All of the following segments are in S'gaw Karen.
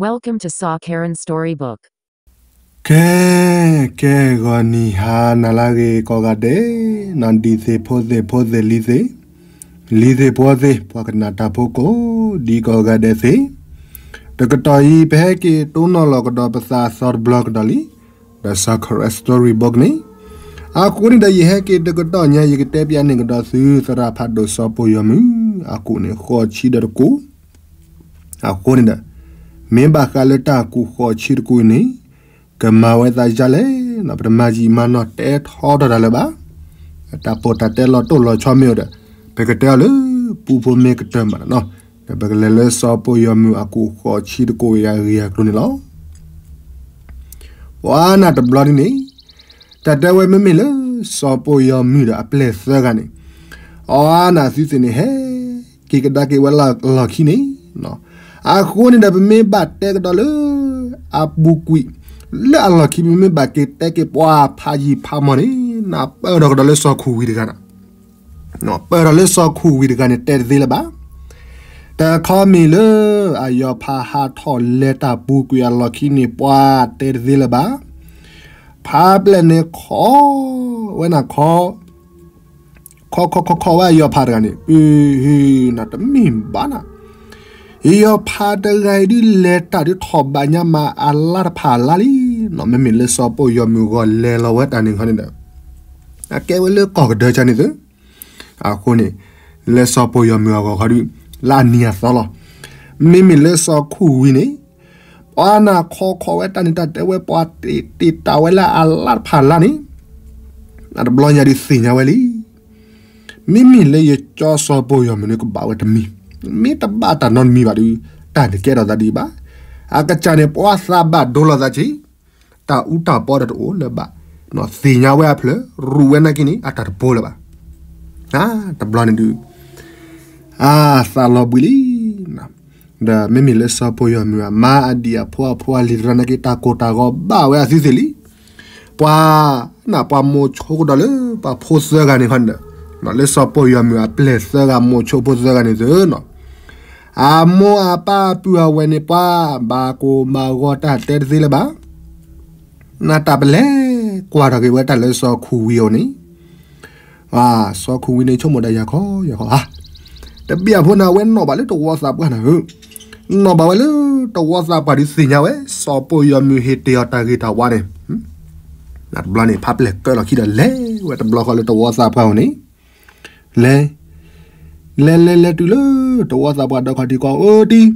Welcome to Saw Karen Storybook. ကဲ, ကဲ ဂီၤနံၤဟါနၤလၢအဂ့ၤကိးဂၤဒဲး, နဒံးသ့ၣ်ဖိသ့ၣ်ဖိသ့ၣ်လံၤသ့ၣ်, လံၤသ့ၣ်ဖိသ့ၣ် ပှၤကနၣ်တၢ်ဖိကိးဒံးကိးဂၤဒဲးသ့ၣ်, တကတီၢ်အံၤ ပဟဲက့ၤတိၢ်နီၣ်လီၤကဒီးပသးအသီတဘျီကဒီးလံ, ဒီး Saw Karen Storybook န့ၣ်, အဃိန့ၣ်ဒီး ယဟဲက့ၤတကတီၢ်ညါ ယကတဲပျးန့ၢ်ကဒီးသု သရၣ်ဖးဒိၣ်စီၤပီၢ်ယီၤမုၢ် အကိာ်န့ၣ် ဃိးဆံဒီးတကိး အဃိန့ၣ်ဒီး မ့ၢ်ဘၣ်ဃးလၢတၢ်ကိာ်ဃိးဆံတကိးအံၤန့ၣ် ကမၤဝဲသးယါလဲၣ်, ပတမၤယံာ်မၤနီၢ်တဲထီထီၣ်တၢ်လၢၤဘၣ်. တၢ်ပီးတၢ်တဲလီၤတိၢ်လီၤဆီမ့ၢ်အိၣ်ဒီး ပကတဲအီၤလၢ ပူဖိမ့ၢ်ကတၢၢ်မးနီၤ, ဒီးပကလဲၤလၢစီၤပီၢ်ယီၤမုၢ်အကိာ်ဃိးဆံတကိးအံၤအဂ့ၢ်အကျိၤန့ၣ်လီၤ. ပှၤနၢ်တဘျီဒ်န့ၣ် တၢ်တဲဝဲမ့မ့ၢ်လၢစီၤပီၢ်ယီၤမုၢ်ဒီးအပျဲၢ်သၢဂၤန့ၣ်, အီနၢ်သုသ့ၣ်န့ၣ် ဟဲက့ၤကဒါက့ၤဝဲလၢအလီၢ်ခံန့ၣ်, အဃိန့ၣ်ဒီး ပမ့ၢ်ဘၣ်တဲကဒီးလၢ အပူၤကွံာ် လၢအလီၢ်ခံ ပမ့ၢ်ဘၣ်က့ၤတဲက့ၤပှၤဖးယံာ်ဖးမီၢ်န့ၣ် နပၢၢ်ထီၣ်ကဒီးလၢစီၤခူၣ်ဝံၤတဂၤန့ၣ် ပၢၢ်ထီၣ်လၢစီၤခူၣ်ဝံၤတဂၤန့ၣ် တဲတသ့လၢၤဘၣ်. တခီမ့ၢ်လၢ အယီၤဖးဟးထီၣ်လဲၤတၢ်ပူၤကွံာ်အလီၢ်ခံန့ၣ် ပှၤတဲတသ့လၢၤဘၣ်. ဖးပျဲၢ်န့ၣ်ခီဝဲနၤခီ ခီခီခီခီဝဲအယီၤဖးတဂၤန့ၣ် အ့ နတမ့ၢ်ဘၣ်နၤ, ယီၤဖးတဂၤအံၤဒုးလဲၤတၢ်ဒုးထီၣ်ဘးညါမးအလါတဖၣ်အလါလံနီၤ. မ့မ့ၢ်လၢစီၤပီၢ်ယီၤမုၢ်ဂီၢ်လဲၤလီၤဝဲတၢ်န့ၣ်ခီန့ၣ်ဒီး အကဲဝဲလၢကီၢ်ကဒၢကန့ၣ်သု, အဃိန့ၣ် လၢစီၤပီၢ်ယီၤမုၢ်အဂီၢ်ခီဒုး လၢအနံၤအသီလီၤ. မ့မ့ၢ်လၢစီၤခူၣ်ဝံၤန့ၣ် ပှၤနၢ်ခီခီဝဲတၢ်န့ၣ် တၢ်တဲဝဲပှၤတ့ၢ်တ့ၢ်တၢ်ဝဲလၢအလါတဖၣ်အလါန့ၣ် နတဘျီညါဒုးသ့ၣ်ညါဝဲလံ. မ့မ့ၢ်လၢယကၠီစီၤပီၢ်ယီၤမုၢ်န့ၣ် ကဘၣ်ဝဲတမံၤ, မ့ၢ်တဘၣ်တၢ်နီတမံၤဘၣ်ဒုး တၢ်န့ၣ်ကဲထီၣ်သးဒ်အံၤဘၣ်. အကစၢ်န့ၣ် ပှၤသးဘၣ်ဒိလီၤသးက့ၤ, တၢ်အူတၢ်ပီဒီးတအိၣ်လၢၤဘၣ်, သ့ၣ်ညါဝဲအဖျၢၣ် ရူးဝဲနာ်က့န့ၣ် အတၢ်တပိလၢၤဘၣ်. တဘျီန့ၣ်ဒုး အသးလီၤဘှံးလံ. ဒီးမ့မ့ၢ်လၢစီၤပီၢ်ယီၤမုၢ်အမါအဒံၣ်အဖိအဖိအလံၤတရၢနာ်က့ တၢ်ကိၢ်တၢ်ဂီၤဘၣ်ဝဲအသုသ့ၣ်လံ. ပှၤ နၢ်ပှၤမိၤဆိကဒီးလၢ ပှၤဖိသၢဂၤန့ၣ်ခီန့ၣ်ဒီး လၢစီၤပီၢ်ယီၤမုၢ်အပျဲၢ်သၢဂၤမိၤဆိဖိသၢဂၤန့ၣ်သုနီၤ, အမိၢ်အပၢ်အပုၢ်အဝဲၢ်န့ၣ် ပှၤဘၣ်ကိၢ်ဘၣ်ဂီၤတၢ်တဲတသ့လၢၤဘၣ်. နတၢ်ပလဲၤကွၢ်ထီၣ်က့ၤဝဲတၢ်လၢစီၤခူၣ်ဝံၤအအိၣ်န့ၣ် စီၤခူၣ်ဝံၤန့ၣ် ဆိကမိၣ်ဒီး ယၤခီ ယၤခီ ဧါ, တဘၣ်အဖိန့ၣ် အဝဲနီၣ်ဘၣ်လၢတဝီသးပှၢ်န့ၣ်ဧၢ, နီၣ်ဘၣ်ဝဲလၢတဝီသးပှၢ်ဒုးသ့ၣ်ညါဝဲ စီၤပီၢ်ယီၤမုၢ်ဟ့ၣ်တ့ၢ်အီၤတၢ်ဂ့ၤတၢ်ဝါန့ၣ်, နတဘျီန့ၣ် ဖးပျဲၢ်ကၢလီၤခံဒီး လဲၤဝဲတဘျီဃီလၢတဝီသးပှၢ်အအိၣ်န့ၣ်, လဲၤ လဲၤလဲၤလဲၤတုၤလၢ တဝီသးပှၢ်ဒီးခီၣ်ထံး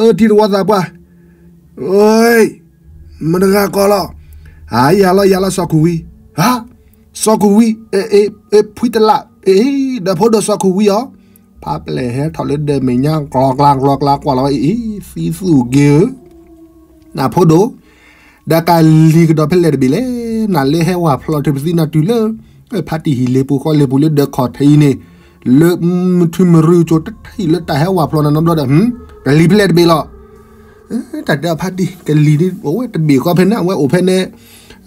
ကီး အၢတံ အၢတံတဝီသးပှၢ်, အၢ, မတဂၤကီးလီၤ, ဟါ ယၤလီၤယၤလီၤစီၤခူၣ်ဝံၤ, ဟါ, စီၤခူၣ်ဝံၤ, အ့ ဖှံတလး, အ့ ဒီးဖိဒိၣ်စီၤခူၣ်ဝံၤအီၤ, ဖးပျဲၢ်ဟဲထီၣ်လၢဒၢးမဲာ်ညါ ကျီကျါကျီကျါကွၢ်လီၤဝဲအံၤ သံသူၣ်က့ၤဧၢ, နဖိဒိၣ်, ဒီးကလံၤကဒီးဖဲလဲၣ်တဘ့ၣ်လဲၣ်, နလဲၤဟဲဝၢ်ဖျိးထုးပသံနၤတုၤလၢ ဖါတံၢ်ဟံၣ်လ့ပူၤဃီလ့ပူၤလၢဒၢးခီၣ်ထံးအံၤန့ၣ်, လၢမုၢ်ထူမုၢ်ရူၤကၠိတထံၣ်လၢတၢ်ဟဲဝၢ်ဖျိးနၤနီတဘျီဒီး, ကလံၤဖဲလဲၣ်တဘ့ၣ်လီၤ. တၢ်တဲအဖါတံၢ် ကလံၤဒ်အဝဲတဘ့ၣ်ဃီဖဲန့ၣ် အဝဲအိၣ်ဖဲန့ၣ်,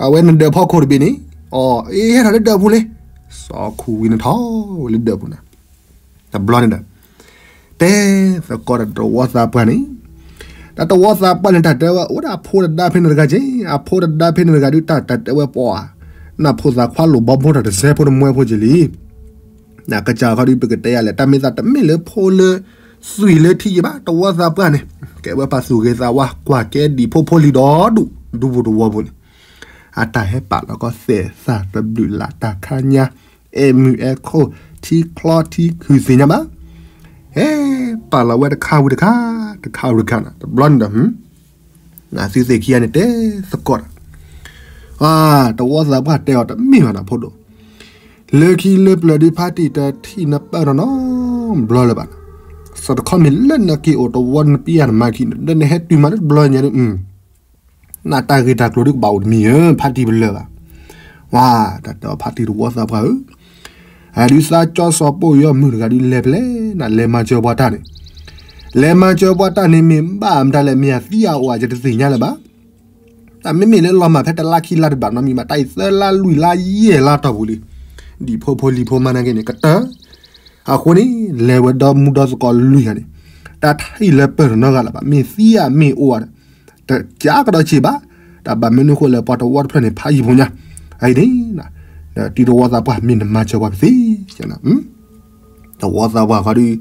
အဝဲနဒၢးဖီခိၣ်တဘ့ၣ်န့ၣ်, အ့ ဟဲထီၣ်လၢဒၢးပူၤလံ, စီၤခူၣ်ဝံၤန့ၣ်ထီၣ်ဝဲလၢဒၢးပူၤန့ၣ် တဘျီန့ၣ်ဒီး, တဲသကိးဒီးတဝီသးပှၢ်န့ၣ်, တၢ်တဝီသးပှၢ်န့ၣ် တၢ်တဲဝဲအိၣ်ဒၣ်အဖိတဒါဖဲန့ၣ်တဂၤက့, အဖိတဒါဖဲန့ၣ်တဂၤဒုး တၢ်တဲဝဲပှၤ, နဖိသၣ်ခွါလိၣ်ဘီဘိတၢ်တစဲးဖိတမှဲဖိက့လံ. နကစၢ်ခီဒုး ပကတဲယၤလဲၣ် တၢ်မ့ၢ်သးတမ့ၢ်လၢဖိလၢ သွံၣ်လၢထံယဘၣ် တဝီသးပှၢ်န့ၣ်, ကဲဝဲပှၤသူၣ်ဂ့ၤသးဝါ ကွၢ်ကဲဒံၣ်ဖိဖိလံၤဒီဒူၣ် ဒူပူၤတဝီပူၤန့ၣ်, အတၢ်ဟဲပာ်လီၤကီသဲးသၣ်သဘျုးလၢ်တၢ်ခါညါ, အဲၣ်မုာ်အဲၣ်ခိၣ် ထံချီထံခုၣ်သ့ၣ်ညါဘၣ်, ဟဲပာ်လီၤဝဲတခါဝံၤတခါ, တခါဝံၤတခါန့ၣ် တဘျီန့ၣ်ဒီး နသုသ့ၣ်ခံဂၤန့ၣ်တဲသကိးဒီး, တဝီသးပှၢ်တဲအီၤတမ့ၢ်ဘၣ်နၤဖိဒိၣ်, လၢခံလၢပျၢၤဒုးဖါတံၢ်တထံၣ်နပၢၢ်နီတဘျီလၢၤဘၣ်, စးတခီမ့ၢ်လၢနက့ၤအိၣ်တဝီနပံယၤနမၤခံန့ၣ် ဒီးနဟဲတုၤမၤလၢတဘျီညါဒုး နတၢ်ဂ့ၢ်တၢ်ကျိၤဒုးကဘၣ်အိၣ်တမံၤဧၢ, ဖါတံၢ်ပလၢၢ်ဘၣ်. ဝါ, တၢ်တဲအီၤဖါတံၢ်တဝီသးပှၢ်ဧၢ, အဒုးသးကၠီစီၤပီၢ်ယီၤမုၢ်တဂၤဒုးလဲၤဖဲလဲၣ်, နလဲၤမၤစၢၤပှၤတၢ်န့ၣ်, လဲၤမၤစၢၤပှၤတၢ်န့ၣ် မ့ၢ်ဘၣ်မတၤလဲၣ် မ့ၢ်အသံအအိၣ်အယတသ့ၣ်ညါလၢၤဘၣ်. တၢ်မ့မ့ၢ်လၢလီၤမၢ်ဖဲတလါခံလါတဘၣ်နီတမံၤဘၣ်, တၢ်အံၤသၢလါလွံၢ်လါယဲၢ်လါတီၢ်ပူၤလံ. ဒံၣ်ဖိဖိလံၤဖိမါနာ်က့န့ၣ် ကတၢၢ် အဃိန့ၣ် လဲၤဝဲဒီမူဒီသကိးလွံၢ်ဂၤန့ၣ်, တ တၢ်ထံၣ်လၢပၢၢ်တနီတဂၤလၢၤဘၣ်, မ့ၢ်သံဧါမ့ၢ်အိၣ်ဧါ, တကးကဒီးစ့ၢ်ဘၣ်, တၢ်ဘၣ်မနုၤအဃိလဲၣ် ပှၤတဝီတဖျၢၣ်န့ၣ် ဖးယံၤဖိညါ, အံၤန့ၣ်, တံၤတဝီသးပှၢ်မ့ၢ်နမၤစၢၤပှၤကသ့, တဝီသးပှၢ်ခီဒုး,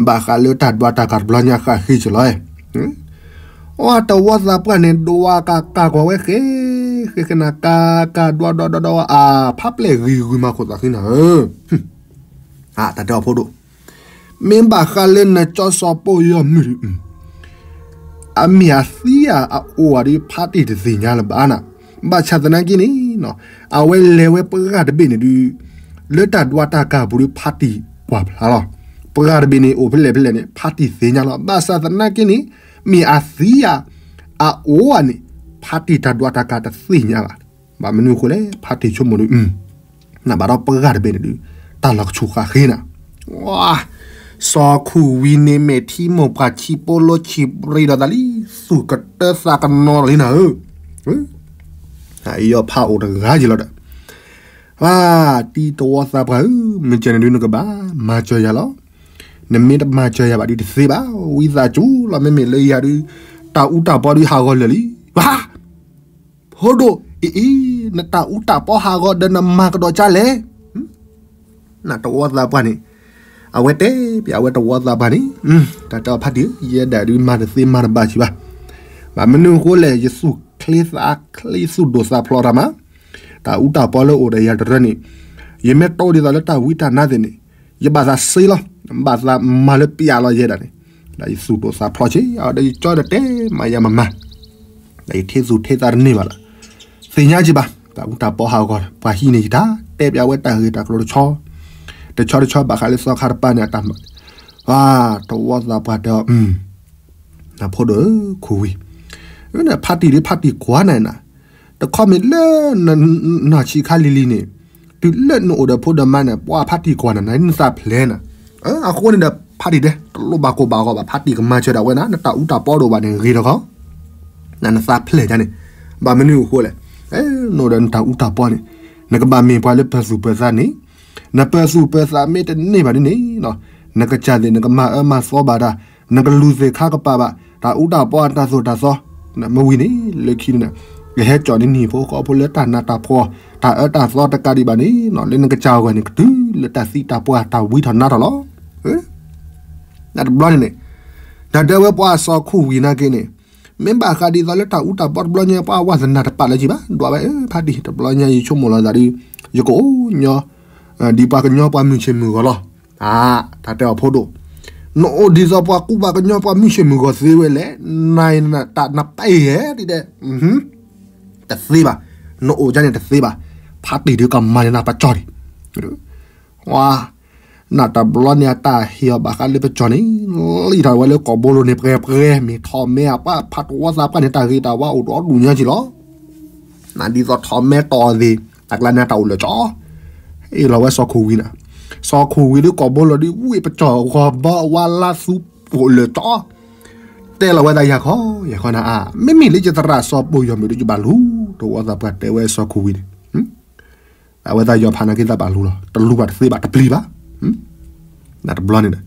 ဘၣ်ဃးလၢတၢ်ဒွးတၢ်ကၤတဘျီညါဃးဃ့စ့ၢ်လီၤ, အတဝီသးပှၢ်န့ၣ် ဒွးကၤကၤကွၢ်ဝဲဃ့, ဃ့ဃ့နၤကၤကၤဒွးဒွးဒွးဒွး အါ ဖးပျဲၢ်ဂ့ၤဂ့ၤမၤခိၣ်သးဃံနၤဧၢ, တၢ်တဲအီၤဖိဒိၣ်, မ့ၢ်ဘၣ်ဃးလၢနကၠီစီၤပိၢ်ယီၤမုၢ်ဒုး, အမ့ၢ်အသံဧါအအိၣ်ဧါဒုး ဖါတံၢ်တသ့ၣ်ညါလၢၤဘၣ်နၤ, ဘၣ်ဆၣ်သနာ်က့န့ၣ်, အဝဲလဲၤဝဲပှၢ်တဘ့ၣ်န့ၣ်ဒုး, လၢတၢ်ဒွးတၢ်ကၤပူၤဒုး ဖါတံၢ်ကွၢ်ဖျါလီၤ, ပှၢ်တဘ့ၣ်န့ၣ် အိၣ်ဖဲလဲၣ်ဖဲလဲၣ်န့ၣ် ဖါတံၢ်သ့ၣ်ညါလီၤ, ဘၣ်ဆၣ်သနာ်က့န့ၣ်, မ့ၢ်အသံဧါ, အအိၣ်ဧါန့ၣ်, ဖါတံၢ်တၢ်ဒွးတၢ်ကၤတသ့ၣ်ညါဘၣ်, ဘၣ်မနုၤအဃိလဲၣ် ဖါတံၢ်ဆိကမိၣ်ဒုး နဘၣ်ဒီးပှၢ်တဘ့ၣ်န့ၣ်ဒုး, တၢ်လီၤကဆူၣ်ဃာ်ဃ့နၤ, စီၤခူၣ်ဝံၤန့ၣ်မ့ၢ်ထံမိၢ်ပှၢ်ဆံးပိလိဆံးပရံဒီးသးလံ, သူၣ်ကတၢသးကနီၤလီၤလံနၤဧၢ, အံၤယီၤဖးအိၣ်တဂၤယံၤလီၤဒီး, တံၤတဝီသးပှၢ်ဧၢ, မ့ၢ်ကဲန့ၣ်ဒုးနကဘၣ်မၤစၢၤယၤလီၤ, နမ့ၢ်တမၤစၢၤယၤဘၣ်ဒုးတသ့ဘၣ်, ဝံသးစူၤလီၤ မ့မ့ၢ်လၢယၤဒုး, တၢ်အူတၢ်ပီဒုးဟးဂီၤလၢာ်လံ, ဘၣ် ဖိဒိၣ်အံၤအံၤ, နတၢ်အူတၢ်ပီဟးဂီၤဒီးနမၤကဒီးကၢ်လဲၣ်, နတဝီသးပှၢ်န့ၣ်, အဝဲတဲပျးဝဲတဝီသးပှၢ်န့ၣ်, တၢ်တဲအီၤဖါတံၢ်ဧၢ, ယဲဒၣ်ဒုးမၤတသ့မၤတဘၣ်စံးဘၣ်, ဘၣ်မနုၤအဃိလဲၣ် ယသူၣ်ချ့သးချ့သူၣ်ဒိၣ်သးဖျိးတၢ်မး, တၢ်အူတၢ်ပီလၢအိၣ်ဒီးယၤတရၢန့ၣ်, ယမ့ၢ်တိဒ်သိးလၢတၢ်ဝံတၢ်နါသ့ၣ်န့ၣ်, ယဘၣ်သးစ့လီၤ, ဘၣ်သးမၤလၢပျးလီၤယဲဒၣ်န့ၣ်, ဒီးယသူၣ်ဒိၣ်သးဖျိးစ့ၢ်, ဒီးယကၠီဒီးတဲမၤယၤမၤမၤ ဒီးယထံၣ်သူၣ်ထံၣ်သးတန့ၢ်ဘၣ်ဒီး, သ့ၣ်ညါက့ၤဘၣ်, တၢ်အူတၢ်ပီဟးဂီၤ ပှၤဟံးန့ၢ်ယတၢ်, တဲပျးဝဲတၢ်ဂ့ၢ်တၢ်ကျိၤတဆီ, တဆီတဆီဘၣ်ဃးလၢသီခါတပၤန့ၣ်အတၢ်မၤ, တဝီသးပှၢ်တဲအီၤ, နဖိဒိၣ်ဧၢ ခူၣ်ဝံၤ, ဖါတံၢ်ဒုးဖါတံၢ်ကွၢ်နၤနၤ, တခီမ့ၢ်လၢ နီၢ်ဆံးခါလံၤလံၤန့ၣ်, တုၤလၢနအိၣ်ဒီးဖိဒီးမါန့ၣ် ပှၤဖါတံၢ်ကွၢ်နၤနၤ နသးဖျဲၣ်နၤ, အဃိန့ၣ်ဒီး ဖါတံၢ်တဲ တလိၣ်ဘၣ်ကိၢ်ဘၣ်ဂီၤဘၣ် ဖါတံၢ်ကမၤစၢၤဒၣ်ဝဲနၤ နတၢ်အူတၢ်ပီဒိၣ်ဘၣ်န့ၣ် ဂ့ၤတခီ, နသးဖျဲၣ်ဒ်န့ၣ်, ဘၣ်မနုၤအဃိလဲၣ်, နအိၣ်ဒီးနတၢ်အူတၢ်ပီန့ၣ်, နကဘၣ်မ့ၢ်ပှၤလၢပၢၤသူၣ်ပၢၤသးန့ၣ်, နပၢၤသူၣ်ပၢၤသးမ့ၢ်တန့ၢ်ဘၣ်န့ၣ်န့ၣ်, နကစၢ်သ့ၣ် နကမၤအၢမၤသီဘၣ်တၢ်, နကလူၤသ့ၣ်ခါကပၤဘၣ် တၢ်အူတၢ်ပီအတၢ်သိၣ်တၢ်သီ, မ့ၢ်ဝံၤန့ၣ် လၢခံန့ၣ်, ကဟဲကၠီၣ်န့ၢ်နံၤဖိဃီဖိလၢတၢ်နးတၢ်ဖှီၣ်, တၢ်အၢတၢ်သီတကးဒံးဘၣ်န့ၣ်, လၢနကစၢ်အဂီၢ်န့ၣ် ကတုၤလၢတၢ်သံတၢ်ပှၢ်တၢ်ဝံထီၣ်နါထီၣ်လီၤ. တဘျီန့ၣ်န့ၣ်, တၢ်တဲဝဲပှၤစီၤခူၣ်ဝံၤနာ်က့န့ၣ်, မ့ၢ်ဘၣ်ဃးဒ်သိးလၢတၢ်အူတၢ်ပီတဘျီညါ ပှၤဝါသနၢ်တပာ်လၢၤက့ဘၣ်, ဒွးဝဲဖါတံၢ် တဘျီညါအံၤဆိကမိၣ်လီၤသးဒီး, ယကအိၣ်ညီ ဒ်ပှၤကညီပှၤမုၢ်ဆ့ၣ်မုၢ်ဂီၤလီၤ. တၢ်တဲအီၤဖိဒိၣ်, နအိၣ်ဒ်သိးပှၤကူပှၤကညီပှၤမုၢ်ဆ့ၣ်မုၢ်ဂီၤသ့ဝဲလဲၣ်, နတၢ်နပာ်အံၤဟဲဒ်ဒဲး, တသ့ဘၣ်, နအိၣ်ဒ်န့ၣ်တသ့ဘၣ်, ဖါတံၢ်ဒုးကမၤန့ၢ်နၤပကၠီၣ်န့ၣ်, နတဘျီန့ၣ်အတၢ်ဟ့ၣ်အီၤဘၣ်ဃးလၢပကၠီၣ်န့ၣ်, လံၣ်ထီၣ်ဝဲလၢကိာ်ဘိလိၤန့ၣ် ပှဲၤပှဲၤ မ့ၢ်ထီၣ်မဲအပှၤဖးတဝီသးပှၢ်န့ၣ် တၢ်ဂ့ၤတၢ်ဝါအိၣ်ဒီဒူၣ်ညါက့လီၤ. နဒ်သိးထီၣ်မဲတီၢ်သ့ၣ် တၢ်ကျါန့ၣ်တၢ်အိၣ်လၢာ်ကၠီ, အ့ၣ်လီၤဝဲစီၤခူၣ်ဝံၤနၤ, စီၤခူၣ်ဝံၤဒုးကိာ်ဘိလိၤဒုး ဝံၣ်ပကၠီၣ်ဂီၤဘီဝါလါသူအိၣ်လၢာ်ကၠီ, တဲလီၤဝဲသးယၤခီ, ယၤခီနၤအါ, မ့မ့ၢ်လၢယသရၣ်စီၤပိၢ်ယီၤမုၢ်ဒုး ယဘၣ်လူၤ, တဝီသးပှၢ်တဲဝဲစီၤခူၣ်ဝံၤန့ၣ် အဝဲသးယီၤဖးနာ်က့သးဘၣ်လူၤလီၤ, တလူၤဘၣ်တသ့ဘၣ် တပျံၤဘၣ်, နတဘျီန့ၣ်ဒီး,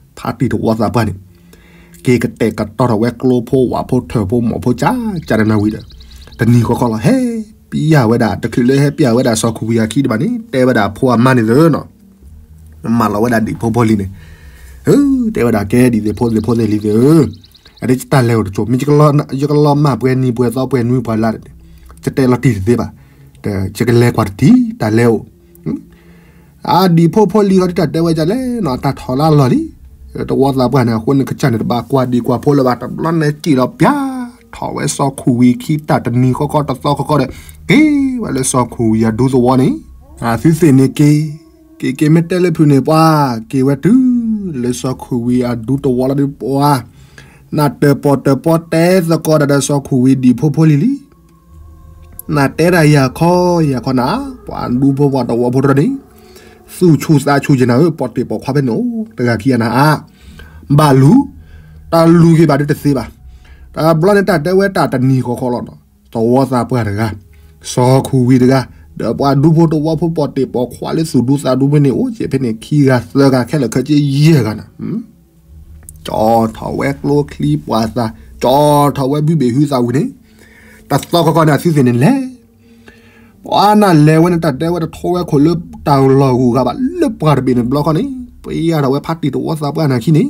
ဖါတံၢ်တဝီသးပှၢ်န့ၣ်, က့ၤကတဲာ်ကတီၤထီၣ်ဝဲကျိဖိဝၣ်ဖိထၢၣ်ဖိမိၢ်ဖိကၢ်ကၢ်နၢနၢဝံၤဒီး, တနံၤဃီဃီလီၤ ဟဲပျၢ်ဝဲဒၣ် တချုးလၢဟဲပျၢ်ဝဲဒၣ်စီၤခူၣ်ဝံၤအခံတဘၣ်န့ၣ် တဲဝဲဒၣ်အဖိအမါန့ၣ်သ့ၣ်နီၤ, မၤလီၤဝဲဒၣ်ဒံၣ်ဖိဖိလံၤန့ၣ်, တဲဝဲဒၣ်ကဲဒံၣ်သ့ၣ်ဖိသ့ၣ်ဖိသ့ၣ်လံၤသ့ၣ်ဧၢ, အတၢ်လဲၤအိၣ်တစိၢ် မ့ၢ်ယကလီၤမၢ်ပှဲၤနံၤပှဲၤသီပှဲၤနွံပှဲၤလါ, ယတဲလီၤတံၢ်တသ့ဘၣ်, ယကလဲၤကွၢ်တထံၣ် တၢ်လဲၤအိၣ်, အဒံၣ်ဖိဖိလံၤဃီဒ်တၢ်တဲဝဲဒ်လဲၣ်နီၤ တၢ်ထီၣ်လၢလီၢ်လံ, တဝီသးပှၢ်န့ၣ် အဃိန့ၣ်ကစၢ်န့ၣ် တဘၣ်ကွၢ်ဒံၣ်ကွၢ်ဖိလၢၤဘၣ် တဘျီန့ၣ်စံၣ်လီၤပျၢ်, ထီၣ်ဝဲစီၤခူၣ်ဝံၤခံတၢ်တနံၤဃီဃီတသီဃီဃီဒီး, က့ၤဝဲလၢစီၤခူၣ်ဝံၤအဒူသဝီန့ၣ်, အသုသ့ၣ်န့ၣ်က့ၤ, က့ၤက့ၤမ့ၢ်တဲလၢဖုးန့ၣ်ပှၤ, က့ၤဝဲတုၤလၢစီၤခူၣ်ဝံၤအဒူသဝီလီၤဒုးပှၤ, နတၢၣ်ပီၣ်တၢၣ်ပီတဲသကိးတၢ်ဒီးစီၤခူၣ်ဝံၤဒံၣ်ဖိဖိလံၤလံ နတဲဒၣ်ယၤခီ ယၤခီနၤ, ပှၤဒူဖိပှၤတဝီဖိတရၢန့ၣ်, သူၣ်ဆူၣ်သးဆူၣ်ယနၤဧၢ, ပိာ်တ့ၢ်ပိာ်ခွါဖဲန့ၣ်အိၣ် တဂၤခံဂၤနၤဧါ, ဘၣ်လူၤ, တၢ်လူၤက့ၤဘၣ်ဒုးတသ့ဘၣ်, တဘျီန့ၣ်တၢ်တဲဝဲတၢ်တနံၤဃီဃီလီၤနီၤ, သဝီသးပှၢ်တဂၤ, စီၤခူၣ်ဝံၤတဂၤ, ဒီးပှၤဒူဖိတဝီဖိပိာ်တ့ၢ်ပိာ်ခွါလၢသူၣ်ဒူသးဒူဖဲန့ၣ်အိၣ်က့ၤဖဲန့ၣ် ခံဂၤသၢဂၤခဲလၢာ်ခဲဆ့ယဲၢ်ဂၤနၤ ကၠီထီၣ်ဝဲကျိချံပှၤသၣ်, ကၠီထီၣ်ဝဲဘုဘ့ၣ်ဟုသၣ်ဝံၤန့ၣ်, တသီခီခီန့ၣ် အသုသ့ၣ်န့ၣ်လဲၤ, ပှၤနၢ်လဲၤဝဲန့ၣ် တၢ်တဲဝဲတထီဝဲခိၣ်လၢတၢ်လီၢ်ဂုၤဂၤဘၣ် လၢပှၢ်တဘ့ၣ်န့ၣ်တဘျီဃီန့ၣ် ပယါထီၣ်ဝဲဖးတံၢ်တဝီသးပှၢ်နၤခံန့ၣ်,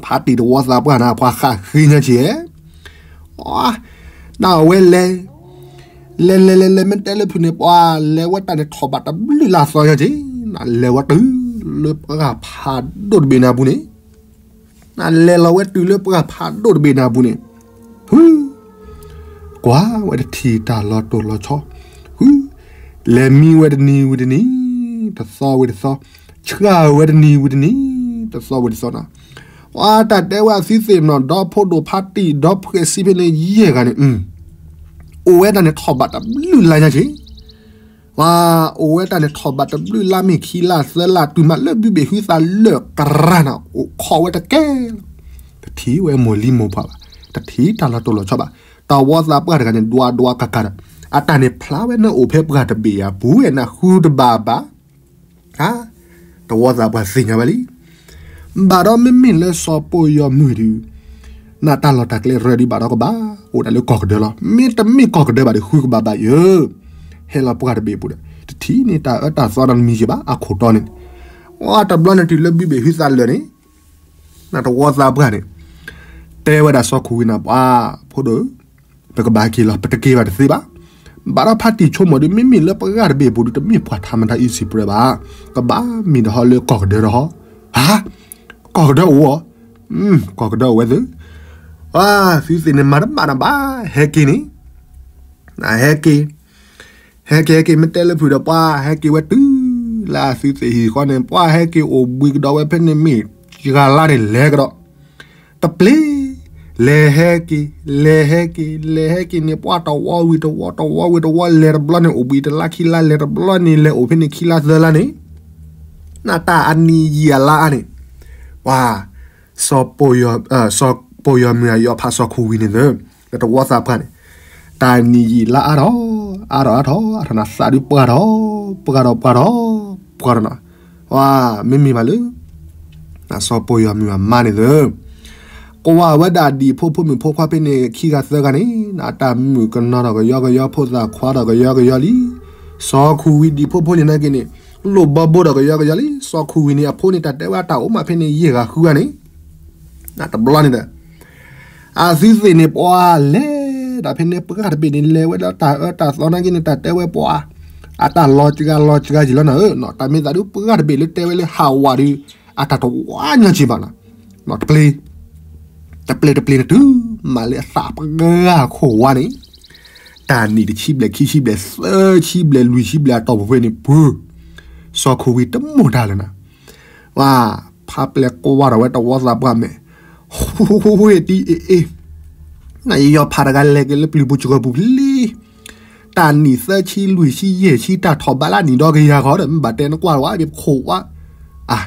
ဖးတံၢ်တဝီသးပှၢ်နၤ ပှၤဃးဃ့ညါက့ၤ, နဝဲလဲၤ, လဲၤလဲၤလဲၤလဲၤ မ့ၢ်တဲလၢဖုးန့ၣ် ပှၤလဲၤဝဲတၢ်န့ၣ်ထီၣ်ဘးတဘျုးလၢအသီညါက့ၤ, နလဲၤဝဲတုၤလၢပှၢ်ဖးဒိၣ်တဘ့ၣ်န့ၣ်အပူၤန့ၣ်, နလဲၤလီၤဝဲတုၤလၢပှၢ်ဖးဒိၣ်တဘ့ၣ်န့ၣ်အပူၤန့ၣ်, ဟု ကွၢ်ဝဲတထံၣ်တၢ်လီၤတိၢ်လီၤဆီ, ဟု လဲၤမံဝဲတနံၤဝံၤတနံၤ, တသီဝံၤတသီ, ဆှၣ်ဝဲတနံၤဝံၤတနံၤ, တသီဝံၤတသီနီၤ, ပှၤတၢ်တဲဝဲအသုသ့ၣ်နီၤ ဒီဖိဒိၣ်ဖးတံၢ် ဒီဖှဲးစံဖဲန့ၣ်ယဲၢ်ဂၤန့ၣ်, အိၣ်ဝဲတၢ်န့ၣ်ထီၣ်ဘးတဘျုးလါညါက့ၤ ပှၤအိၣ်ဝဲတၢ်န့ၣ်ထီၣ်ဘးတဘျုးလါမ့ၢ်ခံလါသၢလါ တုၤမးလၢဘုဘ့ၣ်ဟုသၣ်လၢာ်ကရၢနီၤ အိၣ်ခိးဝဲတကဲလီၤ, တထံၣ်ဝဲမိၢ်လံမိၢ်ပှၢ်ဘၣ်, တထံၣ်တၢ်လီၤတိၢ်လီၤဆီဘၣ်, တဝီသးပှၢ်တဂၤန့ၣ် ဒွးဒွးကးကးဒီး အတၢ်န့ၣ်ဖျါဝဲန့ၣ်အိၣ်ဖဲပှၢ်တဘ့ၣ်အပူၤဝဲန့ၣ် ဃုတဘၣ်ဘၣ် တဝီသးပှၢ်သ့ၣ်ညါဝဲလံ, ဘၣ်ဒီးမ့မ့ၢ်လၢစီၤပိၢ်ယီၤမုၢ်ဒုး, နတၢ်လီၢ်တၢ်ကျဲရၢဒုးဘၣ်ဒီးကဘၣ်, အိၣ်ဒၣ်လၢကီၢ်ကဒၢလီၤ, မ့တမ့ၢ်ကီၢ်ကဒၢဘၣ်ဒီး ဃုကဘၣ်ဘၣ်ယၢ်, ဟဲလီၤပှၢ်တဘ့ၣ်အပူၤဒီး တထံၣ်န့ၢ်တၢ်အၢတၢ်သီနီတမံၤက့ၤဘၣ် အခိၣ်တီန့ၣ်, အတဘျီန့ၣ်တုၤလၢဘုဘ့ၣ်ဟုသၣ်လၢာ်န့ၣ်, နတဝီသးပှၢ်န့ၣ်, တဲဝဲဒၣ်စီၤခိၣ်ဝံၤနၤ ပှၤဖိဒိၣ် ပကဘၣ်က့ၤလီၤ ပတက့ၤဘၣ်တသ့ဘၣ်, ဘၣ်ဒီးဖးတံၢ်ဆိကမိၣ်ဒီး မ့မ့ၢ်လၢပှၢ်တဘ့ၣ်အပူၤဒီး တမ့ၢ်ပှၢ်ထးမတၤအံၤစံးပြၢဘၣ်, ကဘၣ်မ့ၢ်ဒီးဟီလၢကီၢ်ကဒၢဒီးဟီ, ဟါ, ကီၢ်ကဒၢအိၣ်ဧါ, ကီၢ်ကဒၢအိၣ်ဝဲသ့ၣ်, သုသ့ၣ်န့ၣ်မၤတဘၣ်နၤဘၣ်, ဟဲက့ၤန့ၣ်, ဟဲက့ၤ ဟဲက့ၤဟဲက့ၤ မ့ၢ်တဲလၢဖုးဒီး ပှၤဟဲက့ၤဝဲတုၤလၢအသုသ့ၣ်ဟံၣ်ဃီန့ၣ် ပှၤဟဲက့ၤအိၣ်ဘှံးကဒီးဝဲဖဲန့ၣ်မ့ၢ် ယဂၤလါန့ၣ်လဲၤကဒီး, တပျ့ၤ, လဲၤဟဲက့ၤ, လဲၤဟဲက့ၤ, လဲၤဟဲက့ၤန့ၣ် ပှၤတဝီဝံၤတဝီ တဝီဝံၤတဝီ လဲၤတဘျီန့ၣ် အိၣ်ဘှံးတလါခံလါ လဲၤတဘျီန့ၣ် လဲၤအိၣ်ဖဲန့ၣ်ခံလါသၢလါန့ၣ်, နတၢ်အနံၤယံာ်အလါအါန့ၣ်, ပှၤ စီၤပိၢ်ယီၤမုၢ်အယီၤဖးစီၤခိၣ်ဝံၤန့ၣ်သၢ, လၢတဝီသးပှၢ်န့ၣ်, တၢ်နံၤယံာ်လါအါထီၣ်, အါထီၣ်အါထီၣ် အါထီၣ်နၤသးဒုးပှၢ်ထီၣ်, ပှၢ်ထီၣ်ပှၢ်ထီၣ်, ပှၢ်ထီၣ်နီၤ, ပှၤမ့မ့ၢ်ဘၣ်လၢ စီၤပိၢ်ယီၤမုၢ်အမါန့ၣ်သၢ ကွၢ်ဝဲဒၣ်ဒံၣ်ဖိဖိမုၣ်ဖိခွါဖဲန့ၣ် ခံဂၤသၢဂၤန့ၣ် နတၢ်မုၣ်ကနီၤထီၣ်ကယီကယီ ဖိသၣ်ခွါထီၣ်ကယီကယီလံ. စီၤခူဝံၤဒံၣ်ဖိဖိလံၤနာ်က့န့ၣ် လိၣ်ဘီဘိဒီးကယီကယီလံ. စီၤခူဝံၤန့ၣ် အဖိန့ၣ် တၢ်တဲဝဲတၢ်အိၣ်မးဖဲန့ၣ် ယဲၢ်ဂၤဃုဂၤန့ၣ် တဘျီန့ၣ်ဒီး အသုသ့ၣ်န့ၣ် ပှၤလဲၤဒၣ်ဖဲန့ၣ် ပှၢ်တဘ့ၣ်န့ၣ် လဲၤဝဲဒၣ်တၢ်အၢတၢ်သီနာ်က့န့ၣ် တၢ်တဲဝဲပှၤ အတၢ်လီၤစှၤလီၤစှၤယံာ်လီၤနၤဧၢ, တၢ်မ့ၢ်သးဒုးပှၢ်တဘ့ၣ်လၢတဲဝဲလၢဟးဝးဒုး အတၢ်တဝါညီစ့ၢ်ဘၣ်နီၤ, တပျ့ၤ တပျ့ၤတပျ့ၤန့ၣ် တုၤမးလၢအသးပှၢ်ခိၣ်ဝါန့ၣ် တၢ်နံၣ်တဆံဘျဲၣ် ခံဆံဘျဲၣ် သၢဆံဘျဲၣ် လွံၢ်ဆံဘျဲၣ် အတီၢ်ပူၤဖဲန့ၣ် ပှၤ စီၤခူဝံၤတမိၢ်တၢ်လၢနၤ ဝါ ဖးပျဲၢ်ကွၢ်ထီၣ်ဝဲတဝီသးပှၢ်မဲာ်, ဟူဝ့ၢ်တံအ့ၣ်အ့ၣ်, နယီၤဖးတဂၤလဲၤက့ၤလၢပျုၤပူၤစှီၤပူၤဖျံ, တၢ်နံၣ်သၢဆံလွံၢ်ဆံယဲၢ်ဆံ တၢ်ထီၣ်ဘးလၢနံၣ်ဒီကယၤဃီဒီး မ့ၢ်ဘၣ်တဲနကွၢ်ဝဲ ပခိၣ်ဝါ, အါ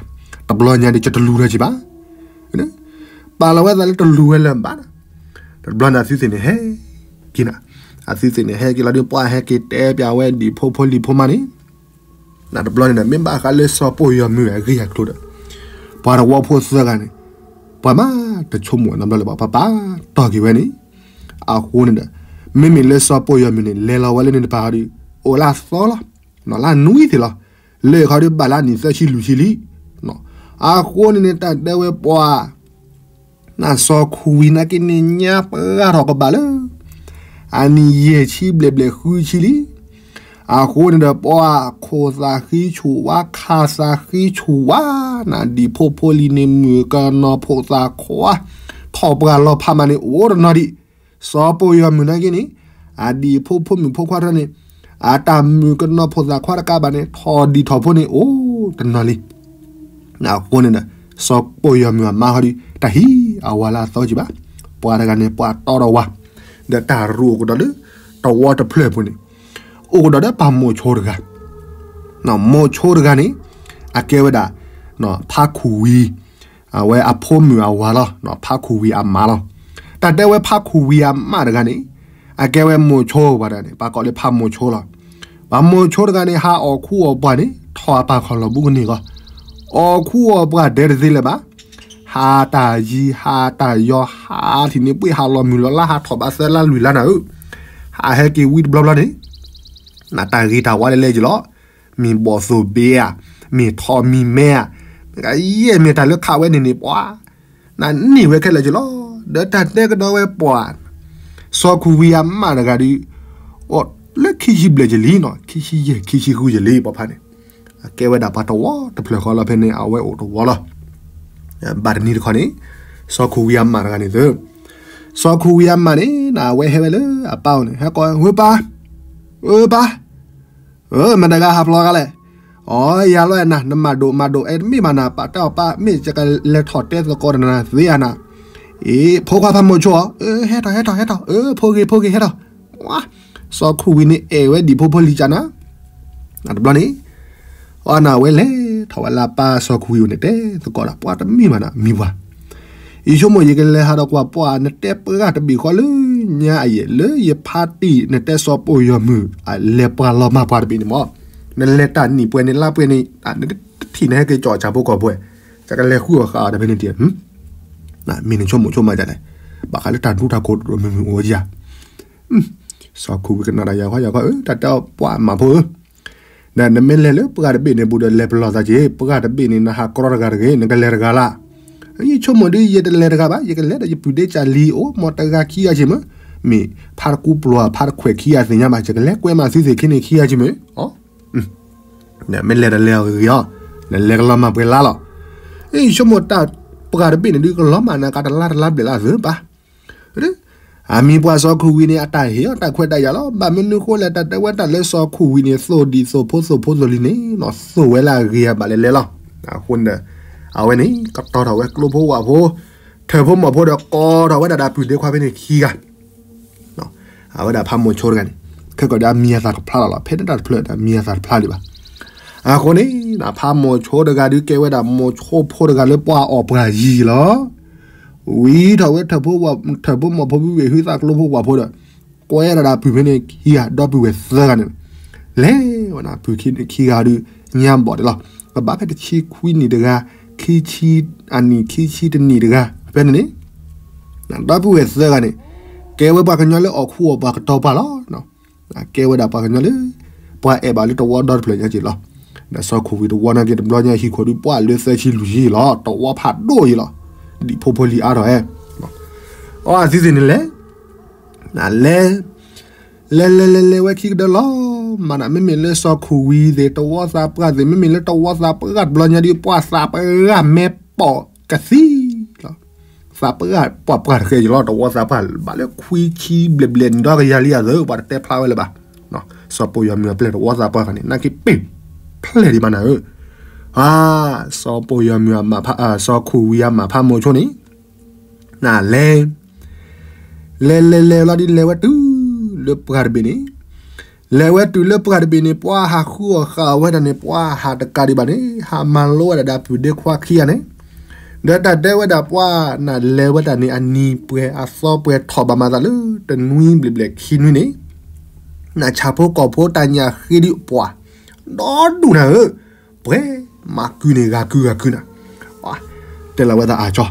တဘျီညါဒီး ကတလူၤထီၣ်ကံဘၣ်, ပာ်လီၤဝဲသးလၢတလူၤဝဲလၢၤဘၣ်, တဘျီန့ၣ် အသုသ့ၣ်န့ၣ်ဟဲက့ၤနၤ, အသုသ့ၣ်န့ၣ် ဟဲက့ၤလီၤဒီး ပှၤဟဲက့ၤတဲပျးဝဲဒံၣ်ဖိဖိလံၤဖိမးန့ၣ် နတဘျီန့ၣ်ဒီး မ့ၢ်ဘၣ်ဃးလၢစီၤပိၢ်ယီၤမုၢ်အဂ့ၢ်အကျိၤဒီး ပှၤတဝီဖိသၢဂၤန့ၣ် ပှၤမၤတဆိကမိၣ်နီတဘျီလၢၤဘၣ် ပှၤပာ်တီၢ်က့ၤဝဲန့ၣ်, အဃိန့ၣ်ဒီး မ့မ့ၢ်လၢစီၤပိၢ်ယီၤမုၢ်န့ၣ် လဲၤလီၤဝဲလၢန့ၣ်တပၤဃီဒီး အိၣ်လၢအသီလီၤ, လၢနွံသ့ၣ်လီၤ, လၢခီဒီးဘၣ်လၢနံၣ်သၢဆံလွံၢ်ဆံလံ, အဃိန့ၣ်န့ၣ် တၢ်တဲဝဲပှၤ နစီၤခူဝံၤနာ်က့န့ၣ် ညါပှၢ်ထီၣ်ကဘၣ်လၢ အနံၣ်ယဲၢ်ဆံဘျဲၣ်ဘျဲၣ်ဃုဆံလံ. အဃိန့ၣ်ဒီး ပှၤခိၣ်သးဃံဆူၣ်ဝါ ခးသးဃံဆူၣ်ဝါ, နဒံၣ်ဖိဖိလံၤန့ၣ် မုၣ်ကနီၤဖိသၣ်ခွါ ထီၣ်ပှၢ်လီၤဖးမးန့ၣ် အိၣ်တနီၤဒံး, စီၤပိၢ်ယီၤမုၢ်နာ်က့န့ၣ် အဒံၣ်ဖိဖိမုၣ်ဖိခွါတနီၤန့ၣ် အတၢ်မုၣ်ကနီၤဖိသၣ်ခွါတကးဘၣ်န့ၣ် ထီၣ်ဒံၣ်ထီၣ်ဖိန့ၣ် အိၣ်တနီၤလံ. အဃိန့ၣ်ဒီး စီၤပိၢ်ယီၤမုၢ်အမါဃီဒီး တၢ်ဟံးအဝၤလၢအသီကံဘၣ်, ပှၤတဂၤန့ၣ် ပှၤတီဒီးဝၤ, ဒီးတၢ်ရူးအိၣ်ကဒီးလၢ တဝီတဖျၢၣ်ပူၤန့ၣ်, အိၣ်ကဒီးဒီးပှၤမိၤဆိတဂၤ, မိၤဆိတဂၤန့ၣ် အကဲဝဲဒၣ် ဖါခူဝံၤ အဝဲအဖိမုၣ်အဝၤလီၤ, ဖါခူဝံၤအမါလီၤ. တၢ်တဲဝဲဖါခူဝံၤအမါတဂၤန့ၣ် အကဲဝဲမိၤဆိပှၤတဂၤန့ၣ် ပှၤကိးလၢဖါမိၤဆိလီၤ. ပှၤမိၤဆိတဂၤန့ၣ် ဟးအီၣ်ခူအီၣ်ပှၢ်န့ၣ် ထီၣ်အပၢ်ခီၣ်လီၢ်ဘူးကန့ၢ်ဂီၢ်, အီၣ်ခူအီၣ်ပှၢ်ဒဲတသ့လၢၤဘၣ်, ဟးတၢ်ယံၤ ဟးတၢ်ယီၤ ဟးထံၣ်န့ၣ်ပှ့ၤ ဟးလီၤမုၢ်လီၤလါ ဟးထီၣ်ဘးသၢလါလွံၢ်လါနၤဧၢ, ဟးဟဲက့ၤဝံတဘျီဘျီန့ၣ် နတၢ်ဂ့ၤတၢ်ဝါလဲၤလဲၤက့ၤလီၤ. မ့ၢ်ဘီၣ်သိၣ်ဘ့ဧါ, မ့ၢ်ထီၣ်မံၤမဲဧါ, ယဲၢ်မ့ၢ်တၢ်လၢခးဝဲန့ၣ်န့ၣ် ပှၤ နန့ၢ်ဝဲခဲလၢာ်က့ၤလီၤ. ဒီးတၢ်တဲကဒီးဝဲပှၤ စီၤခူဝံအမါတဂၤဒီး အိၣ်လၢခံဆံဘျဲၣ်က့ၤလံနီၤ, ခံဆံယဲၢ် ခံဆံဃုက့ၤလံ ပှၤဖးန့ၣ် အကဲဝဲဒၣ်ပှၤတဝီတဖျၢၣ်ဃီလီၤ ဖဲန့ၣ် အဝဲအိၣ်တဝီလီၤ. ဘၣ်တနံၤတခီန့ၣ် စီၤခူဝံအမါတဂၤန့ၣ်သၢ စီၤခူဝံအမါန့ၣ် နအဝဲဟဲဝဲလၢအပၢ်အိၣ်န့ၣ် ဟဲကိး ဝဲပၢ်, ဝဲပၢ်, မတၤတဂၤဟးဖျိးဂၤလဲၣ်. အိ ယၤလီၤနၤ, နမၤဒိၣ်မၤဒိၣ် အဲ တမ့ၢ်ဘၣ်နၤ ပာ်တၢ်အီၣ်ပၢ် မ့ၢ်ယကလဲၤထီၣ်တဲသကိးဒီးနၤသ့ဧါနၤ. အ့ ဖိခွါဖးမိၤဆိဧၢ, ဟဲထီၣ် ဟဲထီၣ် ဟဲထီၣ်, ဖိဂ့ၤ ဖိဂ့ၤ ဟဲထီၣ်. စီၤခူဝံန့ၣ်အဲၣ်ဝဲဒံးဖိဖိလံၤကနၤ တဘျီန့ၣ် အနဝဲလဲၤထီၣ်ဝဲလၢပၢ်စီၤခူဝံအိၣ်န့ၣ် တဲသကိးဒီး ပှၤတမ့ၢ်ဘၣ်နၤ မံၤပှၢ်, ယဆိကမိၣ် ယကလဲၤဟးဒီးကွၢ်ပှၢ် နတဲပှၤတဘ့ၣ်ဃီလၢညါအံၤ လၢယဖါတံၢ် နတဲစီၤပိာ်ယီၤမုၢ် အလဲၤပှၤလီၤမၢ်ပှၤတဘ့ၣ်န့ၣ်မး, နလဲၤတၢ်နံၣ်ပှဲၤန့ၣ် လါပှဲၤန့ၣ် နတထံၣ်နဟဲက့ၤကၠီၣ်ဆၣ်ဖိကီၢ်ဖိ, ယကလဲၤဃုအီၣ်ဃာ်အီၤဒီးဖဲန့ၣ်တံၢ် မ့ၢ်နဆိကမိၣ်ဆိကမးဒ်လဲၣ်, ဘၣ်ဃးလၢတၢ်ဒူတၢ်ခိၣ်မုၢ်မုၢ်အိၣ်ဝဲဧါ. စီၤခူဝံကနၣ်တၢ် ယၤခီ ယၤခီဧၢ, တၢ်တဲအီၤပှၤမၢ်ဖိဧၢ, ဒီးနမ့ၢ်လဲၤလၢပှၢ်တဘ့ၣ်န့ၣ် ဘူးဒီးလဲၤပလီၢ်သးက့ၤ, ပှၢ်တဘ့ၣ်န့ၣ် နဟးကြီတဂၤတဂ့ၤ, နကလဲၤတဂၤလၢ်. ယဆိကမိၣ်ဒုး ယတလဲၤတဂၤဘၣ်, ယကလဲၤဒီးယပုၢ်ဒ့ကၢ်လံၤအိၣ် မ်တဂၤခံဂၤက့ၤမ့ၢ်, မ့ၢ်ဖါတကူပျီၤ ဖါတခွဲးခံဂၤသ့ၣ်ညါဘၣ်, ယကလဲၤကွဲမးသုသ့ၣ်ခံန့ၣ်ခံဂၤက့ၤမ့ၢ်, မ့ၢ်လဲၤတလဲၤအီၤဂ့ၤဂ့ၤအီၤ, နလဲၤကလီၤမၢ်ပှဲၤလါလီၤ. ယဆိကမိၣ်တၢ်ပှၢ်တဘ့ၣ်န့ၣ်ဒုး ကလီၤမၢ်နၤကတလါတလါဘျဲၣ်လါသၢဘၣ် အမံၤပှၢ်စီၤခူဝံန့ၣ် အတၢ်ဟ့ၣ်အီၤတၢ်ခွဲးတၢ်ယာ်လီၤ. ဘၣ်မနုၤဃိလဲၣ် တၢ်တဲဝဲတၢ်လၢစီၤခူဝံန့ၣ် သိၣ်ဒံးသိၣ်ဖိသိၣ်ဖိသိၣ်လံၤန့ၣ် သိၣ်ဝဲလၢအဂ့ၤအဘၣ်လဲၤလဲၤလီၤ. အဃိန့ၣ် အဝဲန့ၣ် ကတီၤထီၣ်ဝဲကျိဖိဝၣ်ဖိ ထၢၣ်ဖိမီၢ်ဖိဒီး ကိးထီၣ်ဝဲဒၣ်ဒီးပုၢ်ဒ့ခွါဖဲန့ၣ်ခံဂၤ အဝဲဒၣ်ဖးမိၤဆိတဂၤန့ၣ် ခဲကီးဒီးအမံၤအသၣ်တဖျါလီၤလီၤ. ဖဲန့ၣ်တၢ်တဖျၢၣ် အမံၤအသၣ်တဖျါဒံးဘၣ်. အဃိန့ၣ် ဖးမိၤဆိတဂၤဒုး ကဲဝဲဒၣ်မိၤဆိဖိတဂၤလၢပှၤအီၣ်ပှၤယံၤလီၤ. ဝံၤထီၣ်ဝဲ ထၢၣ်ဖိမီၢ်ဖိဝံၤဝံၤ ဟုသၣ်ကျိဖိဝၣ်ဖိဒီး ကွဲဒၣ်ဒီးပုၢ်ဖဲန့ၣ်ခံဂၤ ဒီပုၢ်ဝဲၢ်သၢဂၤန့ၣ် လဲၤဝဲဒၣ်ပုၢ်ခံဂၤဒုး ညါဘီၣ်ဒံးလီၤ. ကဘၣ်ဖဲတဆံခွံနံၣ်တဂၤ ခံဆံ အနံၣ်ခံဆံတနံၣ်တဂၤ ဖဲန့ၣ်န့ၣ် ဒီပုၢ်ဝဲၢ်သၢဂၤန့ၣ် ကဲဝဲပှၤကညီလၢအီၣ်ခူအီၣ်ပှၤကတီၤပှၢ်လီၤ. ကဲဝဲဒၣ်ပှၤကညီလၢ ပှၤအဲၣ်ဘၣ်လၢတဝီဒီတဖျၢၣ်ညါက့ၤလီၤ. ဒီးစီၤခူဝံတဝီနာ်က့ၤတဘျီညါဟံၣ်ခိၣ်ဒုးပှၢ်လၢသၢဆံလွံၢ်ဆံလီၤ. တဝီဖးဒိၣ်အံၤလီၤ. ဒံၣ်ဖိဖိလံၤအါထီၣ်အဲ အီ အသုသ့ၣ်န့ၣ်လဲၣ် လဲၤ လဲၤလဲၤလဲၤလဲၤဝဲခံကဒၢလီၤ. မ့ၢ်န မ့မ့ၢ်လၢစီၤခူဝံသ့ၣ် တဝီသးပှၢ်သ့ၣ် မ့မ့ၢ်လၢတဝီသးပှၢ်တဘျီညါဒုး ပှၢ်သးပှၢ်မဲာ်ပိာ်ကသံလီၤ. သးပှၢ်ပှၢ်ပှၢ်တဃဲယလီၤ တဝီသးပှၢ် ဘၣ်လၢခွံဆံဘျဲၣ်ဘျဲၣ်နံၣ်ဒီကယၤလံအသး ပှၤတတဲဖျါဝဲလၢၤဘၣ်. စီၤပိာ်ယီၤမုၢ်အပျဲၢ်တဝီသးပှၢ်ဃီန့ၣ် နာ်က့ပ့ၢ်ဖျဲၣ်ဒံးမးနၤဧၢ. အ စီၤပိာ်ယီၤမုၢ်အမါ စီၤခူဝံအမါဖးမိၤဆိန့ၣ် နလဲၤ လဲၤလဲၤလဲၤလီၤဒုး လဲၤဝဲတုၤလၢပှၢ်တဘ့ၣ်န့ၣ် လဲၤဝဲတုၤလၢပှၢ်တဘ့ၣ်န့ၣ် ပှၤဟးဃုအီၣ်ဃာ်အီၤဝဲဒၣ်န့ၣ် ပှၤဟးတကးဒံးဘၣ်န့ၣ် ဟးမၤလိဝဲဒၣ်ဒီးပုၢ်ဒ့ခွါခံဂၤန့ၣ် ဒီးတၢ်တဲဝဲဒၣ်ပှၤ နလဲၤဝဲဒၣ်န့ၣ် အနံၤပှဲၤအသီပှဲၤထီၣ်ဘၣ်မၤသးလၢ တနွံဘျဲၣ်ဘျဲၣ်ခံနွံန့ၣ် နဆၣ်ဖိကီၢ်ဖိတၢ်ညၣ်ဃ့ဒုးပှၤ ဒီဒူၣ်နၤဧၢ ပှဲၤမၤကုန့ၣ် ဂၤကုဂၤကုနၤ တဲလီၤဝဲသးအကၠီ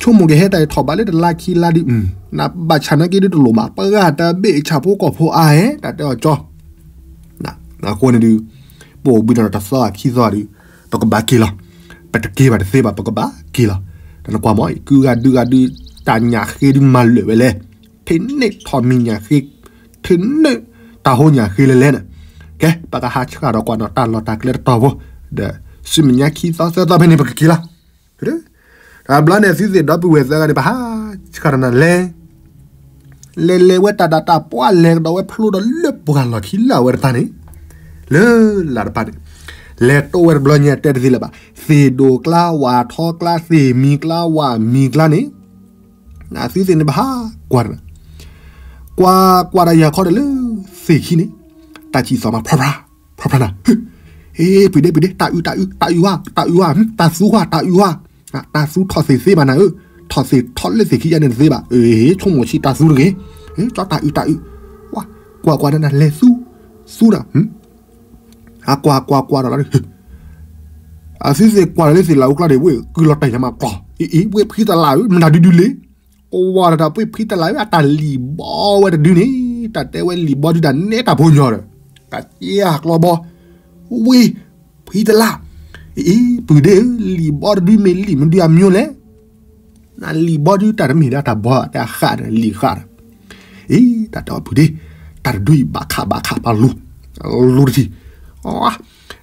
ဆိကမိၣ်ကဟဲတၢ်အံၤထီၣ်ဘးလၢတလါခံလါဒုး နဘၣ်ဆၣ်နာ်က့ဒုးတလိၣ်ဘၣ် ပှၤတဘ့ၣ်ဆၣ်ဖိကီၢ်ဖိအါဟဲ တၢ်တဲအီၤကၠီ အဃိန့ၣ်ဒုး ပအိၣ်ဘှံးနံၤတသီခံသီဒုး ပကဘၣ်က့ၤလီၤ. ပတက့ၤဘၣ်တသ့ဘၣ် ပကဘၣ်က့ၤလီၤ. တၢ်နကွၢ်မ့ၢ် ကုဂၤဒုးဂၤဒုး တၢ်ညၣ်ဃ့ဒုးမၤလၢာ်ဝဲလဲၣ် ထံၣ်န့ၢ်ထီၣ်မံၤညၣ်ဃ့ ထံၣ်န့ၢ်တၢ်ဟိညၣ်ဃ့လဲၤလဲၤန့ၣ် ကဲ ပကဟးဆှၣ်ဒီးကွၢ်နီၤတၢ်လီၢ်တၢ်ကျဲတတီၤဖိ ဒီး ဆူမဲာ်ညါခံသီသၢသီဖဲန့ၣ် ပကက့ၤလီၤ. တဘျီန့ၣ် သုသ့ၣ်ဒီပုၢ်ဝဲၢ်သၢဂၤန့ၣ် ပဟးဆှၣ်ဒီးနၤလဲၤ လဲၤလဲၤဝဲတၢ်ဒၣ်တၢ်ပှၢ်လဲၤကဒီးဝဲဖျိဒီးလၢပှၢ်လီၢ်ခံလၢအဝဲတပၤန့ၣ် လၢလၢ်တပၤန့ၣ် လဲၤတိဝဲတဘျီညါတဲတသ့လၢၤဘၣ် သ့ၣ်ဒိၣ်ကျါ ဝၣ်ထီကျါ သ့ၣ်မံၤကျါ ဝၣ်မံၤကျါန့ၣ် နသုသ့ၣ်န့ၣ် ပဟးကွၢ်တနၤ ကွၢ်ကွၢ်ဒီးယၤခီဒီးလၢ သ့ၣ်ခံန့ၣ် တၢ်စံၣ်သီၣ်မး ဖြါဖြါ ဖြါဖြါနၤ ဟ့ ပုၢ်ဒ့ပုၢ်ဒ့ တၢ်အုးတၢ်အုး တၢ်အုးဝါ တၢ်အုးဝါ တၢ်သူဃီ တၢ်အုးဝါ တၢ်သူထီၣ်သ့ၣ်သ့ဘၣ်နၤဧၢ ထီၣ်သ့ၣ်ထီၣ်လၢသ့ၣ်ခံယါန့ၣ်တသ့ဘၣ် ဆိကမိၣ်ဆံးတၢ်သူတဂ့ၤ ကၠီတၢ်အုးတၢ်အုး ကွၢ်ကွၢ်နၤနၤလဲၤသူ သူနၤ အကွၢ်ကွၢ်ကွၢ်ဒီးလီၤ အသုသ့ၣ်ကွၢ်လၢသ့ၣ်လၢအူကျါန့ၣ် ဝ့ၢ်ကုၢ်လီၤတဲာ်ညါမးကျီၢ်, အံၤအံၤ ဝ့ၢ်ဖှံသလၣ်ဧၢ မနုၤဒုဒုလဲၣ်. ကွၢ်တၢ်ဒီး ဝ့ၢ်ဖှံသလၣ်ဧၢ အတၢ်လံၣ်ဘီဝဲတဒုန့ၣ်, တၢ်တဲဝဲလံၣ်ဘီဒုတၢ်နဲတၢ်ဖိညီဒီး ကစ့ဟးကျီဘီ, ဝ့ၢ်ဖှံသလၣ်, အံၤအံၤ ပုၢ်ဒ့ဧၢ လံၣ်ဘီတဒုမ့ၢ်လံၣ်မနုၤအမံၤလဲၣ်. နလံၣ်ဘီဒုတၢ်တမ့ၢ်ဒၣ်တၢ်ဘီ တၢ်ဃၣ်ဒီးလံၣ်ဃၣ်ဒီး, အံၤ တၢ်တဲအီၤပုၢ်ဒ့, တၢ်တဒုအံၤဘၣ်ခးဘၣ်ခးပာ်လူၤ, လူၤတထံၣ်,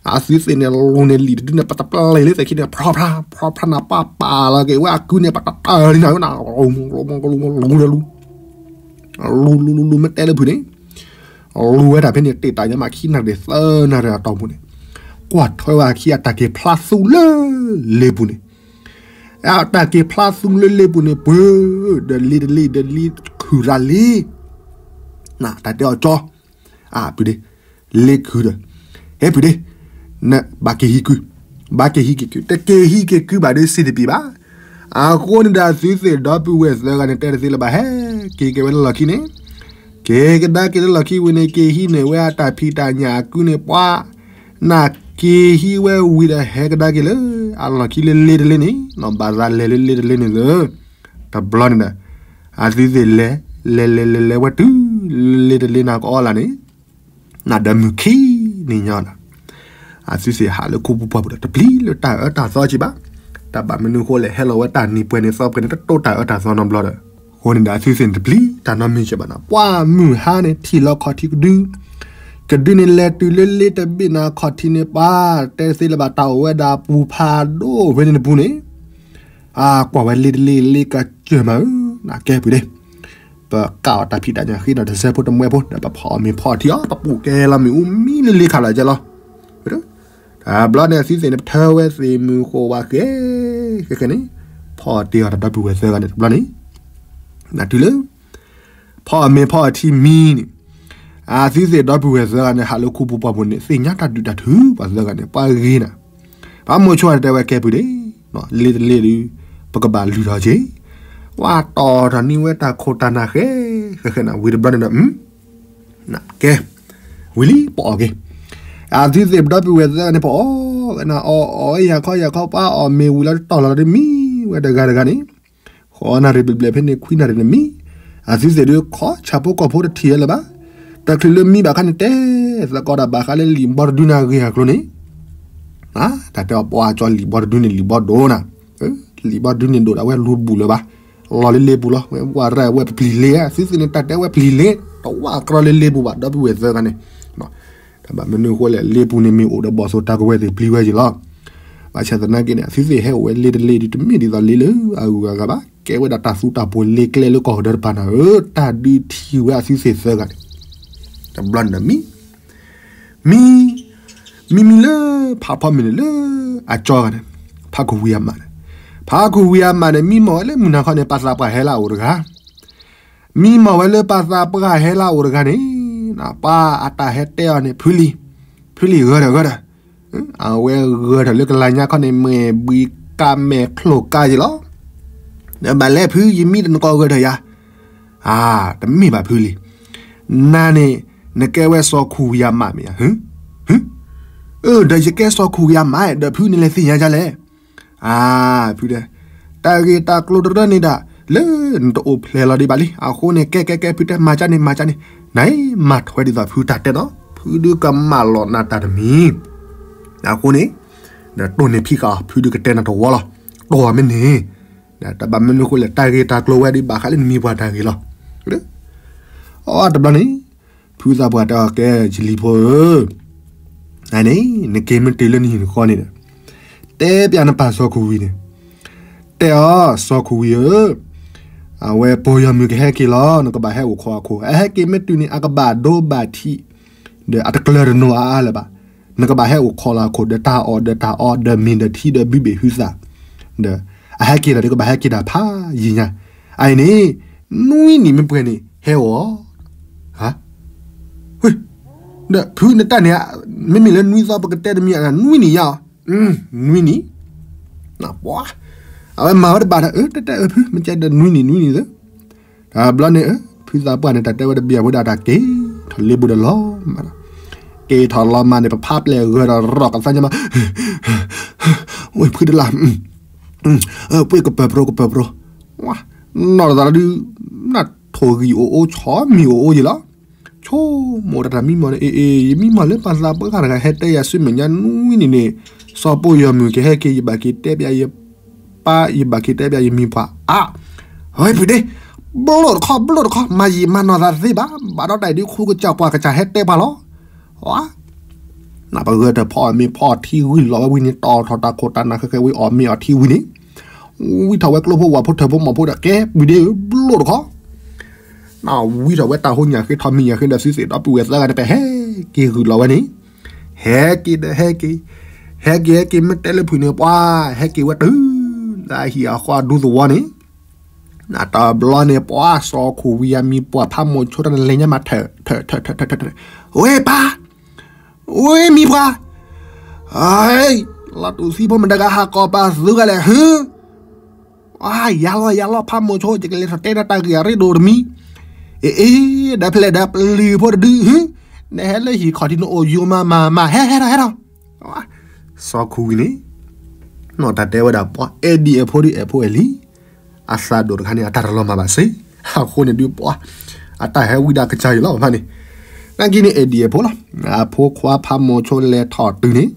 အသုသ့ၣ်န့ၣ် လူၤန့ၣ်လံၣ်တဒုန့ၣ် ပတပျဲလံသ့ၣ်ခံန့ၣ် ဖြီဖြါ ဖြီဖြါနၤ ပၢ်ပာ်လီၤက့ၤဝဲအကုန့ၣ် ပတတၢၢ်လံနၤ လူၤလူၤလူၤလူၤ မ့ၢ်တဲလၢဖုန့ၣ်, လူၤလူၤလူၤလူၤ မ့ၢ်တဲလၢဖုန့ၣ်, လူၤဝဲဒၣ်ဖဲန့ၣ် တ့ၢ်တၢ်ညါမးခံနၣ်ရံၣ်သၢနၣ်ရံၣ်အတီၢ်ပူၤန့ၣ်, ကွၢ်ထွဲဝဲအခံအတၢ်က့ၤဖျါသူလၢလ့ပူၤန့ၣ်, အတၢ်က့ၤဖျါသူလၢလ့ပူၤန့ၣ် ပှဲၤ ဒီးလ့တလ့ဒီးလ့ခုၣ်ရၤလ့ တၢ်တဲအီၤကၠီ, အပုၢ်ဒ့, လ့ခုၣ်ဒီး, ဟဲပုၢ်ဒ့, ဘၣ်က့ၤဟံးကု, ဘၣ်က့ၤဟံးက့ၤကု, တက့ၤဟံးက့ၤကုဘၣ်ဒီးစံးတပံၤဘၣ်. အဃိန့ၣ်ဒီးသုသ့ၣ်ဒီပုၢ်ဝဲၢ်သၢဂၤန့ၣ် တဲတသ့လၢၤဘၣ် ဟဲက့ၤက့ၤဝဲလၢလီၢ်ခံန့ၣ်, က့ၤကဒါက့ၤလၢလီၢ်ခံဝံၤန့ၣ် က့ၤဟံးန့ၢ်ဝဲအတၢ်ဖံးတၢ်ညၣ်အကုန့ၣ် ပှၤ နက့ၤဟံးဝဲဝံၤဒီးဟဲကဒါက့ၤလၢ အလီၢ်ခံလၢလ့တလ့န့ၣ်, ဘၣ်သးလဲၤလၢလ့တလ့န့ၣ်လၢ တဘျီန့ၣ်ဒီး အသုသ့ၣ်လဲၤ လဲၤလဲၤလဲၤလဲၤဝဲတုၤ လ့တလ့နၤကအီလၢ်န့ၣ်, နဒီးမုၢ်ခံနံၤညါဒီး အသုသ့ၣ်ဟးလၢခူပူၤပှၢ်ပူၤဒီး တပျံၤလၢတၢ်အၢတၢ်သီက့ၤဘၣ်. တၢ်ဘၣ်မနုၤဃိလဲၣ် ဟဲလီၤဝဲတၢ်နံၤပှဲၤန့ၣ် သီပှဲၤန့ၣ် တတိၢ်တၢ်အၢတၢ်သီနီတဘျီဒီး, အဃိန့ၣ်ဒီးအသုသ့ၣ်န့ၣ်တပျံၤတၢ်နီတမံၤက့ၤဘၣ်နီၤ. ပှၢ်မုၢ်ဟါန့ၣ် ထံၣ်လီၤခီၣ်ထံးကဒု, ကဒုန့ၣ်လဲၤတုၤလၢလ့တဘ့ၣ်နၤခီၣ်ထံးန့ၣ် ပှၤ တဲသ့လၢၤဘၣ် တၢ်အိၣ်ဝဲဒၣ်ပူၤဖးဒိၣ်ဖဲန့ၣ်တပူၤန့ၣ်, အကွၢ်ဝဲလ့တလ့လ့ကစၢၢ်မးဧၢ, နကဲပုၢ်ဒ့, ပကးအီၤတၢ်ဖံးတၢ်ညၣ်ဃ့ဒီးတစဲးဖိတမှဲဖိဒီး ပဖီၣ်အီၣ်မ့ၤဖီၣ်အီထံအီၤ ပပူၤကဲလီၤမ့ၣ်အူမံလၢလ့ခးလီၤကဲလီၤ. တဘျီန့ၣ်အသုသ့ၣ်န့ၣ် ပထၢဝဲသ့ၣ်မုၢ်ဃိးဝါဃဲ ဃဲဃဲန့ၣ်, ဖီၣ်တ့ၢ်အီၤတၢ်ဒီပုၢ်ဝဲၢ်သၢဂၤန့ၣ် တဘျီန့ၣ်, နတုၤလၢ ဖီၣ်အီၣ်မ့ၤဖီၣ်အီထံမံန့ၣ်, အသုသ့ၣ်ဒီပုၢ်ဝဲၢ်သၢဂၤန့ၣ် ဟးလၢခူပူၤပှၢ်ပူၤန့ၣ် သ့ၣ်ညါတၢ်ဒုးတၢ်ထုပှၤသၢဂၤန့ၣ် ပှၤဂ့ၤနၤ, ပှၤမိၤဆိတဲဝဲကဲပုၢ်ဒ့, လ့တလ့ဒီး ပကဘၣ်လုၢ်ထီၣ်က့ၤ, ပှၤတီၢ်ထီၣ်န့ၢ်ဝဲတၢ်ခိၣ်တၢ်နၢ်ဃဲ ဃဲဃဲန့ၣ် ဝံၤတဘျီန့ၣ်ဒီး ကဲ, ဝံၤလံ ပအီၣ်က့ၤ, အသုသ့ၣ်ဒီပုၢ်ဝဲၢ်သၢဂၤန့ၣ် ပအီၣ်ဝဲနၤ အီၣ်အီၣ်ဝဲယၤခီယၤခီ ပှၤအီၣ်မ့ၤဝံၤလီၤတတီၢ်လီၤဒီးမံဝဲတဂၤတဂၤန့ၣ်, ဃိးနၣ်ရံၣ်ဘျဲၣ်ဘျဲၣ်ဖဲန့ၣ် ခွံနၣ်ရံၣ်န့ၣ်မံ, အသုသ့ၣ်ဒုးခီဆၣ်ဖိကီၢ်ဖိတထံၣ်ဝဲလၢၤဘၣ်, တချုးလၢမံဘၣ်ခါန့ၣ်တဲ, သကိးတၢ်ဘၣ်ဃးလၢလံာ်ဘီတဒုနၤဂ့ၤအကျိၤန့ၣ်, တၢ်တဲအီၤပှၤကၠီလံာ်ဘီတဒုန့ၣ် လံာ်ဘီဒိနၤ, လံာ်ဘီတဒုန့ၣ်ဒိၣ်ဒၣ်ဝဲလူၤတဘူၣ်လၢၤဘၣ်, လီၤလၢလ့ပူၤလီၤ ဝဲဝဲရၢၢ်ဝဲပျံၤလ့, အသုသ့ၣ်န့ၣ် တၢ်တဲဝဲပျံၤလ့, တဝၢ်ကြီလၢလ့ပူၤဘၣ် ဒီပုၢ်ဝဲၢ်သၢဂၤန့ၣ် တၢ်ဘၣ်မနုၤဃိလဲၣ် လ့ပူၤန့ၣ်မ့ၢ်အိၣ်ဒီးဘီၣ်သိၣ်တၢ်ကဝဲၤသ့ၣ်ပျံၤဝဲက့ၤလီၤ. ဘၣ်ဆၣ်သနာ်က့န့ၣ် အသုသ့ၣ်ဟဲအိၣ်ဝဲလ့တလ့ဒီး တမ့ၢ်ဒ်သိးလ့လၢအဂုၤအဂၤဘၣ်, ကဲဝဲဒၣ်တၢ်သူတၢ်ပိၤလ့ကျဲလၢကီၢ်ကဒၢတပၤနၤဧၢ, တၢ်ဒုးထံၣ်ဝဲအသုသ့ၣ်သၢဂၤန့ၣ်, တဘျီန့ၣ်ဒီးမံ မံ မံမံလၢ ဖးဖီမ့ၢ်န့ၣ်လၢ အကၠီဂၤန့ၣ်, ဖးခိၣ်ဝံၤအမးန့ၣ်, ဖးခိၣ်ဝံၤအမးန့ၣ် မံမီၢ်ဝဲလၢမုၢ်နၤခီန့ၣ် ပှၤသးပှၢ်ဟဲလၢအအိၣ်တဂၤ မံမီၢ်ဝဲလၢပှၤသးပှၢ်ဟဲလၢအအိၣ်တဂၤန့ၣ်, ပှၤအတၢ်ဟဲတဲအီၤန့ၣ် ဖုလံၤ, ဖုလံၤဂၢၢ်ဒီးဂၢၢ်ဒီး, အဝဲဂၢၢ်ဒီးလၢကလၤညါခီန့ၣ် မဲာ်ဘှံးကါမဲာ်ချိၣ်ကါက့ၤလီၤ. ဘၣ်လဲၣ်ဖု ယမံတနကိးဂၢၢ်ဒီးယၤ, တမ့ၢ်ဘၣ်ဖုလံၤ, နၤန့ၣ် နကဲဝဲစီၤခိၣ်ဝံၤအမးမ့ၢ်ဧါ, အၢ ဒီးယကဲစီၤခိၣ်ဝံၤအမး ဒီးဖုန့ၣ်လဲၤသ့ၣ်ညါဒ်လဲၣ် အၢ ဖုတဲ, တၢ်ဂ့ၢ်တၢ်ကျိၤတရၢန့ၣ်ဒၣ် လၢနတအိၣ်ဖျဲၣ်လီၤဒံးဘၣ်လံ. အဃိန့ၣ် ကဲ ကဲ ကဲ ဖုတဲ မၤကၢ်န့ၣ် မၤကၢ်န့ၣ်, နမၤထွဲဒ်သိးဖုတၢ်တဲနီၤ, ဖုဒုးကမၢလီၤနၤတၢ်တမံၤ. အဃိန့ၣ် ဒီးတိၢ်န့ၢ်ဖံးဃာ်အီၤ ဖုဒုးကတဲနၤတဝီလီၤ. တိၢ်အီၤမ့ၢ်န့ၣ်, တၢ်ဘၣ်မနုၤဃိလဲၣ် တၢ်ဂ့ၢ်တၢ်ကျိၤဝဲဒၣ်ဘၣ်ဃးလၢနမံၤပှၢ်တၢ်ဂ့ၢ်လီၤ. အတဘျီန့ၣ် ဖုသးပှၢ်တဲအီၤ ကဲ ယလံၤဖိဧၢ, န့ၣ် နက့ၤမ့ၢ်တုၤလၢနဟံၣ်နဃီန့ၣ်ဒီး တဲပျးနပၢ်စီၤခိၣ်ဝံၤန့ၣ်, တဲအီၤ စီၤခိၣ်ဝံၤဧၢ, အဝဲပိာ်ယီၤမုၢ်ကဟဲက့ၤလီၤ, နကဘၣ်ဟဲအိၣ်ခိးအခိၣ်, အဟဲက့ၤမ့ၢ်တုၤန့ၣ် အကဘၣ်ဒိဘၣ်ထံး ဒီးအတကျၢၤတနီၤအါအါလၢၤဘၣ်. နကဘၣ်ဟဲအိၣ်ခိးလၢအခိၣ် ဒီးတၢ်အီၣ်ဒီးတၢ်အီ ဒီးမ့ၤဒီးထံဒီးဘုဘ့ၣ်ဟုသၣ်, ဒီးအဟဲက့ၤဒီး ကဘၣ်ဟဲက့ၤတၢ်ဖးယံာ်ညါ, အအံၤန့ၣ် နွံနံၤမ့ၢ်ပှဲၤန့ၣ် ဟဲအိၣ် ဒီးဖုနတၢ်န့ၣ် မ့မ့ၢ်လၢနွံသီပကတဲတမံၤ နွံနံၤညါအီၤ, နွံနံၤ, ပှၤ, အဝဲမၤဝဲတဘၣ်ဒီး အၢ တဲတဲအၢ ဖု မ့ၢ်ကဲဒီး နွံနံၤ နွံနံၤသၢ, တဘျီန့ၣ် ဖုသးပှၢ်န့ၣ် တၢ်တဲဝဲတဘၣ်အဝဲဒၣ်တၢ်က့ၤထီၣ်လ့ပူၤဒီးလီၤမးလီၤ. က့ၤထီၣ်လီၤမးန့ၣ် ပဖးပျဲၢ်ဂၢၢ်ဒီးရီၣ်ကသါညါမး, ဝ့ၢ်ဖုတလၢ်, ပှ့ၢ်ကပၢၤပရိကပၢၤပရိ, နီၢ်တသးလီၤဒုး, နၢ်ထိၣ်ဂံၢ်အိၣ်အိၣ် ဆီမံၤအိၣ်အိၣ်ယံၤလီၤ. ဆိမိၣ်တၢ်တၢ်မံမီၢ်န့ၣ် အ့ၣ်အ့ၣ် ယမံမီၢ်လၢပှၤသးပှၢ်တဂၤ ဟဲတဲယၤဆူမဲာ်ညါနွံနံၤန့ၣ်, စီၤပိၢ်ယီၤမုၢ်ကဟဲက့ၤ ယဘၣ်က့ၤတဲပျးယပၢ် ယဘၣ်က့ၤတဲပျးယမံၤပှၢ်အါ, ဝဲဖုဒ့, ဘျိၣ်တခီ ဘျိၣ်တခီ မၤယံာ်မၤနီၢ်သးသ့ဘၣ်, ဘၣ်ဒီးတၢ်အံၤဒုး ခိကစၢ်ပှၤကစၢ်ဟဲတဲပှၤလီၤ. နပဂၢၢ်တၢ်ဖီအီၣ်မ့ၤဖီအီၣ်ထံဝံၤလီၤဝဲဝံၤန့ၣ် တီၢ်ထီၣ်တၢ်ခိၣ်တၢ်နၢ်ဃဲးဃဲးဝံၤအီၣ်မ့ၤအီၣ်ထံဝံၤန့ၣ်, ဝံထီၣ်ဝဲကျိဖိဝၣ်ဖိထၢၣ်ဖိမီၢ်ဖိဒီးကဲပှၤဒ့ ဘျိၣ်တခီ, နဝံထီၣ်ဝဲတၢ်ဟိညၣ်ဃ့ထီၣ်မံၤညၣ်ဃ့ဒီး သုသ့ၣ်ဒီပုၢ်ဝဲၢ်သၢဂၤန့ၣ် ပဟဲက့ၤဂုာ်လီၤဝဲန့ၣ်, ဟဲက့ၤဒီးဟဲက့ၤ, ဟဲက့ၤဟဲက့ၤ မ့ၢ်တဲလၢဖုၣ်န့ၣ် ပှၤ ဟဲက့ၤဝဲတုၤ လၢအဟံၣ်အဃီအဒူသဝီန့ၣ်, နတဘျီန့ၣ် ပှၤစီၤခိၣ်ဝံၤအမံၤပှၢ်ဖးမိၢ်ဆိတၢ်န့ၣ် လဲၤညါမးထၢၣ်ထၢၣ်ထၢၣ်ထၢၣ်, ဝ့ၢ်ပၢ်, ဝ့ၢ်မံၤပှၢ်, လီၤတူၢ်သံဖိမတၤဂၤဟးကီၢ်ပာ်သုဂၤလဲၣ်, ဟၢ, ယၤလီၤယၤလီၤ ဖးမိၢ်ဆိ ယကလဲၤထီၣ်တဲဒၣ်တၢ်ဂ့ၢ်အရ့ဒိၣ်တမံၤ, အ့ၣ်အ့ၣ် ဒီးဖျဲၣ်ဒီးပျုၢ်ဖိတဒု, နဟဲလၢဟံၣ်ခီၣ်ထံးနအိၣ်ယိာ်မးမးမး ဟဲဟဲထီၣ်ဟဲထီၣ်, စီၤခိၣ်ဝံၤန့ၣ် နီၢ်တၢ်တဲဝဲဒၣ်ပှၤ အဲၣ်ဒံၣ်အဲၣ်ဖိဒုးအဲၣ်ဖိအဲၣ်လံၤ, အသးဒိၣ်တခါန့ၣ် အတၢ်တလီၤမၢ်ဘၣ်စ့ၢ်, အဃိန့ၣ်ဒုးပှၤ အတၢ်ဟဲဝံဒၣ်ကစၢ်ယံၤလီၤဘၣ်န့ၣ်, နာ်က့န့ၣ် အဲၣ်ဒံၣ်အဲၣ်ဖိလီၤ, အဖိခွါဖးမိၢ်ဆိလဲၤထီၣ်တုၤန့ၣ်,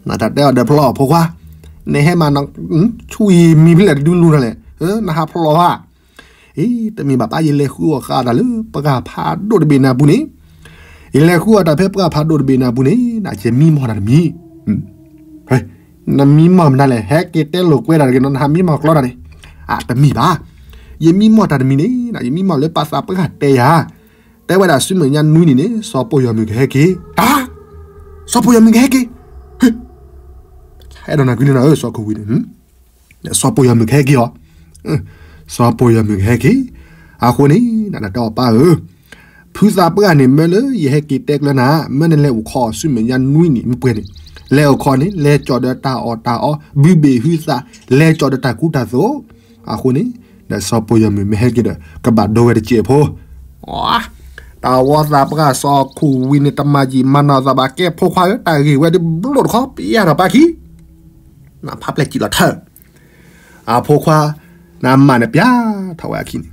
နတၢ်တဲအီၤဒီးဖျီၣ်ဖိခွါ, နဟဲမး ဆူၣ်အံၤမံၤဖဲလဲၣ်တဒုလူၤထီၣ်လဲၣ်, နဟးဖျီၣ်ဧါ, အ့ တမ့ၢ်ဘၣ်ပၢ် ယလဲၤဃုအီၣ်ဃာ်တၢ်လၢပှၢ်ဖးဒိၣ်တဘ့ၣ်နၤပူၤန့ၣ်, ယလဲၤဃုအီၣ်တၢ်ဖဲပှၢ်ဖးဒိၣ်တဘ့ၣ်နၤပူၤန့ၣ် နယမံမီၢ်တၢ်တမံၤ, နမံမီၢ်မနုၤလဲၣ် ဟဲက့ၤတဲလိာ်ကွဲတၢ်တဂ့ၤနီၤ နဟးမံမီၢ်ကျီတၢ်န့ၣ်, အတမ့ၢ်ဘၣ်, ယမံမီၢ်တၢ်တမံၤန့ၣ် ယမံမီၢ်လၢပှၤသးပှၢ်တဲယၤ, တဲဝဲဒၣ်ဆူမဲာ်ညါနွံနံၤန့ၣ် စီၤပိၢ်ယီၤမုၢ်ကဟဲက့ၤ, တၢ်, စီၤပိၢ်ယီၤမုၢ်ကဟဲက့ၤ, ဟဲဒီးနၤကွံန့ၣ်နၤဧၢ စီၤခိၣ်ဝံၤန့ၣ် စီၤပိၢ်ယီၤမုၢ်ကဟဲက့ၤအီၤ, စီၤပိၢ်ယီၤမုၢ်ကဟဲက့ၤ, အဃိန့ၣ် နတၢ်တဲအီၤပၢ်ဧၢ, ဖုသးပှၢ်န့ၣ် မၢလၢယဟဲက့ၤတဲကျၢနၤ မၢနလဲၤအိၣ်ခိးဆူမဲာ်ညါနွံနံၤမ့ၢ်ပှဲၤန့ၣ်, လဲၤအိၣ်ခိးန့ၣ် လဲၤကၠီၣ်ဒီးတၢ်အီၣ်တၢ်အီ ဘုဘ့ၣ်ဟုသး, လဲၤကၠီၣ်ဒီးတၢ်ကူတၢ်သိး, အဃိန့ၣ် ဒီးစီၤပိၢ်ယီၤမုၢ်မ့ၢ်ဟဲက့ၤဒီး ကဘၣ်ဒိဝဲတစဲးဖိ တၢ်ဝီသးပှၢ်စီၤခိၣ်ဝံၤန့ၣ် တမၤယံာ်မၤနီၢ်သးဘၣ် ကဲဖိခွါဧၢ တၢ်ဂ့ၢ်ဝဲဒ်ဘျိၣ်တခီ ပျၢ်ထီၣ်ပၢ်ခံ, နဖးပျဲၢ်စံၣ်လီၤထၢၣ်, အဖိခွါ, နမၤန့ၣ်ပျၢ်ထီၣ်ဝဲအခံန့ၣ်,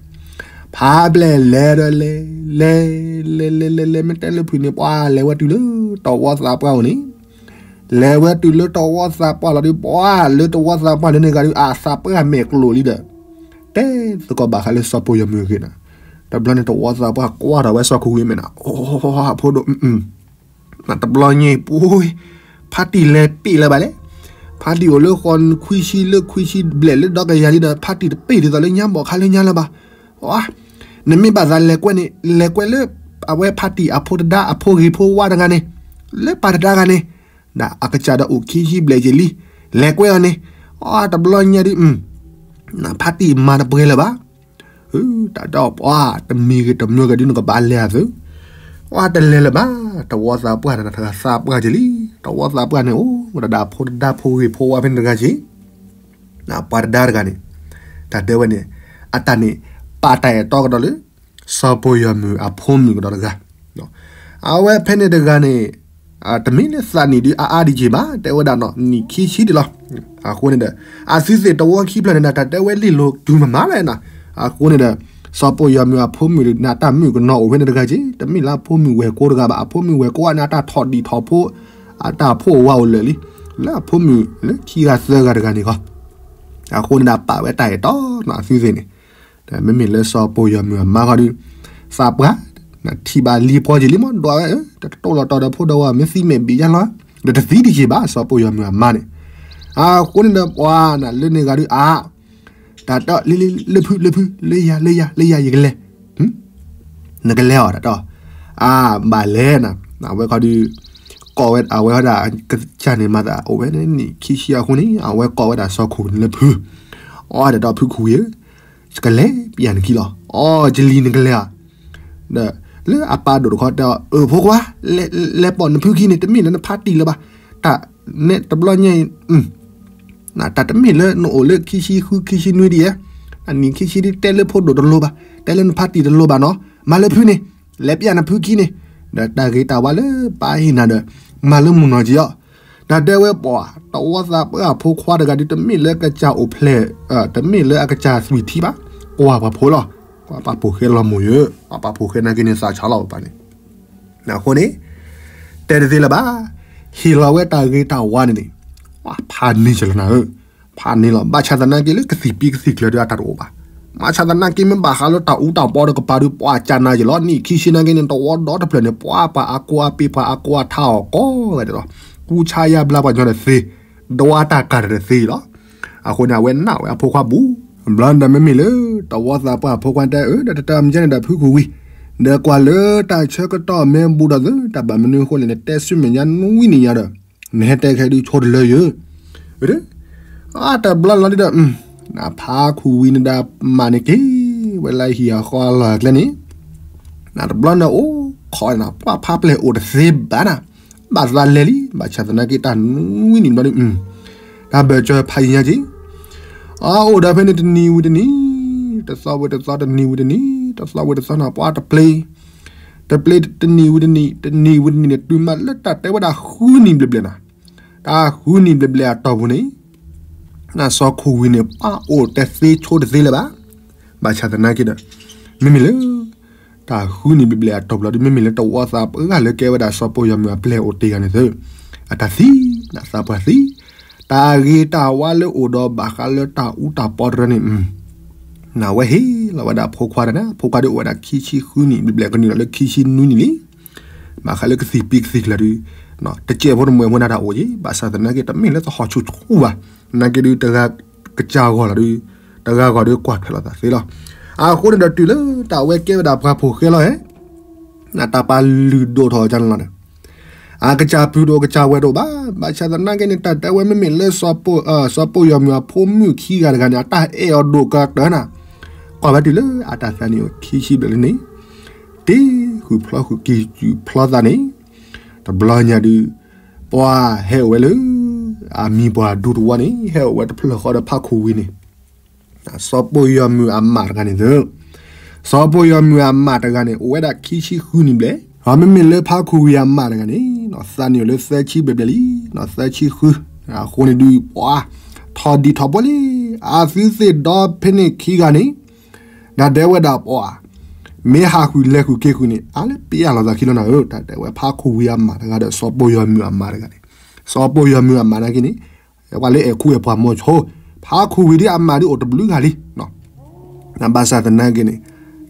ဖးပျဲၢ်လဲၤဒီးလဲၤ, လဲၤ, လဲၤလဲၤလဲၤလဲၤ မ့ၢ်တဲလၢဖုၣ်န့ၣ် ပှၤလဲၤဝဲတုၤလၢတၢ်ဝီသးပှၢ်အိၣ်န့ၣ်, လဲၤဝဲတုၤလၢတၢ်ဝီသးပှၢ်လီၤဒီး ပှၤလၢတၢ်ဝီသးပှၢ်လၢန့ၣ်ဂၤဒီး အသးပှၢ်မဲာ်ကျိၤလံဒီး တဲသကိးဘၣ်ဃးလၢစီၤပိၢ်ယီၤမုၢ်အဂ့ၢ်န့ၣ်, တဘျီန့ၣ်တၢ်ဝီသးပှၢ်ကွၢ်ထီၣ်ဝဲစီၤခိၣ်ဝံၤမဲာ်န့ၣ်, အိ ဖိဒိၣ်, တဘျီညါအံၤပှၤ, ဖါတံၢ်လဲၤပ့ၢ်လၢၤဘၣ်လဲၣ်, ဖါတံၢ်အိၣ်လၢဃီနံၣ်ခွံဆံလၢခွံဆံဘျဲၣ်လၢဒီကယၤလံဒီး ဖါတံၢ်တပ့ၢ်ဒ်သိးလၢညါဘီၣ်ခါလၢညါလၢၤဘၣ်, နမ့ၢ်ဘၣ်သးလဲၤကွဲန့ၣ် လဲၤကွဲလၢ အဝဲဖါတံၢ်အဖိတဒါအဖိဂ့ၤဖိဝါတဂၤန့ၣ်, လၢပၢ်တဒါဂၤန့ၣ်, ဒီးအကစၢ်ဒီးအိၣ်ခံဆံဘျဲၣ်က့ၤလံ, လဲၤကွဲအီၤန့ၣ်, အတဘျီညါဒ် ဖါတံၢ်မၤတပှဲၤလၢၤဘၣ်, တၢ်ဒီးပှၤ တမံၤဂ့ၤတမံၤဂ့ၤဒ်နကဘၣ်လဲၤအသု, အတလဲၤလၢၤဘၣ်, တဝီသးပှၢ်န့ၣ် တဂၤသးပှၢ်က့ၤလံ, တဝီသးပှၢ်န့ၣ် အိၣ်ဝဲဒၣ်ဒီးအဖိတဒါဖိဂ့ၤဖိဝါဖဲန့ၣ်တဂၤက့ၤ ပှၤတဒါတဂၤန့ၣ်, တၢ်တဲဝဲန့ၣ်, အတၢ်န့ၣ် ပာ်တၢ်အဲၣ်တီကဒီးလၢ စီၤပိၢ်ယီၤမုၢ်အဖိမုၣ်ကဒီးတဂၤ, အဝဲဖဲန့ၣ်တဂၤန့ၣ်, တမ့ၢ်လၢသးနံၣ်ဒုးအါအါဒံးက့ၤဘၣ် တဲဝဲဒၣ်နီၤ နံၣ်ခံဆံဒံးလီၤ, အဃိန့ၣ်ဒီး, အသုသ့ၣ်တဝီခံဖျၢၣ်န့ၣ်ဒီး တၢ်တဲဝဲလံာ်လိၤတုၤမးမးလၢနၤ, အဃိန့ၣ်ဒီး, စီၤပိၢ်ယီၤမုၢ်အဖိမုၣ်န့ၣ် အတၢ်မုာ်ကနီၤအိၣ်ဖဲန့ၣ်တဂၤက့ၤ တမ့ၢ်လၢအဖိမုၣ်ဝဲၢ်ကိတဂၤဘၣ် အဖိမုၣ်ဝဲၢ်ကိအန့ၣ် အတၢ်ထီၣ်ဒံၣ်ထီၣ်ဖိ, အတၢ်ဖိအဝၤအိၣ်လၢာ်လံ, လၢအဖိမုၣ်လၢခံဂၤသၢဂၤတဂၤန့ၣ်ဃီ, အဃိန့ၣ်ဒီးပာ်ဝဲတၢ်အဲၣ်တီနီၤအသုသ့ၣ်န့ၣ်, မ့မ့ၢ်လၢစီၤပိၢ်ယီၤမုၢ်အမါဃီဒီး, သးပှၢ်, ထံၣ်ဘၣ်လံၤပှီၤက့ၤလံမး ဒွးဝဲ, တတိၢ်လီၤတီၤဒီးဖိဒီးဝၤ မ့ၢ်သံမဲာ်ဘံၣ်ယါလီၤ, ဒီးတသံဒံးက့ၤဘၣ် စီၤပိၢ်ယီၤမုၢ်အမါန့ၣ်, အဃိန့ၣ်ဒီးပှၤနၤလၢန့ၣ်ဂၤဒုးအါ, တၢ်တီၢ်လံလံ လၢဖု လၢဖု လၢယၤ လၢယၤ လၢယၤ ယကလဲၤ, နကလဲၤအီၤတၢ်တီၢ်, အါ ဘၣ်လဲၣ်နၤ, အဝဲခီဒီး, ကိးဝဲအဝဲဒၣ်, ကစၢ်န့ၣ်မၤသးအိၣ်ဝဲန့ၣ် နံၣ်ခံဆံအဃိန့ၣ် အဝဲကိးဝဲဒၣ်စီၤခိၣ်န့ၣ်လၢဖု, အီ တၢ်တီၢ်ဖုခိၣ်ဧၢ ကလဲၤပျၢ်နခံလီၤ, အီ ကလံၤနကလဲၤဧါ, ဒီးလၢအပၢ်ဒိၣ်တခီတဲအီၤ အၢ ဖိခွါ, လဲၤပိာ်နဖုခံန့ၣ် တမ့ၢ်လၢနဖါတံၢ်လၢၤဘၣ်, တၢ်နဲတဘျီညါအံၤ, တၢ်တမ့ၢ်လၢနအိၣ်လၢခံဆံဃုခံဆံနွံဒ်ယဲ, အနံၣ်ခံဆံဒ်တဲလၢဖိဒိၣ်တလိၤဘၣ်, တဲလၢနဖါတံၢ်တလိၤဘၣ်နီၤ, မၤလၢဖုန့ၣ်, လဲၤပျၢ်နဖုခံန့ၣ်, ဒီးတၢ်ဂ့ၤတၢ်ဝါလၢပၢ်ဟ့ၣ်နၤဒီး မၤလၢမုၢ်နီၢ်က့ၤအီၤ, တၢ်တဲဝဲပှၤ တဝီသးပှၢ်ဖိခွါတဂၤဒုး တမ့ၢ်လၢကစၢ်အိၣ်ဖျဲၣ်, တမ့ၢ်လၢအကစၢ်သွံၣ်ထံဘၣ်, ကွၢ်ပှၤဖိလီၤ, ပှၤပာ်ဖှိၣ်ဃဲလီၤမိၢ်ယၢ, ပှၤပာ်ဖှိၣ်ဃဲနာ်က့န့ၣ် သးဆးလီၤပပၢ်န့ၣ်, အဃိန့ၣ် တဲတသ့လၢၤဘၣ်, ဟ့ၣ်လီၤဝဲတၢ်ဂ့ၤတၢ်ဝါန့ၣ်န့ၣ်, ဖးန့ၢ်ကလီၤနၤဧၢ, ဖးန့ၢ်လီၤ, ဘၣ်ဆၣ်သနာ်က့လၢကသံၣ်ပံကသံၣ်ကျၢၤဒီးအတၢ်တအိၣ်ဘၣ်, ဘၣ်ဆၣ်သနာ်က့မ့ၢ်ဘၣ်ဃးလၢတၢ်အူတၢ်ပီတကပၤဒီး ပှၤကနၤယလီၤ, နံၣ်ခံဆံနာ်က့န့ၣ် တဝီဒီတဖျၢၣ်န့ၣ် ပှၤပှၤအကိးအပ့ၤ ပှၤအကိးအထါအီၤကိးဝဲဒၣ်လီၤ, ကူဆါယါဘျါပှၤညီတသ့, ဒွါတၢ်ကၤတသ့လီၤ, အဃိန့ၣ် အဝဲနာ်ဝဲအဖိခွါဘူး, ဘျီဒီးမ့မ့ၢ်လၢ တဝီသးပှၢ်ဖိခွါတဲအၢ ဒီးတတၢ်မ့ၢ်ကဲန့ၣ်ဒီးဖုခူၣ်ဝံၤ, ဒီးကွၢ်လၢတၢ်ဆၢကတီၢ်မ့ၢ်ဘူးဒီးသု တၢ်ဘၣ်မနုၤအဃိလဲၣ်န့ၣ် တဲဆူမဲာ်ညါနွံနံၣ်ညါဒီး, နဟဲတဲခဲဒုးဆိတလၢယၢ, အတဘျီလီၤဒုဒီး, နဖးခူၣ်ဝံၤန့ၣ်ဒီးမးန့ၣ်က့ၤ, ဝဲလၢဟံၣ်အဃီအလီၢ်အကျဲန့ၣ်, နတဘျီန့ၣ်အိၣ်ခိးနၤ ပှၤဖးပျဲၢ်အိၣ်တသ့ဘၣ်နၤ, ဘၣ်သးလဲၤလံ, ဘၣ်ဆၣ်သနာ်က့တၢ်နွံနံၣ်ဘျီဒု, တၢ်ဘၢၣ်စၢၤဖးယံၤညါက့ၤ အအိၣ်ဒီးဖဲန့ၣ်တနံၤဝံၤတနံၤ, တသီဝံၤတသီ တနံၤဝံၤတနံၤ, တသီဝံၤတသီန့ၣ် ပှၤတပျ့ၤ, တပျ့ၤတနံၤဝံၤတနံၤ, တနံၤဝံၤတနံၤန့ၣ် တုၤမးလၢတၢ်တဲဝဲဒၣ်ဃုနံၣ်ဘျဲၣ်ဘျဲၣ်နၤ, တၢ်ဃုနံၣ်ဘျဲၣ်ဘျဲၣ်အတီၢ်ပူၤန့ၣ်, နစီၤခိၣ်ဝံၤန့ၣ် ပှၤအိၣ်တသ့ဆိတသ့လၢၤဘၣ်, ဘၣ်ဆၣ်သနာ်က့ဒီး, မ့မ့ၢ်လၢ တၢ်ဃုနံၣ်ဘျဲၣ်ဘျဲၣ်အတီၢ်ပူၤလီၤဒု မ့မ့ၢ်လၢတဝီသးပှၢ်လၢကဲဝဲဒၣ်စီၤပိၢ်ယီၤမုၢ်အပျဲၢ်အိၣ်တ့ၢ်ဂၤန့ၣ်သု, အတၢ်သံ, နသးပှၢ်သံ, တၢ်ဂ့ၤတၢ်ဝါလၢအိၣ်ဒီးဘၣ်ဃးလၢတၢ်အူတၢ်ပီတရၢန့ၣ်, နဝဲဟ့ၣ်လီၤဝဲဒၣ်ဖိခွါတဂၤန့ၣ်, ဖိခွါဒုးအိၣ်ဝဲဒၣ်ခံဆံဃုနံၣ်ဘျဲၣ်ဘျဲၣ် ကနုာ်လီၤလၢခံဆံနွံနံၣ်လံ, ဘၣ်ဃးလၢကသံၣ်ပံကသံၣ်ကျၢၤဒု, တစဲးဖိတမှဲးဖိန့ၣ်တၢ်အိၣ်က့ၤ, ဘၣ်ဆၣ်သနာ်က့ တမ့ၢ်လၢသဟီၣ်ဆူၣ်ဆူၣ်ဘၣ်, သနာ်က့ဒု တဂၤကစၢ်ဂီၢ်လီၤဒု, တဂၤဂီၢ်ဒုးကွၢ်ထွဲလိာ်သးသ့လီၤ, အဃိန့ၣ်ဒီးတုၤလၢတၢ်ဝဲကဲဝဲဒၣ်ပှၤဖိၣ်ဃဲလီၤဧါ နတၢ်ပာ်လုၢ်ဒိၣ်ထီၣ်ကန့ၣ်လီၤန့ၣ်, အကစၢ်ပုၢ်ဒိၣ်ကစၢ်ဝဲၢ်ဒိၣ်ဘၣ်, ဘၣ်ဆၣ်သနာ်က့န့ၣ် တၢ်တဲဝဲမ့မ့ၢ်လၢ စီၤပိၢ်ယီၤမုၢ်အဖိမုၣ်ခံဂၤတဂၤန့ၣ် အတၢ်အဲၣ်အီၤဒိၣ်ကတၢၢ်နၤ, ကွၢ်ဝဲတုၤလၢအတၢ်သးနံၣ်အိၣ်ခံဆံဘျဲၣ်လံန့ၣ်, တ့ဃုာ်ဖျီဃုာ်က့ၤဃုာ်ဖျီသးန့ၣ်, တဘျီညါဒုး, ပှၤဟဲအိၣ်ဝဲလၢ အမံၤပှၢ်ဒူတဝီန့ၣ် ဟဲအိၣ်ဝဲတဖျၢၣ်ဃီဒီးဖးခူၣ်ဝံၤန့ၣ်, စီၤပိၢ်ယီၤမုၢ်အမးတဂၤန့ၣ်သု, စီၤပိၢ်ယီၤမုၢ်အမးတဂၤန့ၣ် အိၣ်ဝဲဒၣ်ခံဆံဃုနံၣ်ဘျဲၣ်, မ့မ့ၢ်လၢဖးခူၣ်ဝံၤအမးတဂၤန့ၣ် သးနံၣ်အိၣ်လၢသၢဆံဘျဲၣ်ဘျဲၣ်လံ, သၢဆံဃု, အဃိန့ၣ်ဒုးပှၤ, ထီၣ်ဒံးထီၣ်ဘှီလံ, အသုသ့ၣ်ဒီဖဲန့ၣ်ခံဂၤန့ၣ်, တၢ်တဲဝဲဒၣ်ပှၤ, မ့ၢ်ဟးဃုာ်လဲၤဃုာ်က့ၤဃုာ်န့ၣ် အါလၢပယၢ်လီၤသးခံလီၤနၤဧၢ, တၢ်တဲဝဲဖးခူၣ်ဝံၤအမးတဂၤဒီး စီၤပိၢ်ယီၤမုၢ်အမးတဂၤန့ၣ်, စီၤပိၢ်ယီၤမုၢ်အမးနာ်က့န့ၣ်, ပှၤလၢအဲၣ်ခူအဲၣ်ပှၤမိၤဆိ, ဖးခူၣ်ဝံၤဒ်အမးဒ်အိၣ်တဘျုးဂၤလံ, ဘၣ်ဆၣ်သနာ်က့န့ၣ်,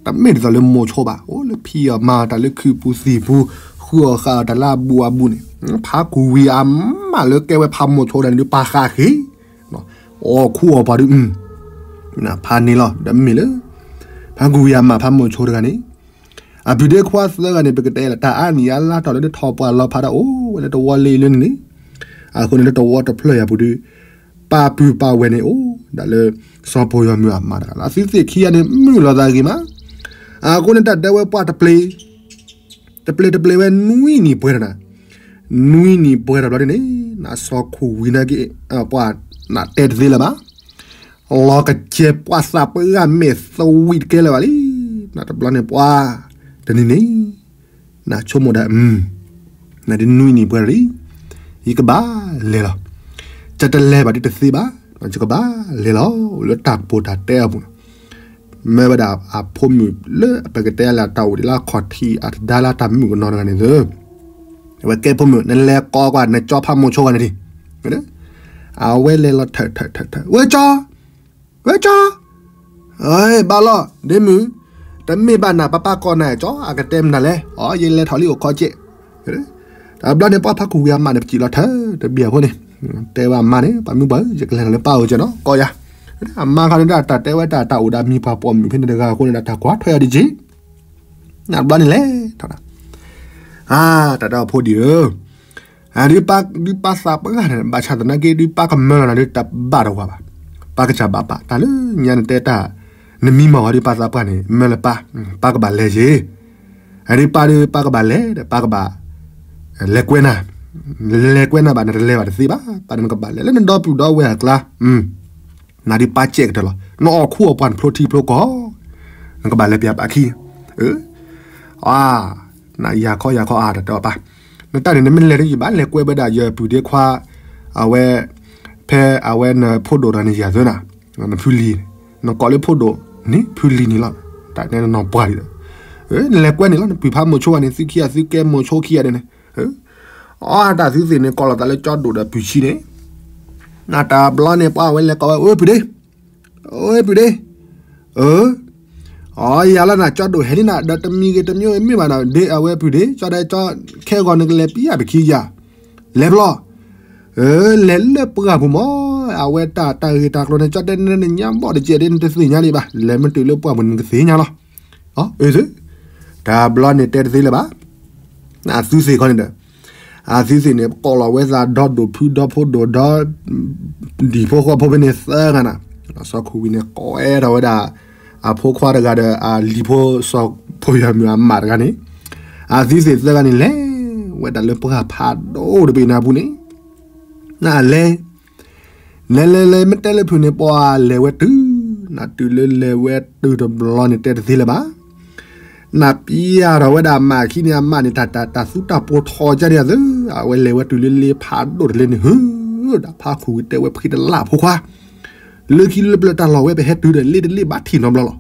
တမ့ၢ်ဒ်သိးလၢမိၤဆိဘၣ်, အိၣ်လၢဖံးအီၣ်မၤတၢ်လၢခုးပူၤသံၣ်ပူၤ, ဃုအီၣ်ဃာ်အီၣ်တၢ်လၢအဘူးအဘူးန့ၣ်, ဖးခူၣ်ဝံၤအမးလၢကဲဝဲဖးမိၤဆိဒၣ်န့ၣ်ဒုးပာ်ဃာ်ဃ့ၢ်, အီၣ်ခူအီၣ်ပှၤဒုး, ဖးန့ၣ်လီၤ, ဒီးမ့ၢ်လၢ ဖးခူၣ်ဝံၤအမးဖးမိၤဆိတဂၤန့ၣ်, အပုၢ်ဒ့ခွါသၢဂၤန့ၣ် ပကတဲလၢတၢ်အါနံၣ်အါလါထီၣ်လၢထီၣ်ပှၢ်လီၤဖးဒၣ်အိၣ်ဝဲလၢတဝီလၢလၢန့ၣ်န့ၣ်, အဃိန့ၣ်လၢတဝီတဖျၢၣ်အံၤအပူၤဒုး, ပာ်ပုၢ်ပာ်ဝဲၢ်န့ၣ်အိၣ်ဒၣ်လၢ စီၤပိၢ်ယီၤမုၢ်အမးတဂၤလီၤ, အသုသ့ၣ်ခံဂၤန့ၣ် မုာ်လီၤသးဂ့ၤမး, အဃိန့ၣ်တၢ်တဲဝဲပှၤတပျ့ၤ တပျ့ၤတပျ့ၤဝဲနွံနံၣ်ပှဲၤဒီးနၤ, နွံနံၣ်ပှဲၤဒီးဘျီဒ်န့ၣ်, နစီၤခိၣ်ဝံၤနာ်က့, ပှၤနတဲတသ့လၢၤဘၣ်, လီၤကစဲးပှၤသးပှၢ်မဲာ်သဝံးတကဲလၢၤဘၣ်လံ, နတဘျီန့ၣ်ပှၤ, တနံၤန့ၣ်, နဆိကမိၣ်ဒၣ်, နဒ်နွံနံၣ်ပှဲၤဒီးလံ, ယကဘၣ်လဲၤလီၤ, ယတလဲၤဘၣ်ဒ်တသ့ဘၣ်, ယကဘၣ်လဲၤလီၤ, လၢတၢ်ပီးတၢ်တဲအပူၤန့ၣ် မ့ၢ်ဝဲဒၣ်အဖိမုၣ်လၢအပကတဲလၢတၢ်အိၣ်ဒံးလၢအခီၣ်ထံးအတဒါလၢတၢ်မုၣ်ကနီၤတဂၤန့ၣ်သု, အဝဲကဲဖိမုၣ် နလဲၤကိးကွၢ်နကၠီဖးမိၤဆိဂၤန့ၣ်ဒံး, အဝဲလဲၤလီၤထၢၣ်ထၢၣ်ထၢၣ်ထၢၣ်, ဝဲကၠီ, ဝဲကၠီ, ဘၣ်လီၤ ဒ့မုၣ်, တမ့ၢ်ဘၣ်နၤပၢ်ပၢ်ကိးနၤကၠီ အကတဲမနုၤလဲၣ်, အီ ယလဲၤထီၣ်လံအိၣ်ခီကဲး တဘျီန့ၣ်ပှၤဖးခူၣ်ဝံၤအမးန့ၣ် ပစံးလီၤထၢၣ်တဘ့ၣ်အဃိန့ၣ်, တဲဝဲအမါန့ၣ် ပှၤမုၢ်ပှၢ်ဧၢ ယကလဲၤထီၣ်လၢပၢ်အအိၣ်ကဲးနီၤ ကိးယၤ, အမါခီန့ၣ်ဒၣ်တၢ်တဲဝဲတၢ်တၢ်အိၣ်ဒီးအမံၤပှၢ်ပိာ်မုၣ်ဖဲန့ၣ်တဂၤအဃိန့ၣ်ဒီး တၢ်ကွၢ်ထွဲအီၤဒ်က့ၤ, နဘျီန့ၣ်လဲၤထီၣ်, အါ တၢ်တဲအီၤဖိဒံးဧၢ ဒ်ပၢ်သးပှၢ်န့ၣ် ဘၣ်ဆၣ်သနာ်က့ ဒ်ပၢ်ကမၢလီၤနၤဒ်တဘၣ်တဝၤဘၣ်, ပၢ်ကစၢ်ဘၣ်ပာ်တၢ်လၢညါနတဲတၢ်, နမံမီၢ်ဝဲဒ်ပၢ်သးပှၢ်န့ၣ် မၢလၢပၢ်, ပၢ်ကဘၣ်လဲၤက့ၤ, ဒ်ပၢ်ဒ်ပၢ်ကဘၣ်လဲၤဒီး ပၢ်ကဘၣ် လဲၤကွဲနၤ, လဲၤကွဲနၤဘၣ် နတလဲၤဘၣ်တသ့ဘၣ်, ပၢ်ဒ်နကဘၣ်လဲၤလၢနဒီပုၢ်ဒီဝဲၢ်အကျါ နၤဒ်ပၢ်ကဲးကတၢၢ်လီၤ, နအီၣ်ခူအီၣ်ပှၢ်နဖျိထံဖျိကီၢ်, နကဘၣ်လဲၤပျၢ်ပၢ်ခံ, အါ, ယၤခီယၤခီအါတၢ်တဲအီၤပၢ်, နတၢ်န့ၣ် နမ့ၢ်လဲၤတယံာ်ဘၣ် လဲၤကွဲးဝဲဒၣ်ယပုၢ်ဒ့ခွါ, အဝဲ, ဖဲအဝဲနဖိဒိၣ်တဂၤန့ၣ် ယၤသၢနၤ, နဖုလံၤ, နကိးလၢဖိဒိၣ်န့ၣ် ဖုလံၤန့ၣ်လီၤ, တၢ်တဲနနီၢ်ပှၢ်ဒံးဒီး, နလဲၤကွဲးန့ၣ်လီၤ နပုၢ်ဖးမိၤဆိဝဲန့ၣ် သုခံဂၤသုကဲမိၤဆိခံဂၤဒဲးန့ၣ်, အတၢ်သုသ့ၣ်န့ၣ် ကိးလီၤသးလၢကၠီဒိၣ်ဒီးပုၢ်ဆံန့ၣ်, နတဘျီန့ၣ် ပှၤအဝဲလဲၤကိးဝဲ အိပုၢ်ဒ့, အိပုၢ်ဒ့, အၢ, အီယၤလီၤနၤ ကၠီဒိၣ်ဟဲလံနၤ ဒီးတမံၤဂ့ၤတမံၤဂ့ၤမ့ၢ်ဘၣ်နၤ ဒ့အဝဲပုၢ်ဒ့ ကၠီဒဲကၠီ, ခဲဂီၤနကလဲၤပံယၤပခံယၤ, လဲၤဘျီ, အၢ, လဲၤလၢပှၢ်ပူၤမး, အဝဲတၢ်တၢ်ဂ့ၢ်တၢ်ကျိၤန့ၣ် ကၠီဒဲနဲနညါဘီၣ်တကဲးဒ် နတသ့ၣ်ညါဒံးဘၣ် လဲၤမ့ၢ်တုၤလၢပှၢ်ပူၤန့ၣ် နကသ့ၣ်ညါလီၤ, အၢ, တဘျီန့ၣ်တဲတသ့လၢၤဘၣ်, အသုသ့ၣ်ခီန့ၣ်ဒီး, အသုသ့ၣ်န့ၣ် ကိးလီၤဝဲသးဒီဒိၣ်ဖုဒီဖိဒိၣ်ဒီ ဒံၣ်ဖိဃီဖိဖဲန့ၣ်သၢဂၤနၤ, စီၤခိၣ်ဝံၤန့ၣ် ကိးဝဲထီၣ်ဝဲဒၣ်, အဖိခွါတဂၤဒီး အလံၤဖိစီၤပိာ်ယီၤမုၢ်အမးတဂၤန့ၣ်, အသုသ့ၣ်သၢဂၤန့ၣ် လဲၤဝဲဒၣ်လၢပှၢ်ဖးဒိၣ်တဘ့ၣ်နၤပူၤန့ၣ်, နလဲၤ, လဲၤလဲၤလဲၤ မ့ၢ်တဲလၢဖုးန့ၣ် ပှၤလဲၤဝဲတုၤ, နတုၤလၢလဲၤဝဲတုၤတဘျီန့ၣ် တဲတသ့လၢၤဘၣ် နပျဲထီၣ်ဝဲဒၣ်အမးခံန့ၣ် အမးန့ၣ် တၢ်တၢ်သူတၢ်ပိထီကၢဒံးအသု, အဝဲလဲၤဝဲတုၤလၢလ့ဖးဒိၣ်တလ့န့ၣ် ဟု, ဒီးဖးခိၣ်ဝံၤတဲဝဲဖှံတလၢ်ဖိခွါ, လၢခံလၢပျၢၤတၢ်လီၢ်ဝဲပဟဲတုၤဒီး လ့တလ့ဘၣ်ထံၣ်နီတဘျီလီၤ.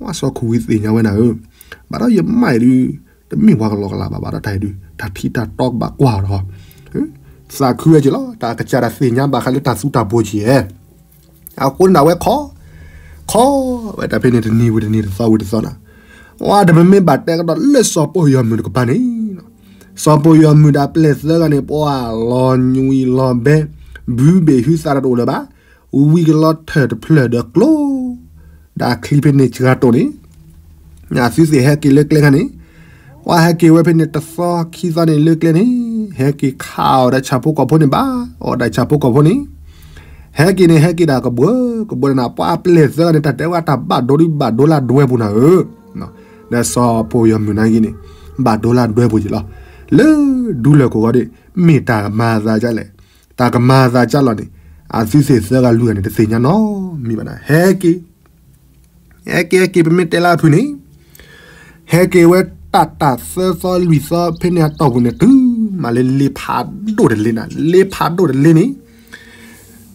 ဝဲစီၤခိၣ်ဝံၤသ့ၣ်ညါဝဲနၤဧၢ, ဘၣ်ဒီးယမးအံၤဒုး, တမ့ၢ်ပှၤကလီကလးဘၣ် ဘၣ်ဒီးတၢ်အံၤဒုး တၢ်ထံတၢ်တီကဘၣ်ကွၢ်အီၤဒီး, သးခုဝဲက့ၤလီၤ တၢ်ကစၢ်ဒၣ်သ့ၣ်ညါဘၣ်ဃးလၢတၢ်သူတၢ်ပိက့ၤဧဲ အဃိန့ၣ် အဝဲခီ, ခီဝဲတၢ်ဖဲန့ၣ် တနံၤဝံၤတနံၤ တသီဝံၤတသီနၤ, ဝဲတမ့မ့ၢ်ဘၣ်တဲကဒီးလၢစီၤပိာ်ယီၤမုၣ်တကပၤန့ၣ်, စီၤပိာ်ယီၤမုၣ်ဒီးအပျဲၢ်သၢဂၤန့ၣ် ပှၤလီၤညွံးလီၤဘဲ, ဘုဘ့ၣ်ဟုသးတအိၣ်လၢၤဘၣ်, ဝံကလီထၢၣ်တဖျၢၣ်ဒီးကျိ, ဒီးအချံဖဲန့ၣ်စှၤတိၢ်န့ၣ် အသုသ့ၣ်ဟဲက့ၤလၢကျဲခါန့ၣ်, ပှၤဟဲက့ၤဝဲဖဲန့ၣ်တသီခံသီန့ၣ်လၢကျဲန့ၣ်, ဟဲက့ၤခးအီၣ်ဒီးဆၣ်ဖိကီၢ်ဖိန့ၣ်ဘၣ်, အီၣ်ဒီးဆၣ်ဖိကီၢ်ဖိန့ၣ်, ဟဲက့ၤန့ၣ် ဟဲက့ၤဒၣ်ကဘှၢကဘှၢနၤ ပှၤအပျဲၢ်သၢဂၤန့ၣ် တၢ်တဲဝဲတၢ်ဘၣ်ဒိဒ်ဘၣ်ဒိလၢဒွဲပူၤနၤဧၢ, ဒီးစီၤပိာ်ယီၤမုၣ်နာ်က့န့ၣ်, ဘၣ်ဒိလၢဒွဲပူၤက့ၤလီၤ, လၢဒူလၢၢ်ခိၣ်ဂီၤဒၣ်, မ့ၢ်တၢ်ကမၤသးဒ်လဲၣ်, တၢ်ကမၤသးဒ်လဲၣ်န့ၣ်, အသုသ့ၣ်သၢဂၤလွံၢ်ဂၤန့ၣ် တသ့ၣ်ညါနီတမံၤဘၣ်နၤ ဟဲက့ၤ ဟဲက့ၤဟဲက့ၤ ပမ့ၢ်တဲလၢအဖုၣ်န့ၣ်, ဟဲက့ၤဝဲတၢ်တၢ်သၢသီလွံၢ်သီဖဲန့ၣ်အတီၢ်ပူၤန့ၣ် တုၤမးလၢလ့ဖးဒိၣ်တလ့နၤ, လ့ဖးဒိၣ်တလ့န့ၣ်,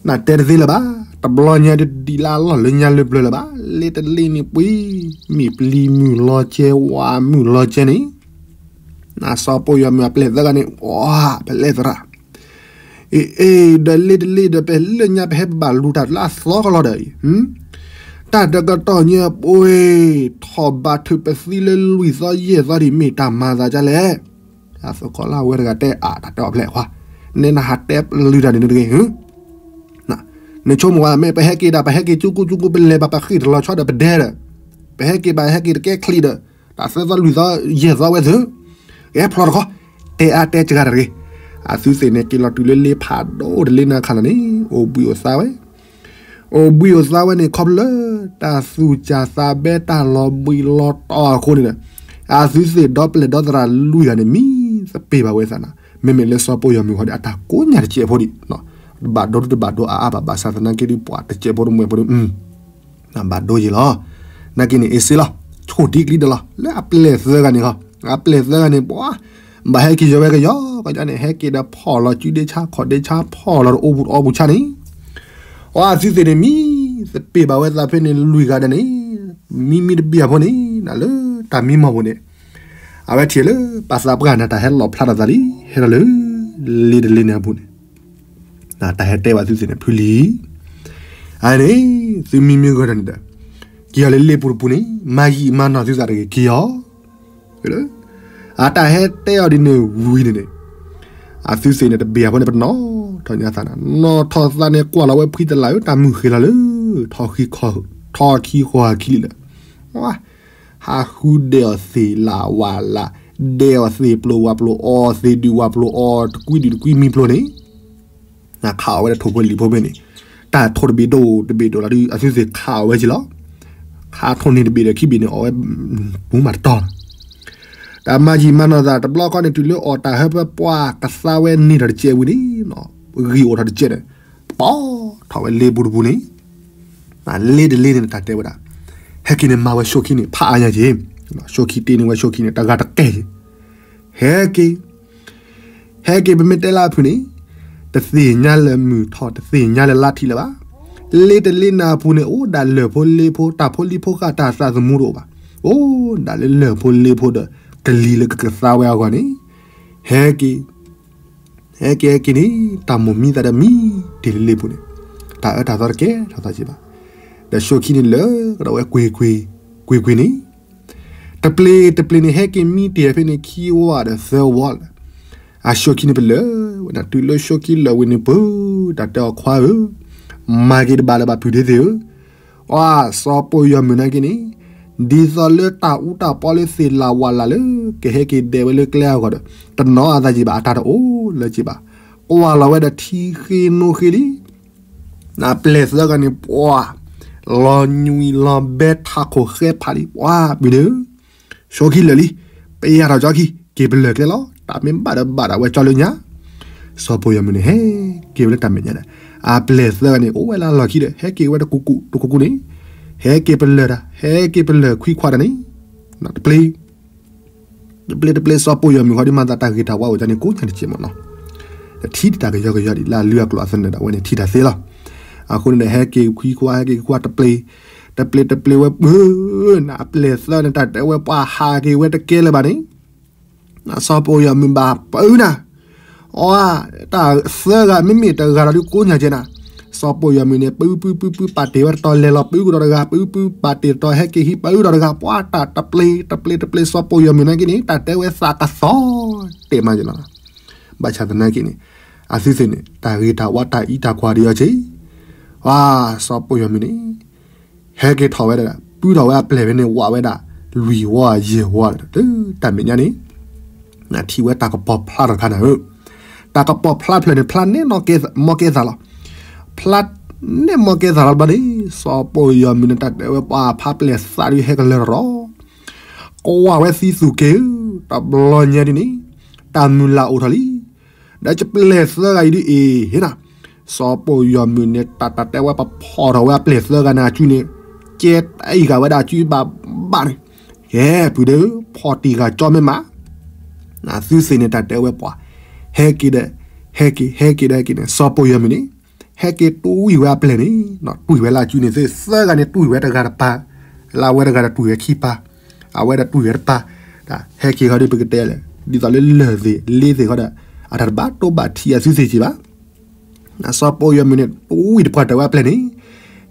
နတဲတသ့လၢၤဘၣ်, တဘျီညါတဒံးလၢအလီၢ်လၢညါလၢပျၢၤလၢၤဘၣ်, လ့တလ့န့ၣ်ပှ့ၤ, မ့ၢ်ပျံၤမုၢ်လီၤကဲ ဝါမုၢ်လီၤကဲန့ၣ် နစီၤပိာ်ယီၤမုၣ်အပျဲၢ်သၢဂၤန့ၣ် ပှၤပလဲသရၣ်, အ့ၣ်အ့ၣ် ဒီးလ့တလ့ဒီး ပလၢညါပဟဲပဘၣ်လူၤတၢ်လၢအသီကလီၤဒီးအံၤ, တၢ်တကတီၢ်ညါပှ့ၤ, ထီၣ်ဘးထုးပသံလၢလွံၢ်သီယဲၢ်သီဒံး မ့ၢ်တၢ်မၤသးဒ်လဲၣ်, အသကိးလၢအဝဲတဂၤတဲအါ တၢ်တဲအီၤဖျဲၣ်ခွါ, နဲနဟးတဲပလုၢ်တၢ်န့ၣ်တဂ့ၤ နဆိကမိၣ်ဝဲ မ့ၢ်ပဟဲက့ၤဒၣ် ပဟဲက့ၤကၠူကၠူကၠူကၠူ ပလဲၤဘၣ်ပဃ့ၢ်တလီၤဆီဒီးပဒဲဒီး, ပဟဲက့ၤဘၣ်ဟဲက့ၤတကဲချံဒီး, တၢ်သၢသီလွံၢ်သီယဲၢ်သီဝဲသု, ကဲဖျီတခီ, တဲအါတဲစှၤတဂ့ၤ, အသုသ့ၣ်န့ၣ်က့ၤလီၤတုၤလၢလ့ဖးဒိၣ်တလ့နၤခါလီၤန့ၣ် အိၣ်ဘှံးအိၣ်သါဝဲ အိၣ်ဘှံးအိၣ်သါဝဲန့ၣ် ခီဖျိလၢတၢ်သူၣ်စၢ်သးဘဲတၢ်လီၤဘှံးလီၤတီၤအဃိန့ၣ်ဒီး, အသုသ့ၣ်ဒီပျဲၢ်ဒီသရၣ်လွံၢ်ဂၤန့ၣ် မံသပ့ၤဘၣ်ဝဲသးနၤ, မ့မ့ၢ်လၢစီၤပိာ်ယီၤမုၢ်ဃီဒီး အတၢ်ကိးညါတစဲးဖိဒံး, တဘၣ်ဒိတဘၣ်ဒိအါအါဘၣ်ဘၣ်ဆၣ်သနာ်က့ဒုးပှၤတစဲးဖိတမှဲၤဖိဒုး, ဘၣ်ဒိယံၤလီၤ, နာ်က့န့ၣ် အ့စ့လီၤ, ဆိၣ်တံၢ်ကလံတလီၤ လၢအပျဲၢ်သၢဂၤန့ၣ်ဃီ, အပျဲၢ်သၢဂၤန့ၣ် ပှၤ ဘၣ်ဟဲက့ၤယီၤဝဲကယီကယီန့ၣ် ဟဲက့ၤဒီးဖီၣ်လီၤစုဒ့ဆါခီၣ်ဒ့ဆါ ဖီၣ်လီၤတအိၣ်ပူၤတအိၣ်ပူၤဆါန့ၣ်, အသုသ့ၣ်န့ၣ် မံသပ့ၤဘၣ်ဝဲသးဖဲန့ၣ်လွံၢ်ဂၤဒီးန့ၣ်, မံမံတဘ့ၣ်အဖိန့ၣ် နလၢတၢ်မံမီၢ်ပူၤန့ၣ်, အဝဲထံၣ်လၢပှၤသးပှၢ်နၤတၢ်ဟဲလီၣ်ဖျါထီၣ်သးလံ ဟဲလီၤလၢ လ့တလ့န့ၣ်အပူၤန့ၣ်, တၢ်ဟဲတဲဘၣ်သုသ့ၣ်န့ၣ် ဖုလံၤ, အန့ၣ် သုမံမံဂီၢ်တၢ်န့ၣ်ဒီး, က့ၤအီၤလၢလ့ပူၤတပူၤန့ၣ် မၤယံာ်မၤနီၢ်သုသးတဂ့ၤ က့ၤအီၤ, အတၢ်ဟဲတဲအီၤဒ်န့ၣ်ဝံၤန့ၣ်န့ၣ်, အသုသ့ၣ်န့ၣ်တဘ့ၣ်အဖိန့ၣ် ပနီၣ်ထီၣ်ညါသးနၤ နီၣ်ထီၣ်သးန့ၣ် ကွၢ်လီၤဝဲဖှံတလၢ်ဧၢ တၢ်မုၢ်ဃ့လီၤလၢ ထီၣ်ခံဃီၤခံလံလၢ ဟးဃုဒဲးအီၤသ့ၣ်လၢဝၢ်လၢ်, ဒဲးအီၤသ့ၣ်ပျိဝၢ်ပျိ အီသ့ၣ်ဒုးဝၢ်ပျိ အီတကွံဒုးတကွံမံပျိန့ၣ်, ခးအီၤဝဲဒၣ်ထိၣ်ဖိလံၣ်ဖိဖဲန့ၣ်, တၢ်ထိၣ်တဘ့ၣ်ဒိၣ်တဘ့ၣ်ဒိၣ်လီၤဒုး အသုသ့ၣ်ခးအီၤဝဲက့ၤလီၤ, ခးထိၣ်န့ၢ်တဘ့ၣ်ဒီးခံဘ့ၣ်န့ၣ် အီၣ်ဝဲ ပူၤမးတတီၤလီၤ, တၢ်မၤယံာ်မၤနီၢ်သးတဘျီဃီန့ၣ် တုၤလၢအီၣ်တၢ်ဟၢဖၢပှၢ်ကသါဝဲန့ၢ်ထီၣ်တစဲးဝံၤန့ၣ်, ဂံၢ်အိၣ်ထီၣ်တစဲးန့ၣ်, ပီၣ်ထီၣ်ဝဲလ့ပူၤတပူၤန့ၣ်, လ့တလ့န့ၣ်တၢ်တဲဝဲဒၣ်, ဟဲက့ၤန့ၣ်မၤဝဲဆိခံန့ၣ် ဖးအါညါက့ၤ, ဆိခံတ့န့ၢ်ဝဲဆိခံန့ၣ် တဂၤတကဲၢ်က့ၤ ဟဲက့ၤ ဟဲက့ၤ ပမ့ၢ်တဲလၢအဖုၣ်န့ၣ် တသ့ၣ်ညါလၢမုၢ်ထီၣ် တသ့ၣ်ညါလၢလါထံးလၢၤဘၣ်. လ့တလ့နၤအပူၤန့ၣ် အိၣ်ဒၣ်လၢၢ်ဖိလ့ဖိ တၢ်ဖိလံၤဖိဃာ်တၢ်သးသမူတအိၣ်ဘၣ်. အိၣ်ဒၣ်လၢလၢၢ်ဖိလ့ဖိဒီး ကလံၤလၢကကသါဝဲအဂီၢ်န့ၣ် ဟဲက့ၤ ဟဲက့ၤဟဲက့ၤန့ၣ် တၢ်မိၣ်မံသးဒီးမံတ့ၢ်လၢလ့ပူၤန့ၣ် တၢ်အၢတၢ်သီတကဲထီၣ်သးက့ဘၣ်. ဒီးဆိခံန့ၣ်လၢကဒီးဝဲကွ့ၢ်ကွ့ၢ် ကွ့ၢ်ကွ့ၢ်န့ၣ် တပျ့ၤတပျ့ၤန့ၣ် ဟဲက့ၤမံတ့ၢ်ဖဲန့ၣ် ခံဝီဒီးသၢဝီလၢ အဆိခံန့ၣ်ပလၢာ်ဝဲဒၣ် တုၤလၢဆိခံလၢာ်ဝံၤန့ၣ် ပၢတၢ်တဲအီၤခွါဧၢ, မၤက့ၤတဘၣ်လၢၤဘၣ်ဖုၣ်ဒ့သ့ၣ်ဧၢ, အစီၤပီၣ်ယီၤမုၣ်နာ်က့န့ၣ် ဒ်သိးလၢတၢ်အူတၢ်ပီလၢသ့ၣ်လၣ်ဝၣ်လၣ်လၢ ကဟဲက့ၤဒဲးဝဲလၢကျဲအဂီၢ်ဒီး တနီၤအသးက့ဘၣ် အတၢ်တအိၣ်လၢၤက့ဘၣ်. ကွၢ်လီၤဝဲဒီးထံဃ့နိဃ့လံ နပျဲၢ်သၢဂၤန့ၣ် ပှၤ လီၤညွံးလီၤဘဲထးခိၣ်ဃဲဖးလံ ပှၤ ပုၢ်ဒ့ဧၢ, ဆိခံလၢာ်လံ, ပယၢ်ထီၣ်ကၠီခံ က့ၤပလၢာ်ကျဲလီၤ. တၢ်မ့ၢ်ဘၣ်ဒီးဘၣ်ဒၣ်ဝဲကၠီလၢညါ, စီၤပီၣ်ယီၤမုၣ်န့ၣ် ဟဲက့ၤဝဲလၢတၢ်မဲာ်ညါဒီး အပျဲၢ်သၢဂၤန့ၣ် အိၣ်ဝဲလၢအလီၢ်ခံဒီး ဟဲက့ၤဝဲတကူာ်ကူာ်တကူာ်ကူာ်န့ၣ်, ဟဲက့ၤပလၢာ်တၢ် ဟဲက့ၤပလၢာ်ခွံခွါတၢ်န့ၣ်, တပျ့ၤ တပျ့ၤတပျ့ၤ စီၤပီၣ်ယီၤမုၣ်ဃီဒ်မၤသးတၢ်ဂ့ၤတၢ်ဝါအိၣ်ကန့ၣ် ကိးညါတကဲးမ့ၢ်နီၤ, ဒီးထံၣ်တၢ်ကယီကယီဒ်လၢအလုၢ်အကျိၤအသနၢၣ်ဒီး အဝဲန့ၣ်ထံၣ်တၢ်သ့လီၤ. အဃိန့ၣ်ဒီး ဟဲက့ၤခွံခွါ ဟဲက့ၤခွံခွါတပျ့ၤ, တပျ့ၤတပျ့ၤဝဲပၢ နအပျဲၢ်သၢဂၤန့ၣ် တၢ်တဲဝဲပှၤဟးက့ၤဝဲတကဲလၢၤဘၣ်န့ၣ်, စီၤပီၣ်ယီၤမုၣ်ဘၣ်ပၢနၤ အီ တၢ်သၢဂၤမ့မ့ၢ်တဂၤဒီးဒုးကိးညါကဲနၤ, စီၤပီၣ်ယီၤမုၣ်န့ၣ် ပုၢ်ပုၢ်ပုၢ်ပုၢ်ပာ်တ့ၢ်ဝဲတတီၤလဲၤလီၤပုၢ်ကဒီးတဂၤ ပုၢ်ပုၢ်ပာ်တ့ၢ်တတီၤဟဲက့ၤဟံးပုၢ်ဒီးတဂၤ ပှၤတၢ်တပျ့ၤ တပျ့ၤတပျ့ၤ စီၤပီၣ်ယီၤမုၣ်နာ်က့န့ၣ် တၢ်တဲဝဲသးကသီတဲာ်မးကဲလီၤ. ဘၣ်ဆၣ်သနာ်က့န့ၣ် အသုသ့ၣ်န့ၣ် တၢ်ဂ့ၤတၢ်ဝါတၢ်အံးတၢ်ကွၢ်ဒ်အီၤက့ ဝါ စီၤပီၣ်ယီၤမုၣ်န့ၣ် ဟဲက့ၤထီၣ်ဝဲဒၣ် ပုၢ်ထီၣ်ဝဲအပျဲၢ်ဖဲန့ၣ် ဝးဝဲဒၣ် လွံၢ်ဝီယဲၢ်ဝီဒီး လၢတၢ်မဲာ်ညါန့ၣ် နထံၣ်ဝဲတၢ်ကပီၤဖျါထီၣ်ခါနၤဧၢ, တၢ်ကပီၤဖျါဖျၢၣ်န့ၣ် ဖျါနဲၣ်နီၣ်ကဲ မီၢ်ကဲသးလီၤ. ဖျါနဲၣ်မီၢ်ကဲသးလီၤတဘျီန့ၣ် စီၤပီၣ်ယီၤမုၣ်န့ၣ် တၢ်တဲဝဲပှၤဖးပျဲၢ်သးဒုးဟဲကလၢာ်တရီ ကွၢ်ဝဲသံသူၣ်က့ၤဧၢ, တဘျီညါဒ်န့ၣ် တၢ်မုၢ်လၢ်အိၣ်ထီၣ်လံ. ဒီးယပျဲၢ်သၢဂၤအံၤဒ်အံၤ ဟ့ၣ်နၤ, စီၤပီၣ်ယီၤမုၣ်န့ၣ် တၢ်တၢ်တဲဝဲပဖီၣ်ထီၣ်ဝဲအပျဲၢ်သၢဂၤန့ၣ်အစုန့ၣ်, ကဲတအံၤဂၤဝဲဒၣ်အစုဘၣ်ဘၣ်န့ၣ်, ကဲ ပုၢ်ဒ့ဧၢ, ဖီၣ်တံၢ်ဂၤကၠီမ့ၢ်မး, နသုသ့ၣ်န့ၣ် တၢ်တဲဝဲပှၤ, ဟဲက့ၤဒီး, ဟဲက့ၤ ဟဲက့ၤဒီးဟဲက့ၤန့ၣ် စီၤပီၣ်ယီၤမုၣ်န့ၣ် ဟဲက့ၤတွံၢ်ဝဲအပျဲၢ်န့ၣ်, တွံၢ်ဝဲလၢအစုန့ၣ်သ့ၣ် သၢဂၤန့ၣ် တွံၢ်ဝဲတဂၤတပၤ, လၢအဝဲတဂၤဒီးတွံၢ်ဝဲခံပၤ, အဝဲဒီးတွံၢ်ဝဲတပၤ, ဟဲက့ၤဃီဒီးပကတဲလဲၣ် ဒ်သိးလၢလၢၢ်သ့ၣ် လ့သ့ၣ်ဃီဒီး အတၢ်တဘၣ်တိဘၣ်ထံးအသုသ့ၣ်က့ဘၣ်. စီၤပီၣ်ယီၤမုၣ်န့ၣ် တွံၢ်တပှၢ်တၢၢ်ဝဲအပျဲၢ်န့ၣ်,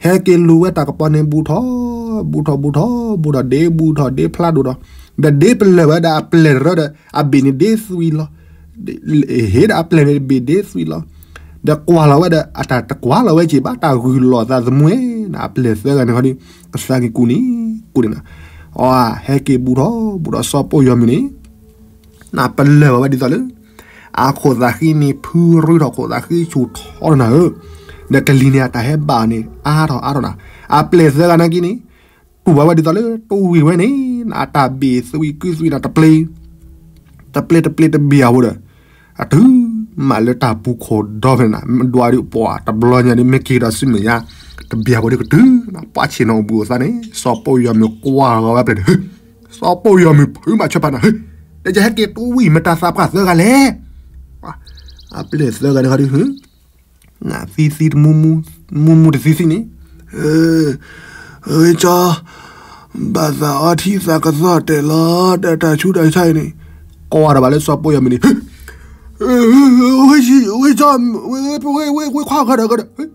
ဟဲက့ၤလူၤဝဲတၢ်ကပီၤန့ၣ် ဘူးထီၣ် ဘူးထီၣ် ဘူးထီၣ် ဘူးထီၣ် ဒ့ဘူးထီၣ် ဒ့ဖျါဒိၣ်ဒီး, ဒီးဒ့ပလၢၢ်ဝဲဒၣ်အပျဲၢ်တရၢဒီး အဘ့ၣ်န့ၣ်ဒ့သွံၣ်လီၤ, ဟ့ၣ်ဒီးအပျဲၢ်န့ၣ်တဘ့ၣ်ဒ့သွံၣ်လီၤ, ဒီးကွၢ်လီၤဝဲဒီး အတၢ်တကွၢ်လီၤဝဲက့ဘၣ် တၢ်ဂုၢ်လီၤသးသမူဧါ, အပျဲၢ်သၢဂၤန့ၣ်ဃီဒီး ကသါက့ၤကူန့ၣ် ကူန့ၣ်နၤ, အဟဲက့ၤဘူးထီၣ် ဘူးထီၣ် စီၤပီၣ်ယီၤမုၣ်န့ၣ် နပလၢၢ်ဝဲဒ်သိးလၢ အခိၣ်သးဃံန့ၣ် ဖုရူထီၣ် ခိၣ်သးဃံဆူၣ်ထီၣ်နၤဧၢ, ဒီးကလံၤန့ၣ် အတၢ်ဟဲဘၣ်အီၤန့ၣ် အါထီၣ်အါထီၣ်နၤ, အပျဲၢ်သၢဂၤနာ်က့န့ၣ် တူၢ်ဘၣ်ဝဲဒ်သိးလၢ တူၢ်ဝံၤဝဲန့ၣ် နအတၢ်ဘ့ၣ်သွံၣ်ကုသွံၣ်နၤ တပျ့ၤ တပျ့ၤတပျ့ၤတဘ့ၣ်အဃိဒီး အတုၤမးလၢတၢ်ပူၤခိၣ်ဒီဖဲန့ၣ်နၤ မ့ၢ်ဒွးဒုးပှၤတဘျီညါဒုး မ့ၢ်က့ၤဒီးစုမဲာ်ညါ တဘ့ၣ်အဃိဒီးကတုၤ ပှၤဆ့ၣ်နီၤအိၣ်ဘှံးအိၣ်သါန့ၣ် စီၤပီၣ်ယီၤမုၣ်ကွၢ်လီၤဝဲအပျဲၢ်န့ၣ် စီၤပီၣ်ယီၤမုၣ်ဖုးမးဆၢဖးနၤ ဒီးယဟဲက့ၤတူၢ်ဝံၤ မတၤသးပှၢ်သၢဂၤလဲၣ်, အပျဲၢ်သၢဂၤန့ၣ်ဃီဒီး နသံသံတမူမူ မူမူတသံသံန့ၣ်, ဝဲကၠီ, ဘၣ်သးအီထံသးကသီၣ်တဲာ်လီၤ ဒီးတၢ်ဆူးတၢ်ဆါအံၤန့ၣ်, ကွၢ်ဒီးဘၣ်လၢစီၤပီၣ်ယီၤမုၣ်န့ၣ်, ဝဲကၠီ, ဝဲခွါဂၤဒီးဂၤဒီး,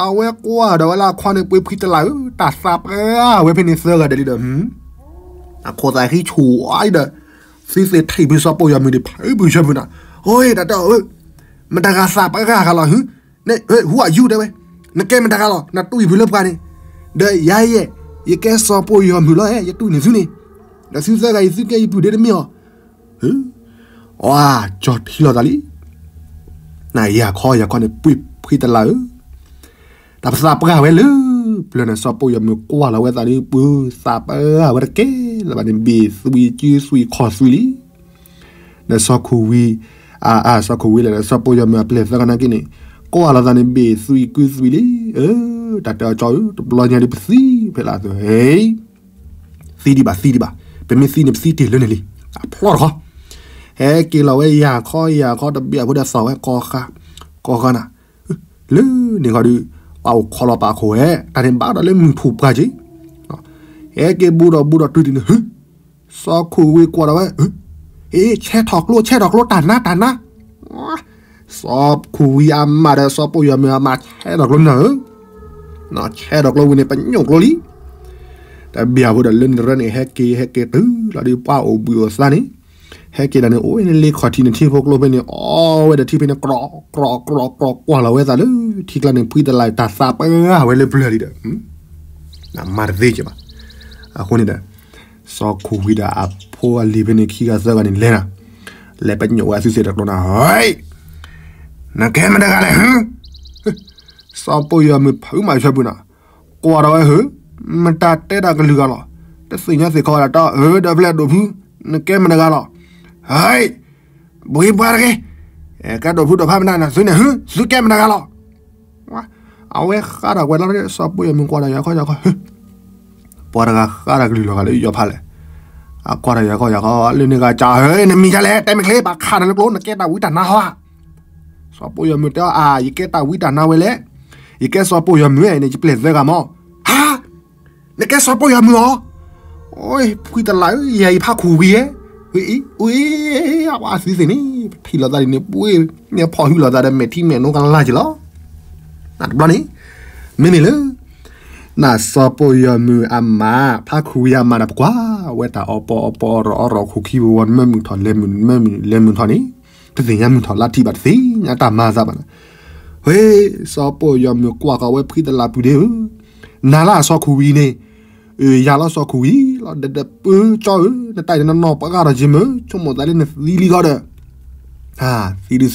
အဝဲကွၢ်ဒီးဝဲလၢအခွါန့ၣ် ပှ့ၤဖှံတလးဧၢ, တၢ်သးပှၢ်ဝဲဖဲန့ၣ်သၢဂၤဒီးလံဒီး အခိၣ်သးဃံဆူၣ်အံၤဒီး, သုသ့ၣ်ထံၣ်ဖုစီၤပီၣ်ယီၤမုၣ်န့ၣ် ဖုဖုဆၢဖုနၤ, အတၢ်တဲအီၤဧၢ, မတၤဂၤသးပှၢ်ဂၤဂၤလီၤဟု, န့ၣ် who are you တဲဝဲ, နကဲမတၤဂၤလီၤ နတူၢ်ယဖုလၢပှၤန့ၣ်, ဒီးယၤယဲ, ယကဲစီၤပီၣ်ယီၤမုၣ်လီၤဧၢ ယတူၢ်န့ၢ်သုန့ၣ်, ဒီးသုသၢဂၤအံၤသုကဲယပုၢ်ဒ့တမ့ၢ်အီၤ အကၠီထံလီၤသးလံ, နယၤခီယၤခီန့ၣ် ပှ့ၤဖှံတလးဧၢ, တၢ်ပသးပှၢ်ဝဲလၢပျၢၤန့ၣ် စီၤပီၣ်ယီၤမုၣ်ကွၢ်လီၤဝဲသးလံ ပှ့ၤသးပှၢ်ဝဲတကဲလၢၤဘၣ်န့ၣ် ဘ့ၣ်သွံၣ်ကုသွံၣ်ခီၣ်သွံၣ်လံ, ဒီးစီၤခိၣ်ဝံၤ, အၢ စီၤခိၣ်ဝံၤလဲၣ် ဒီးစီၤပီၣ်ယီၤမုၣ်အပျဲၢ်သၢဂၤနာ်က့န့ၣ်, ကွၢ်လီၤသးန့ၣ် ဘ့ၣ်သွံၣ်ကုသွံၣ်လံ, အၢ တၢ်တဲအီၤကၠီဧၢ တဘျီညါဒ်ပသံဖဲလၢအသိး ဟဲ သံဒံးဘၣ်သံဒံးဘၣ်, ပမ့ၢ်သံန့ၣ် ပသံတ့ၢ်လၢန့ၣ်လံ, အဖျီၣ်တခီ, ဟဲက့ၤလီၤဝဲယၤခီယၤခီတဘျီဖိဒီးသီၣ်ဝဲကီၢ်ဃါ, ကီၢ်ဃါနၤ, လၢန့ၣ်ခီဒီး ပှၤအိၣ်ခိးလီၤပာ်ခိၣ်ဝဲ, တၢ်န့ၣ်ဘၣ်ဒီးလၢမုၢ်ဖှိၣ်ပှၢ်က့ၤ, ဟဲက့ၤဘူးဒီးဘူးဒီးတုၤတုၤန့ၣ် စီၤခိၣ်ဝံၤကွၢ်ဒီးဝဲ, အ့ ဆဲးထီၣ်ကျိ ဆဲးထီၣ်ကျိ တၢ်နါတၢ်နါ, စီၤခိၣ်ဝံၤအမါဒီးစီၤပိာ်ယီၤမုၣ်အမါဆဲးထီၣ်ကျိနၤဧၢ, ဆဲးထီၣ်ကျိဝံၤန့ၣ် ပညိၣ်ကျိလံ တဘျီဖိဒီးလၢန့ၣ်တရၢန့ၣ် ဟဲက့ၤဟဲက့ၤတုၤလီၤဒီးပှၤအိၣ်ဘှံးအိၣ်သါန့ၣ်, ဟဲက့ၤဒီးန့ၣ် အိၣ်ဝဲန့ၣ်လ့ခီၣ်ထံးန့ၣ်ထံဖိကျိဖဲန့ၣ် အီဝဲဒီးထံဖဲန့ၣ် ကြီၣ်ကြီၣ်ကြီၣ်ကြီၣ်ကွၢ်လီၤဝဲသးလၢ ထံကျါန့ၣ် ဖှံသလၢ်တၢ်သးပှၢ်ဝဲလၢပျၢၤလံဒီး မၤတသ့က့ၤဘၣ်. အဃိန့ၣ်ဒီး စီၤခိၣ်ဝံၤဒီးအဖိအလံၤဖဲန့ၣ် ခံဂၤသၢဂၤန့ၣ်လဲၤနၤ, လဲၤပညိၣ်ဝဲအသုသ့ၣ်တကျိနၤ, နကဲမတၤတဂၤလဲၣ် စီၤပိာ်ယီၤမုၣ်ဖုးမးဆၢပူၤနၤ, ကွၢ်ဒီးဝဲဧၢ, မတၤတဲတၢ်ကလုၢ်ဂၤလီၤ, တသ့ၣ်ညါသ့ၣ်ခီဝဲဒၣ်တၢ်ဧၢ, ဒီးဖဲလဲၣ်ဒိၣ်ဖု, နကဲမတၤတဂၤလီၤ, ဟဲ, ဘှံးပှၤတဂ့ၤ, ကဲဒိၣ်ဖုဒိၣ်ဖးမတၤနၤ သုန့ၣ်ဧၢ, သုကဲမတၤတဂၤလီၤ. အဝဲဃါတၢ်ကွဲးလီၤ စီၤပိာ်ယီၤမုၣ်ကွၢ်ဒီးယၤခီယၤခီ, ပှၤတဂၤဃါတၢ်ကလုၢ်လီၤဂာ်လၢယီၤဖးလဲၣ်, အကွၢ်ဒီးယၤခီယၤခီ လၢန့ၣ်ဂၤကၢ်ဧၢ, နမံၤဒ်လဲၣ် တဲမ့ၢ်ချ့ ဘၣ်ခးနၤလၢကျိ နကဲတၢ်ဝံတၢ်နါဟီဧါ. စီၤပိာ်ယီၤမုၣ်တဲအီၤ အါ ယကဲတၢ်ဝံတၢ်နါဝဲလဲၣ်, ယကဲစီၤပိာ်ယီၤမုၣ်န့ၣ် ယပျဲၢ်သၢဂၤမး, ဟါ, နကဲစီၤပိာ်ယီၤမုၣ်ဧါ, အိ ဖှံသလၢ်ဧၢ, ယၤယဖးခိၣ်ဝံၤဧါ, အ့ အသုသ့ၣ်န့ၣ် ပထံၣ်လိာ်သးဒ်န့ၣ် ပှ့ၤန့ၣ်ဖီၣ်ဟုလိာ်သးဒီးမဲာ်ထံမဲာ်နိကလါက့ၤလီၤ. တဘျီန့ၣ် မ့မ့ၢ်လၢ နစီၤပိာ်ယီၤမုၣ်အမါ ဖးခိၣ်ဝံၤအမါဒီး ပကွၢ်ဝဲတၢ်အီပီအီပီအီရီၤအီရီၤ ခိၣ်ခံပဝီၤ နမၢမုာ်ထီၣ်လဲၤမုာ် နမၢမုာ်လဲၤမုာ်ထီၣ်န့ၣ် တသ့ၣ်ညါမုာ်ထီၣ်လါထံဘၣ် တသ့ၣ်ညါတၢ်မၤအသးဘၣ်န့ၣ်, ဝဲ စီၤပိာ်ယီၤမုၣ်ကွၢ်ဃီၤဝဲဖှံသလၢ်ပုၢ်ဒ့ဧၢ, နၤလၢအစီၤခိၣ်ဝံၤန့ၣ်, ယၤလီၤစီၤခိၣ်ဝံၤလီၤ ဒီးဒီးပၢကၠီဧၢ, နတၢ်အံၤနနီၢ်ပှၤဂၤဒီးယမုၢ် ဆိကမိၣ်သးလၢနသံလံလီၤဒီး သံဒု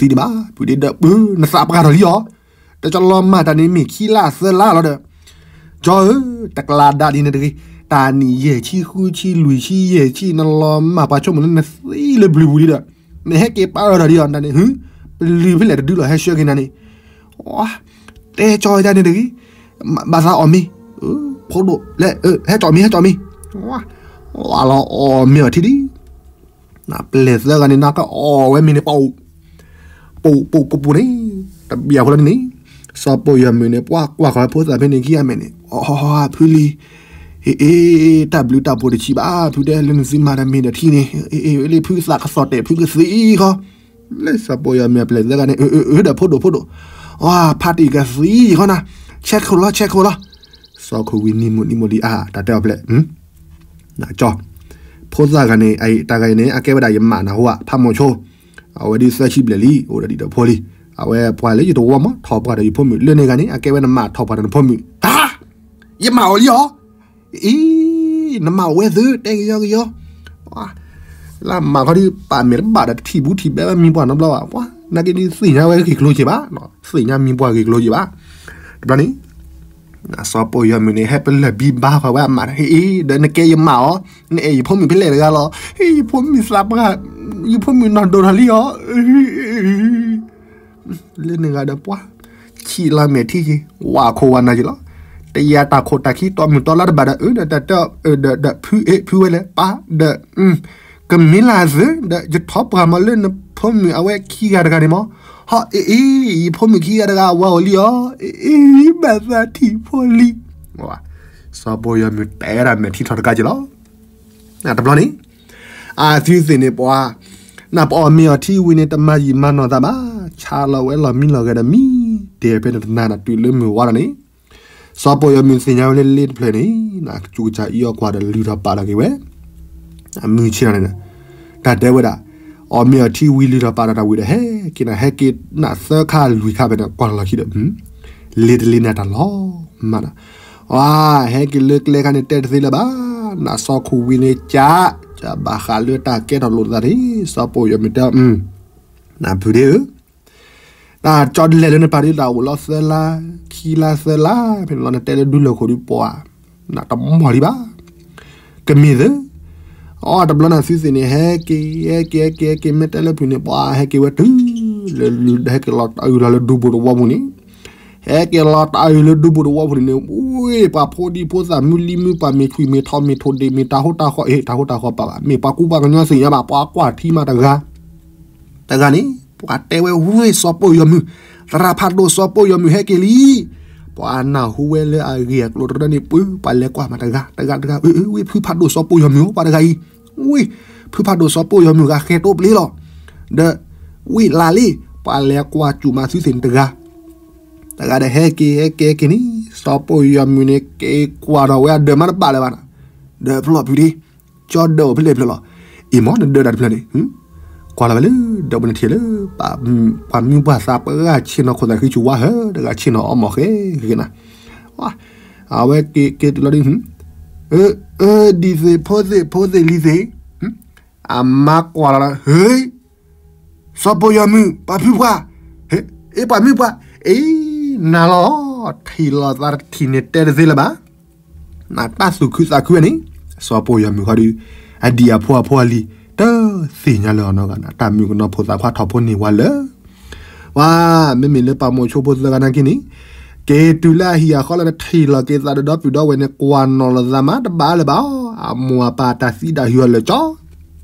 းသံဒံးဘၣ် ပုၢ်ဒ့ဒီးပၢ နသးပှၢ်ထီၣ်လံအီၤ, တကလီၤမၢ်တၢ်န့ၣ်မ့ၢ်ခံလါသၢလါလီၤဒီး, ကၠီဧၢ, တကျါဒၣ်ဒ်န့ၣ်တဂ့ၤ, တၢ်နံၣ်ယဲၢ်ဆံဃုဆံလွံၢ်ဆံယဲၢ်ဆံ နလီၤမၢ်ပှၤဆိကမိၣ်လၢနသံလၢဘျုးပူၤလံဒီး, နဟဲက့ၤပာ်အၢၣ်ထီၣ်ဒံးအီၤ တၢ်န့ၣ် ပျုၤဖဲလဲၣ်တဒုလီၤဟဲဆှၢက့ၤနၤန့ၣ်, တဲကၠီဝဲဒၣ်န့ၣ်တဂ့ၤ, ဘၣ်သးအီၣ်မ့ၤ, ဖိဒိၣ်လဲၣ်, ဟဲကၠီၣ်မ့ၤ ဟဲကၠီၣ်မ့ၤ, ဝါလီၤအီၣ်မ့ၤအီၤထံဒံး ပျဲၢ်သၢဂၤန့ၣ် နကအီၣ်ဝဲမ့ၤန့ၣ် ပူၤ ပူၤ ပူၤ ပူၤ ပူၤန့ၣ်, တဘျီဖိလီၤန့ၣ်, စီၤပိာ်ယီၤမုၣ်န့ၣ် ပှၤကွၢ်ဃီၤဖိသၣ်ဖဲန့ၣ်ခံဂၤမဲာ်န့ၣ်, အီ ဖုလံၤ, အ့ အ့ တၢ်ဘျုးတၢ်ဖှိၣ်တဆံးဘၣ် ဖုတဲလၢနသုမၤတၢ်မ့ၤဒီးထံန့ၣ်, အ့ အ့ လၢဖုသးကစီၣ်တဲာ်ဖုကသံဃီ, လၢစီၤပိာ်ယီၤမုၣ်အပျဲၢ်သၢဂၤန့ၣ်, အၢ ဒီးဖိဒိၣ်ဖိဒိၣ်, ဖါတံၢ်ကသံဃီနၤ, ဆဲးခိၣ်လီၤ ဆဲးခိၣ်လီၤ, စီၤခိၣ်ဝံၤနံၤမုၢ်နံၤမုၢ်လံအါ တၢ်တဲအီၤဖဲလဲၣ် ကၠီ, ဖိသၣ်ဂၤန့ၣ် တၢ်ဂၤအံၤန့ၣ် အကဲဝဲဒၣ်ယမါနၢ်ဟူဧါ ဖးမိၤဆိ, အဝဲဒ်သၢဆံဘျဲၣ်လံ အိၣ်ဒီးဒံးဒီးဖိလံ, အဝဲပှၤလၢယတဝီမး ထီၣ်ပှၢ်ဒီးယဖိမုၣ် လၢန့ၣ်ဂၤန့ၣ် အကဲဝဲနမါထီၣ်ပှၢ်ဒီးနဖိမုၣ်, ဟါ, ယမါအီၤလံအီၤ, အံၤ, နမါအိၣ်ဝဲသု တဲကယီကယီ လၢမၤခီဒ်ပာ်မဲာ်တဘၣ်ဒီးတထံၣ်ဘူးထံၣ်ဘဲဝဲမံၤပှၢ်နီတဘျီဘၣ်, ပှၤနာ်က့ဒ်သ့ၣ်ညါဝဲဂ့ၢ်ကျိၤက့ၤဘၣ်, သ့ၣ်ညါမံၤပှၢ်ဂ့ၢ်ကျိၤက့ၤဘၣ်, တဘျီန့ၣ် စီၤပိာ်ယီၤမုၣ်န့ၣ် ဟဲပလၢၢ်ဘံဘါဃီဝဲအမါ, ဟ့ၣ်အ့ ဒီးနကဲယမါအီၤ, နအဲၣ်ယဖိမုၣ်ဖဲလဲၣ်တဂၤလီၤ, ဟ့ၣ်ယဖိမုၣ်သးပှၢ်, ယဖိမုၣ်နီၢ်ဒိၣ်ထီၣ်လံအီၤ, လၢန့ၣ်ဂၤဒီးပှၤ, ဆံးလီၤမဲာ်ထံက့ၤ, ဝါခိၣ်ဝါနၢ်က့ၤလီၤ, တယၤတၢ်ခိၣ်တၢ်ခံတီၢ်မုၢ်တီၢ်လါတဘၣ်ဒီး အၢဒီးတၢ်တဲအီၤ, ဒီးဖုအ့ၣ်ဖုဝဲလဲၣ် ပၢ်, ဒီး ကမ့ၢ်လၢသု, ဒီးယထီၣ်ပှၢ်မးလၢနဖိမုၣ်အဝဲခံဂၤတဂၤန့ၣ်မး, ဟီၣ်အ့ၣ်အ့ၣ် ယဖိမုၣ်ခံဂၤတဂၤ အဝၤအိၣ်လံအီၤ, အ့ၣ်အ့ၣ် ဘၣ်သးထံၣ်ဖိလံ, စီၤပိာ်ယီၤမုၣ်တဲဒၣ်မဲာ်ထံထီၣ်တကးက့ၤလီၤ, တဘျီန့ၣ်, အသုသ့ၣ်န့ၣ်ပှၤ, နပအီၣ်မ့ၤအီထံဝံၤန့ၣ် တမၤယံာ်မၤနီၢ်သးဘၣ်, ဆါလီၤဝဲလီၢ်မံလီၢ်ဂဲၤဒီးမံ, တဲဖဲန့ၣ်တနၤနတုၤလၢမုၢ်ဝါလီၤန့ၣ် စီၤပိာ်ယီၤမုၣ်သ့ၣ်ညါဝဲလၢလ့တဖျၢၣ်န့ၣ်, ကၠူကစၢ်အံၤအီၣ်ကွၢ်ဒီးလုၢ်ထီၣ်ပာ်ထီၣ်က့ၤဝဲ, အမုၢ်ဆ့ၣ်ထီၣ်န့ၣ်, တၢ်တဲဝဲဒၣ်, အီၣ်မ့ၤအီထံဝံၤလုၢ်ထီၣ်ပာ်ထီၣ်တၢ်ဝံၤဒီး ဟဲက့ၤနၤ ဟဲက့ၤနၤသၢခါလွံၢ်ခါဖဲန့ၣ် ကွၢ်လီၤလီၤခံဒီး, လ့တလ့နၤတၢ်လီၤ, မၤနၤ, အဟဲက့ၤလၢကျဲခါန့ၣ်တဲတသ့လၢၤဘၣ်, နစီၤခိၣ်ဝံၤန့ၣ်ကး, ကးဘၣ်ဃးလၢတၢ်ကဲထီၣ်လိာ်သးန့ၣ်, စီၤပိာ်ယီၤမုၣ်တဲအီၤ, နဖုဒ့ဧၢ နကၠီဒ်လဲၣ်လၢနပၢ်ဒ်တၢ်အိၣ်လီၤသၢလါ, ခံလါသၢလါ, ဖဲန့ၣ်လီၤနတဲလၢဒူလၢၢ်ခိၣ်ဒ်ပှၤ, နတမီၢ်လံဘၣ်, ကမ့ၢ်သၢ, အီတဘျီနသုသ့ၣ်န့ၣ် ဟဲက့ၤ ဟဲက့ၤ ဟဲက့ၤ ဟဲက့ၤ မ့ၢ်တဲလၢဖုန့ၣ် ပှၤဟဲက့ၤဝဲတုၤ, ဟဲက့ၤလီၤတအုၣ်လီၤလၢဒူပူၤတဝီပူၤန့ၣ်, ဟဲက့ၤလီၤတအုၣ်လၢဒူပူၤတဝီပူၤန့ၣ်န့ၣ်, ဝ့ၢ် ပှၤဖိဒံဖိသၣ်မုၢ်လံမုၢ်ပှၢ်မ့ၢ်ထွံၣ်မ့ၢ်ထီမ့ၢ်ထိၣ်ဒ့ၣ်မ့ၢ်တၢ်ဟိတၢ်ဃီ, အ့ တၢ်ဟိတၢ်ဃီပာ်ဘၣ်, မ့ၢ်ပှၤကူပှၤကညီသ့ၣ်ညါဘၣ်, ပှၤကွၢ်ထံမးတဂၤ တဂၤန့ၣ် ပှၤတဲဝဲဝ့ၢ်စီၤပိၢ်ယီၤမုၢ်, သရၣ်ဖးဒိၣ်စီၤပိၢ်ယီၤမုၢ်ဟဲက့ၤလံ. ပှၤနၢ်ဟူဝဲလၢအဂ့ၢ်အကျိၤတရၢန့ၣ် ပှၤလဲၤကွၢ်မးတဂၤ တဂၤတဂၤ အၢ အၢ ဝ့ၢ်ဖုဖးဒိၣ်စီၤပိၢ်ယီၤမုၢ် ပှၤတဂၤအံၤ, ဝ့ၢ်ဖုဖးဒိၣ်စီၤပိၢ်ယီၤမုၢ်ဂၤဃဲၤတိပျ့ၤလီၤ. ဒီး ဝ့ၢ်လၢ်လံ ပှၤလဲၤကွၢ်စူၣ်မၤသုသ့ၣ်န့ၣ်တဂၤ တဂၤဒီးဟဲက့ၤ ဟဲက့ၤ ဟဲက့ၤန့ၣ် စီၤပိၢ်ယီၤမုၢ်န့ၣ် က့ၤကွၢ်ဒီးဝဲအဒၢးမးတဘၣ်လၢၤဘၣ်နီၤ, ဒၢးဖျၢၣ်ဖုးဒ့, ကၠီဒၢးအိၣ်ဖဲလဲၣ်ဖျၢၣ်လီၤ. အံၤမ့ၢ်နဒၢးဒၣ်တဖျၢၣ်န့ၣ် ကွၢ်လီၤဝဲလၢ ဒီးပနထံၣ်လၢ ပှၤမံပှၤသးပှၢ်ဂၤဆ့ၣ်နီၤခိၣ်သးဃံဆူၣ်ဝါဟၢ တဂၤဆ့ၣ်နီၤအီၣ်မီၢ်ဃဲဂ့ၤနၤ, အဝဲက့ၤက့ၤတုၤလီၤဒ် အၢ ဒ်သ့ၣ်ဖိသ့ၣ်ဖိသ့ၣ်လံၤသ့ၣ်, အမါကွၢ်လီၤဒီး ဟ့ စီၤပိၢ်ယီၤမုၢ် ပှၤဖုပှၢ်, အ့ ပှၤမုၣ်ပှၢ်, အ့ နၤလီၤ, ထံၣ်လိာ်သးတထံၣ်န့ၣ်တဲတသ့လၢၤဘၣ်. နတၢ်သူၣ်ခုသးခုဝဲန့ၣ် စီၤပိၢ်ယီၤမုၢ်ဃီဒီး အဒံၣ်အဖိအဖိအလံၤ တသ့ၣ်ညါလၢၤနီတဂၤနီၤ, တၢ်မုၣ်ကနီၤဖိသးခွါထီၣ်ဖိန့ၢ်ဝဲလၢ ဝါ မ့မ့ၢ်လၢပှၤမိၤဆိဖိသၢဂၤနာ်က့န့ၣ် က့ၤတုၤလၢအဟံၣ်အဃီလၢနထံၣ်လိာ်က့ၤသးဒီးဒီပုၢ်ဒီဝဲၢ်န့ၣ် ကွၢ်နီၣ်လိာ်သးမးတဘၣ်လၢၤဘၣ်, အမိၢ်အပၢ်တၢ်သံဒၣ်ဟုၣ်အီၤလၢာ်ကၠီ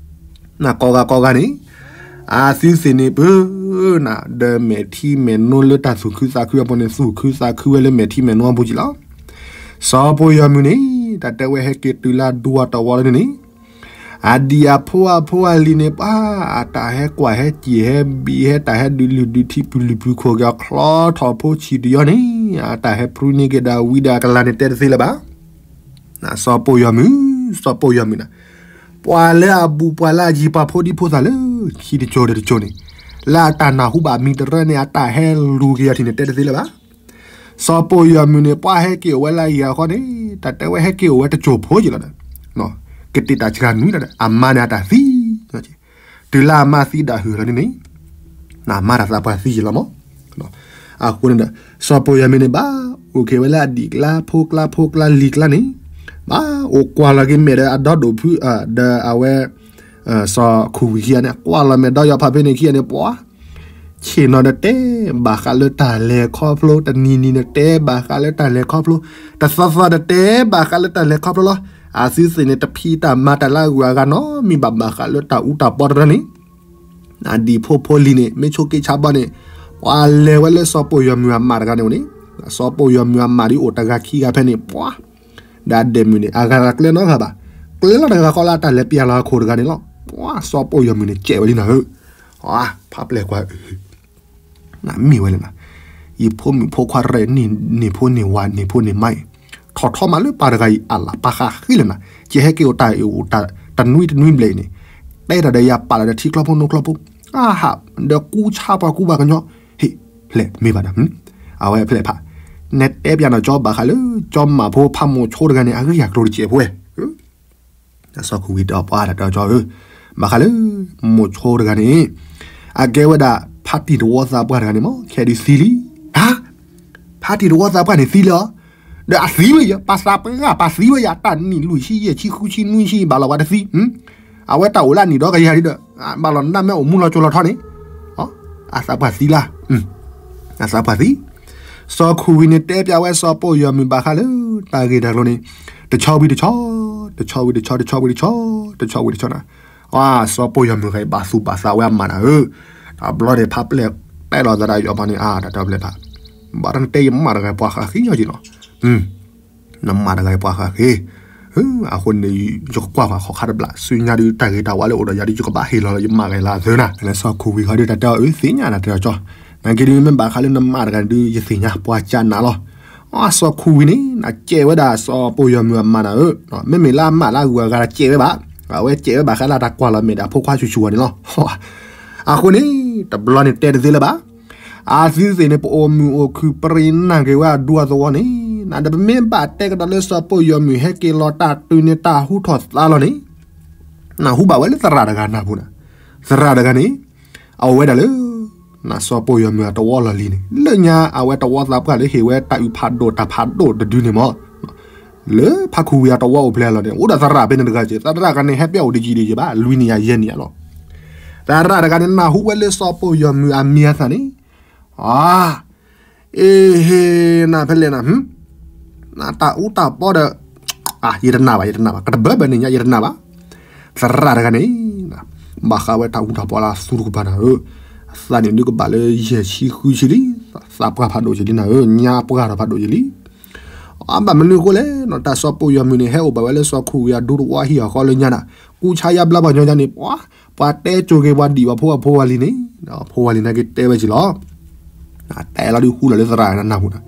နကိးဂၤကိးဂၤန့ၣ် အသုသ့ၣ်န့ၣ်ပၢနၤ ဒီးမဲာ်ထံမဲာ်နိလၢတၢ်သူၣ်ခုသးခုအပူၤန့ၣ် သူၣ်ခုသးခုဝဲလၢမဲာ်ထံမဲာ်နိအပူၤကံလီၤ. စီၤပိၢ်ယီၤမုၢ်န့ၣ် တၢ်တဲဝဲဟဲက့ၤတုၤလၢအဒူအတဝီလၢန့ၣ်န့ၣ် အဒံၣ်အဖိအဖိအလံၤန့ၣ် ပှၤ အတၢ်ဟဲကွၢ်ဟဲစံၣ်ဟဲဘံဟဲတၢ်ဟဲဒုးလုၢ်ဒုးထံပုၢ်လုၢ်ပုၢ်ခိၣ်က့ၤအီၤချီထီၣ်ဖိဆံးတယီန့ၣ် အတၢ်ဟဲပြူန့ၢ်က့ၤဒီးဝံဒီးအကလၤန့ၣ်တဲတသ့လၢၤဘၣ်. စီၤပိၢ်ယီၤမုၢ် စီၤပိၢ်ယီၤမုၢ်န့ၣ် ပှၤလၢအဘူးပှၤလၢအယံၤပှၤဖိဒံဖိသၣ်လၢ ခံတကၠိတကၠိန့ၣ် လၢအတၢ်နၢ်ဟူဘၣ်မံၤတရၢန့ၣ် အတၢ်ဟဲလူၤက့ၤအီၤထံၣ်န့ၣ်တဲတသ့လၢၤဘၣ်. စီၤပိၢ်ယီၤမုၢ်န့ၣ် ပှၤဟဲက့ၤအိၣ်ဝဲလၢအဟံၣ်အဃီန့ၣ် တၢ်တဲဝဲဟဲက့ၤအိၣ်ဝဲတကၠိဖိက့ၤလီၤဒီး ကတ့ၢ်တၢ်ဆှၢနွံလီၤဒီး အမါန့ၣ်အတၢ်သံ တုၤလၢအမါသံဒၣ်ဟုၣ်လီၤန့ၣ်န့ၣ် အမါတၢ်သးပှၢ်သံယံာ်လီၤမး. အဃိန့ၣ်ဒီး စီၤပိၢ်ယီၤမုၢ်န့ၣ် ဘၣ်အိၣ်က့ၤဝဲလၢအဒံၣ်ကျါဖိကျါဖိကျါလံၤကျါန့ၣ် ဘၣ်အိၣ်ကွၢ်လီၤက့ၤမဲာ်ဒီးအဒီဒိၣ်ဖု ဒီးအဝဲ စီၤခူၣ်ဝံၤခံဂၤန့ၣ် ကွၢ်လီၤမဲာ်ဒီးယီၤဖးဖဲန့ၣ်ခံဂၤန့ၣ် ပှၤ ဆ့ၣ်နီၤဒီးတဲဘၣ်ဃးလၢတၢ်လဲၤခီဖျိ တနံၤနံၤဒီးတဲဘၣ်ဃးလၢတၢ်လဲၤခီဖျိ တသီသီဒီးတဲဘၣ်ဃးလၢတၢ်လဲၤခီဖျိလီၤ. အသုသ့ၣ်န့ၣ် တဖံးတၢ်မၤတၢ်လၢအဂုၤအဂၤနီတမံၤဘၣ် ဘၣ်ဃးလၢတၢ်အူတၢ်ပီတရၢန့ၣ် အဒံၣ်ဖိဖိလံၤန့ၣ် မ့ၢ်ဆိးက့ဆါဘီန့ၣ် ပှၤလဲၤဝဲလၢစီၤပိၢ်ယီၤမုၢ်အမါတဂၤန့ၣ်န့ၣ် စီၤပိၢ်ယီၤမုၢ်အမါဒ်အိၣ်တဂၤခံဂၤဖဲန့ၣ် ပှၤ ဒီးအဒဲးမုၢ်န့ၣ် အဂၤကျဲနီတဂၤဘၣ်. ကျဲလီၤတဂၤဃီလၢအတၢ်လဲၤပျၢ်လီၤအခိၣ်တဂၤန့ၣ်လီၤ. ပှၤ စီၤပိၢ်ယီၤမုၢ်န့ၣ် ကဲးဝဲလံနၤဧၢ, ဖးပျဲၢ်ကွၢ် နမ့ၢ်ဝဲလဲၣ်နၤ, ယဖိမုၣ်ဖိခွါရဲၣ် န့ၢ်ဖိန့ၢ်ဝၤ န့ၢ်ဖိန့ၢ်မါအံၤ, ထီၣ်ထီမးလၢပၢ်တဂၤအံၤ အလၢ်ပၢ်ဃးဃံလၢနၤ, ယဟဲက့ၤအိၣ်တၢ်အံၤအိၣ်တၢ်တနွံတနွံဘျဲၣ်အံၤန့ၣ်, တဲတၢ်ဒီးယၤပာ်လီၤဒီးထံချီဖိနိချီဖိ, အဟး, ဒီးကူဆါပှၤကူပှၤကညီ, ဟ့ၣ်, ဖျဲၣ်မ့ၢ်ဘၣ်ဒီး, အဝဲဖျဲၣ်ဖး, နတဲပျးနီၢ်ကၠီဘၣ်ဃးလၢ ကၠီမၤဖိဖးမိၤဆိတဂၤန့ၣ် အဂ့ၢ်အကျိၤတစဲးဖိဝဲ စီၤခူဝံၤတဲအီၤပှၤတၢ်တဲအီၤကၠီဧၢ, ဘၣ်ဃးလၢ မိၤဆိတဂၤန့ၣ် အကဲဝဲဒၣ် ဖါတံၢ်တဝီသးပှၢ်တဂၤန့ၣ်မ့ၢ် ခဲဒုးသံလံ, ဟါ, ဖါတံၢ်တဝီသးပှၢ်န့ၣ်သံလံဧါ, ဒီးအသံဝဲယၤ ပှၤသးပှၢ်ပှၤသံဝဲယၤ တၢ်နံၣ်လွံၢ်ဆံယဲၢ်ဆံဃုဆံနွံဆံဘၣ်လီၤပှၤတသံ, အဝဲတၢ်အိၣ်လၢအနံၣ်ဒီကယၤဒ်ဒီး ဘၣ်လီၤနၢ်မ့ၢ်အိၣ်မူလီၤကၠိလီၤထီန့ၣ်, အသးပှၢ်သံလၢ အသးပှၢ်သံ, စီၤခူဝံၤန့ၣ်တဲပျးဝဲစီၤပိၢ်ယီၤမုၢ်ဘၣ်ဃးလၢ တၢ်ဂ့ၢ်တၢ်ကျိၤန့ၣ်, တဆီဝံၤတဆီ, တဆီဝံၤတဆီ တဆီဝံၤတဆီ, တဆီဝံၤတဆီနၤ, စီၤပိၢ်ယီၤမုၢ်ဂၤအံၤဘၣ်သူၣ်ဘၣ်သးဝဲအမါနၤဧၢ, တဘျီန့ၣ်ဖးပျဲၢ်တဲလီၤသးဒီးယီၤဖးန့ၣ် အါ တၢ်တဲဖျဲၣ်ဖး, ဘၣ်တၢ်နတဲယမါတဂၤပှၤဃးဃံညီက့ၤနီၤ နမါတဂၤအံၤပှၤဃးဃ့, အဃိန့ၣ် ယကကွၢ်ဃီၤခီၣ်ခါတဘျီ ဆူညါဒုးတၢ်ဂ့ၤတၢ်ဝါလၢအိၣ်ဒီးယၤဒုး ယကဘၣ်ဟ့ၣ်လီၤလၢယမါဂၤလၢအသၢနၤ, လၢစီၤခူဝံၤဃီဒုးတၢ်တဲအီၤအၢသ့ၣ်ညါနၤတဲအီၤကၠီ, နာ်က့ဒုးမ့ၢ်ဘၣ်ဃးလၢနမါတဂၤဒုး ယသ့ၣ်ညါပှၤကၢနၤလီၤ, အစီၤခူဝံၤန့ၣ် နကဲဝဲဒၣ်စီၤပိၢ်ယီၤမုၢ်အမါနၤဧၢ, မ့မ့ၢ်လၢအမါလၢအဂုၤအဂၤတကဲဝဲဘၣ်, အဝဲကဲဝဲဘၣ်ဃးလၢတၢ်ကွၢ်လီၤမဲာ်ဒီးအဖိခွါဆူၣ်ဆူၣ်အီၤန့ၣ်လီၤ, အဃိန့ၣ် တဘျီန့ၣ်တဲတသ့လၢၤဘၣ် အသုသ့ၣ်န့ၣ် ပအိၣ်မုာ်အိၣ်ခုၣ်ပရ့ၤနၢ်က့ၤဝဲအဒူအသဝီန့ၣ်, နဒီးပမ့ၢ်ဘၣ်တဲကဒီးလၢစီၤပိၢ်ယီၤမုၢ်ဟဲက့ၤလီၤတၢ်တုၤန့ၣ်တၢ်ဟူထီၣ်သါလီၤန့ၣ်, နၢ်ဟူဘၣ်ဝဲလၢသရၣ်တဂၤနၢ်ပူၤနၤ, သရၣ်တဂၤန့ၣ် အဝဲဒၣ်လၢ နစီၤပိၢ်ယီၤမုၢ်အတဝီလီၢ်လံၤန့ၣ် လၢညါအဝဲတဝီသးပှၢ်လၢဟ့ၣ်ဝဲတၢ်အုးဖးဒိၣ်တၢ်ဖးဒိၣ်တဒုန့ၣ်မး လၢဖါခူဝံၤအတဝီအိၣ်ဖျဲၣ်လီၤန့ၣ် အိၣ်ဒီးသရၣ်ဖဲန့ၣ်တဂၤက့ၤ သရၣ်တဂၤန့ၣ် ဟဲပျဲအိၣ်တယံာ်တယံာ်ဘၣ် လွံၢ်နံၣ်ယၤယဲၢ်နံၣ်ယၤလီၤ. သရၣ်တဂၤန့ၣ် နၢ်ဟူဝဲလၢစီၤပိၢ်ယီၤမုၢ်အမံၤအသၣ်န့ၣ်, အ့ဟ့ နဖဲလဲၣ်နၤ, နတၢ်အူတၢ်ပီဒီး, ယတနာ်ဘၣ် ယတနာ်ဘၣ် ကတဘၢဘၢန့ၣ်ညါ ယတနာ်ဘၣ်. သရၣ်တဂၤန့ၣ် ဘၣ်ဃးဝဲတၢ်အူတၢ်ပီလၢအသူတကပၤနၤဧၢ, အသးန့ၣ်ဒုးကဘၣ်လၢယဲၢ်ဆံဃုဆံလံ, သးပှၢ်ဖးဒိၣ်က့ၤလံနၤဧၢ, ညါပှၢ်ထီၣ်ဖးဒိၣ်က့ၤလံ. အဘၣ်မနုၤအဃိလဲၣ်, တၢ်စီၤပိာ်ယီၤမုၢ်န့ၣ် ဟဲအိၣ်ဘၣ်ဝဲလၢစီၤခိၣ်ဝံၤအဒူတဝီဟံၣ်အဃီလၢညါနၤ, ကူဆါယါဘျါပှၤညီညါန့ၣ် ပှၤ ပှၤတဲကိၤက့ၤပှၤဒံၣ်ပှၤဖိအဖိဝၤလံၤန့ၣ်, ဖိဝၤလံၤနာ်က့တဲဝဲက့ၤလီၤ. တဲလီၤဒုးဃူလီၤလၢသရၣ်နၢ်ဟူနၤ,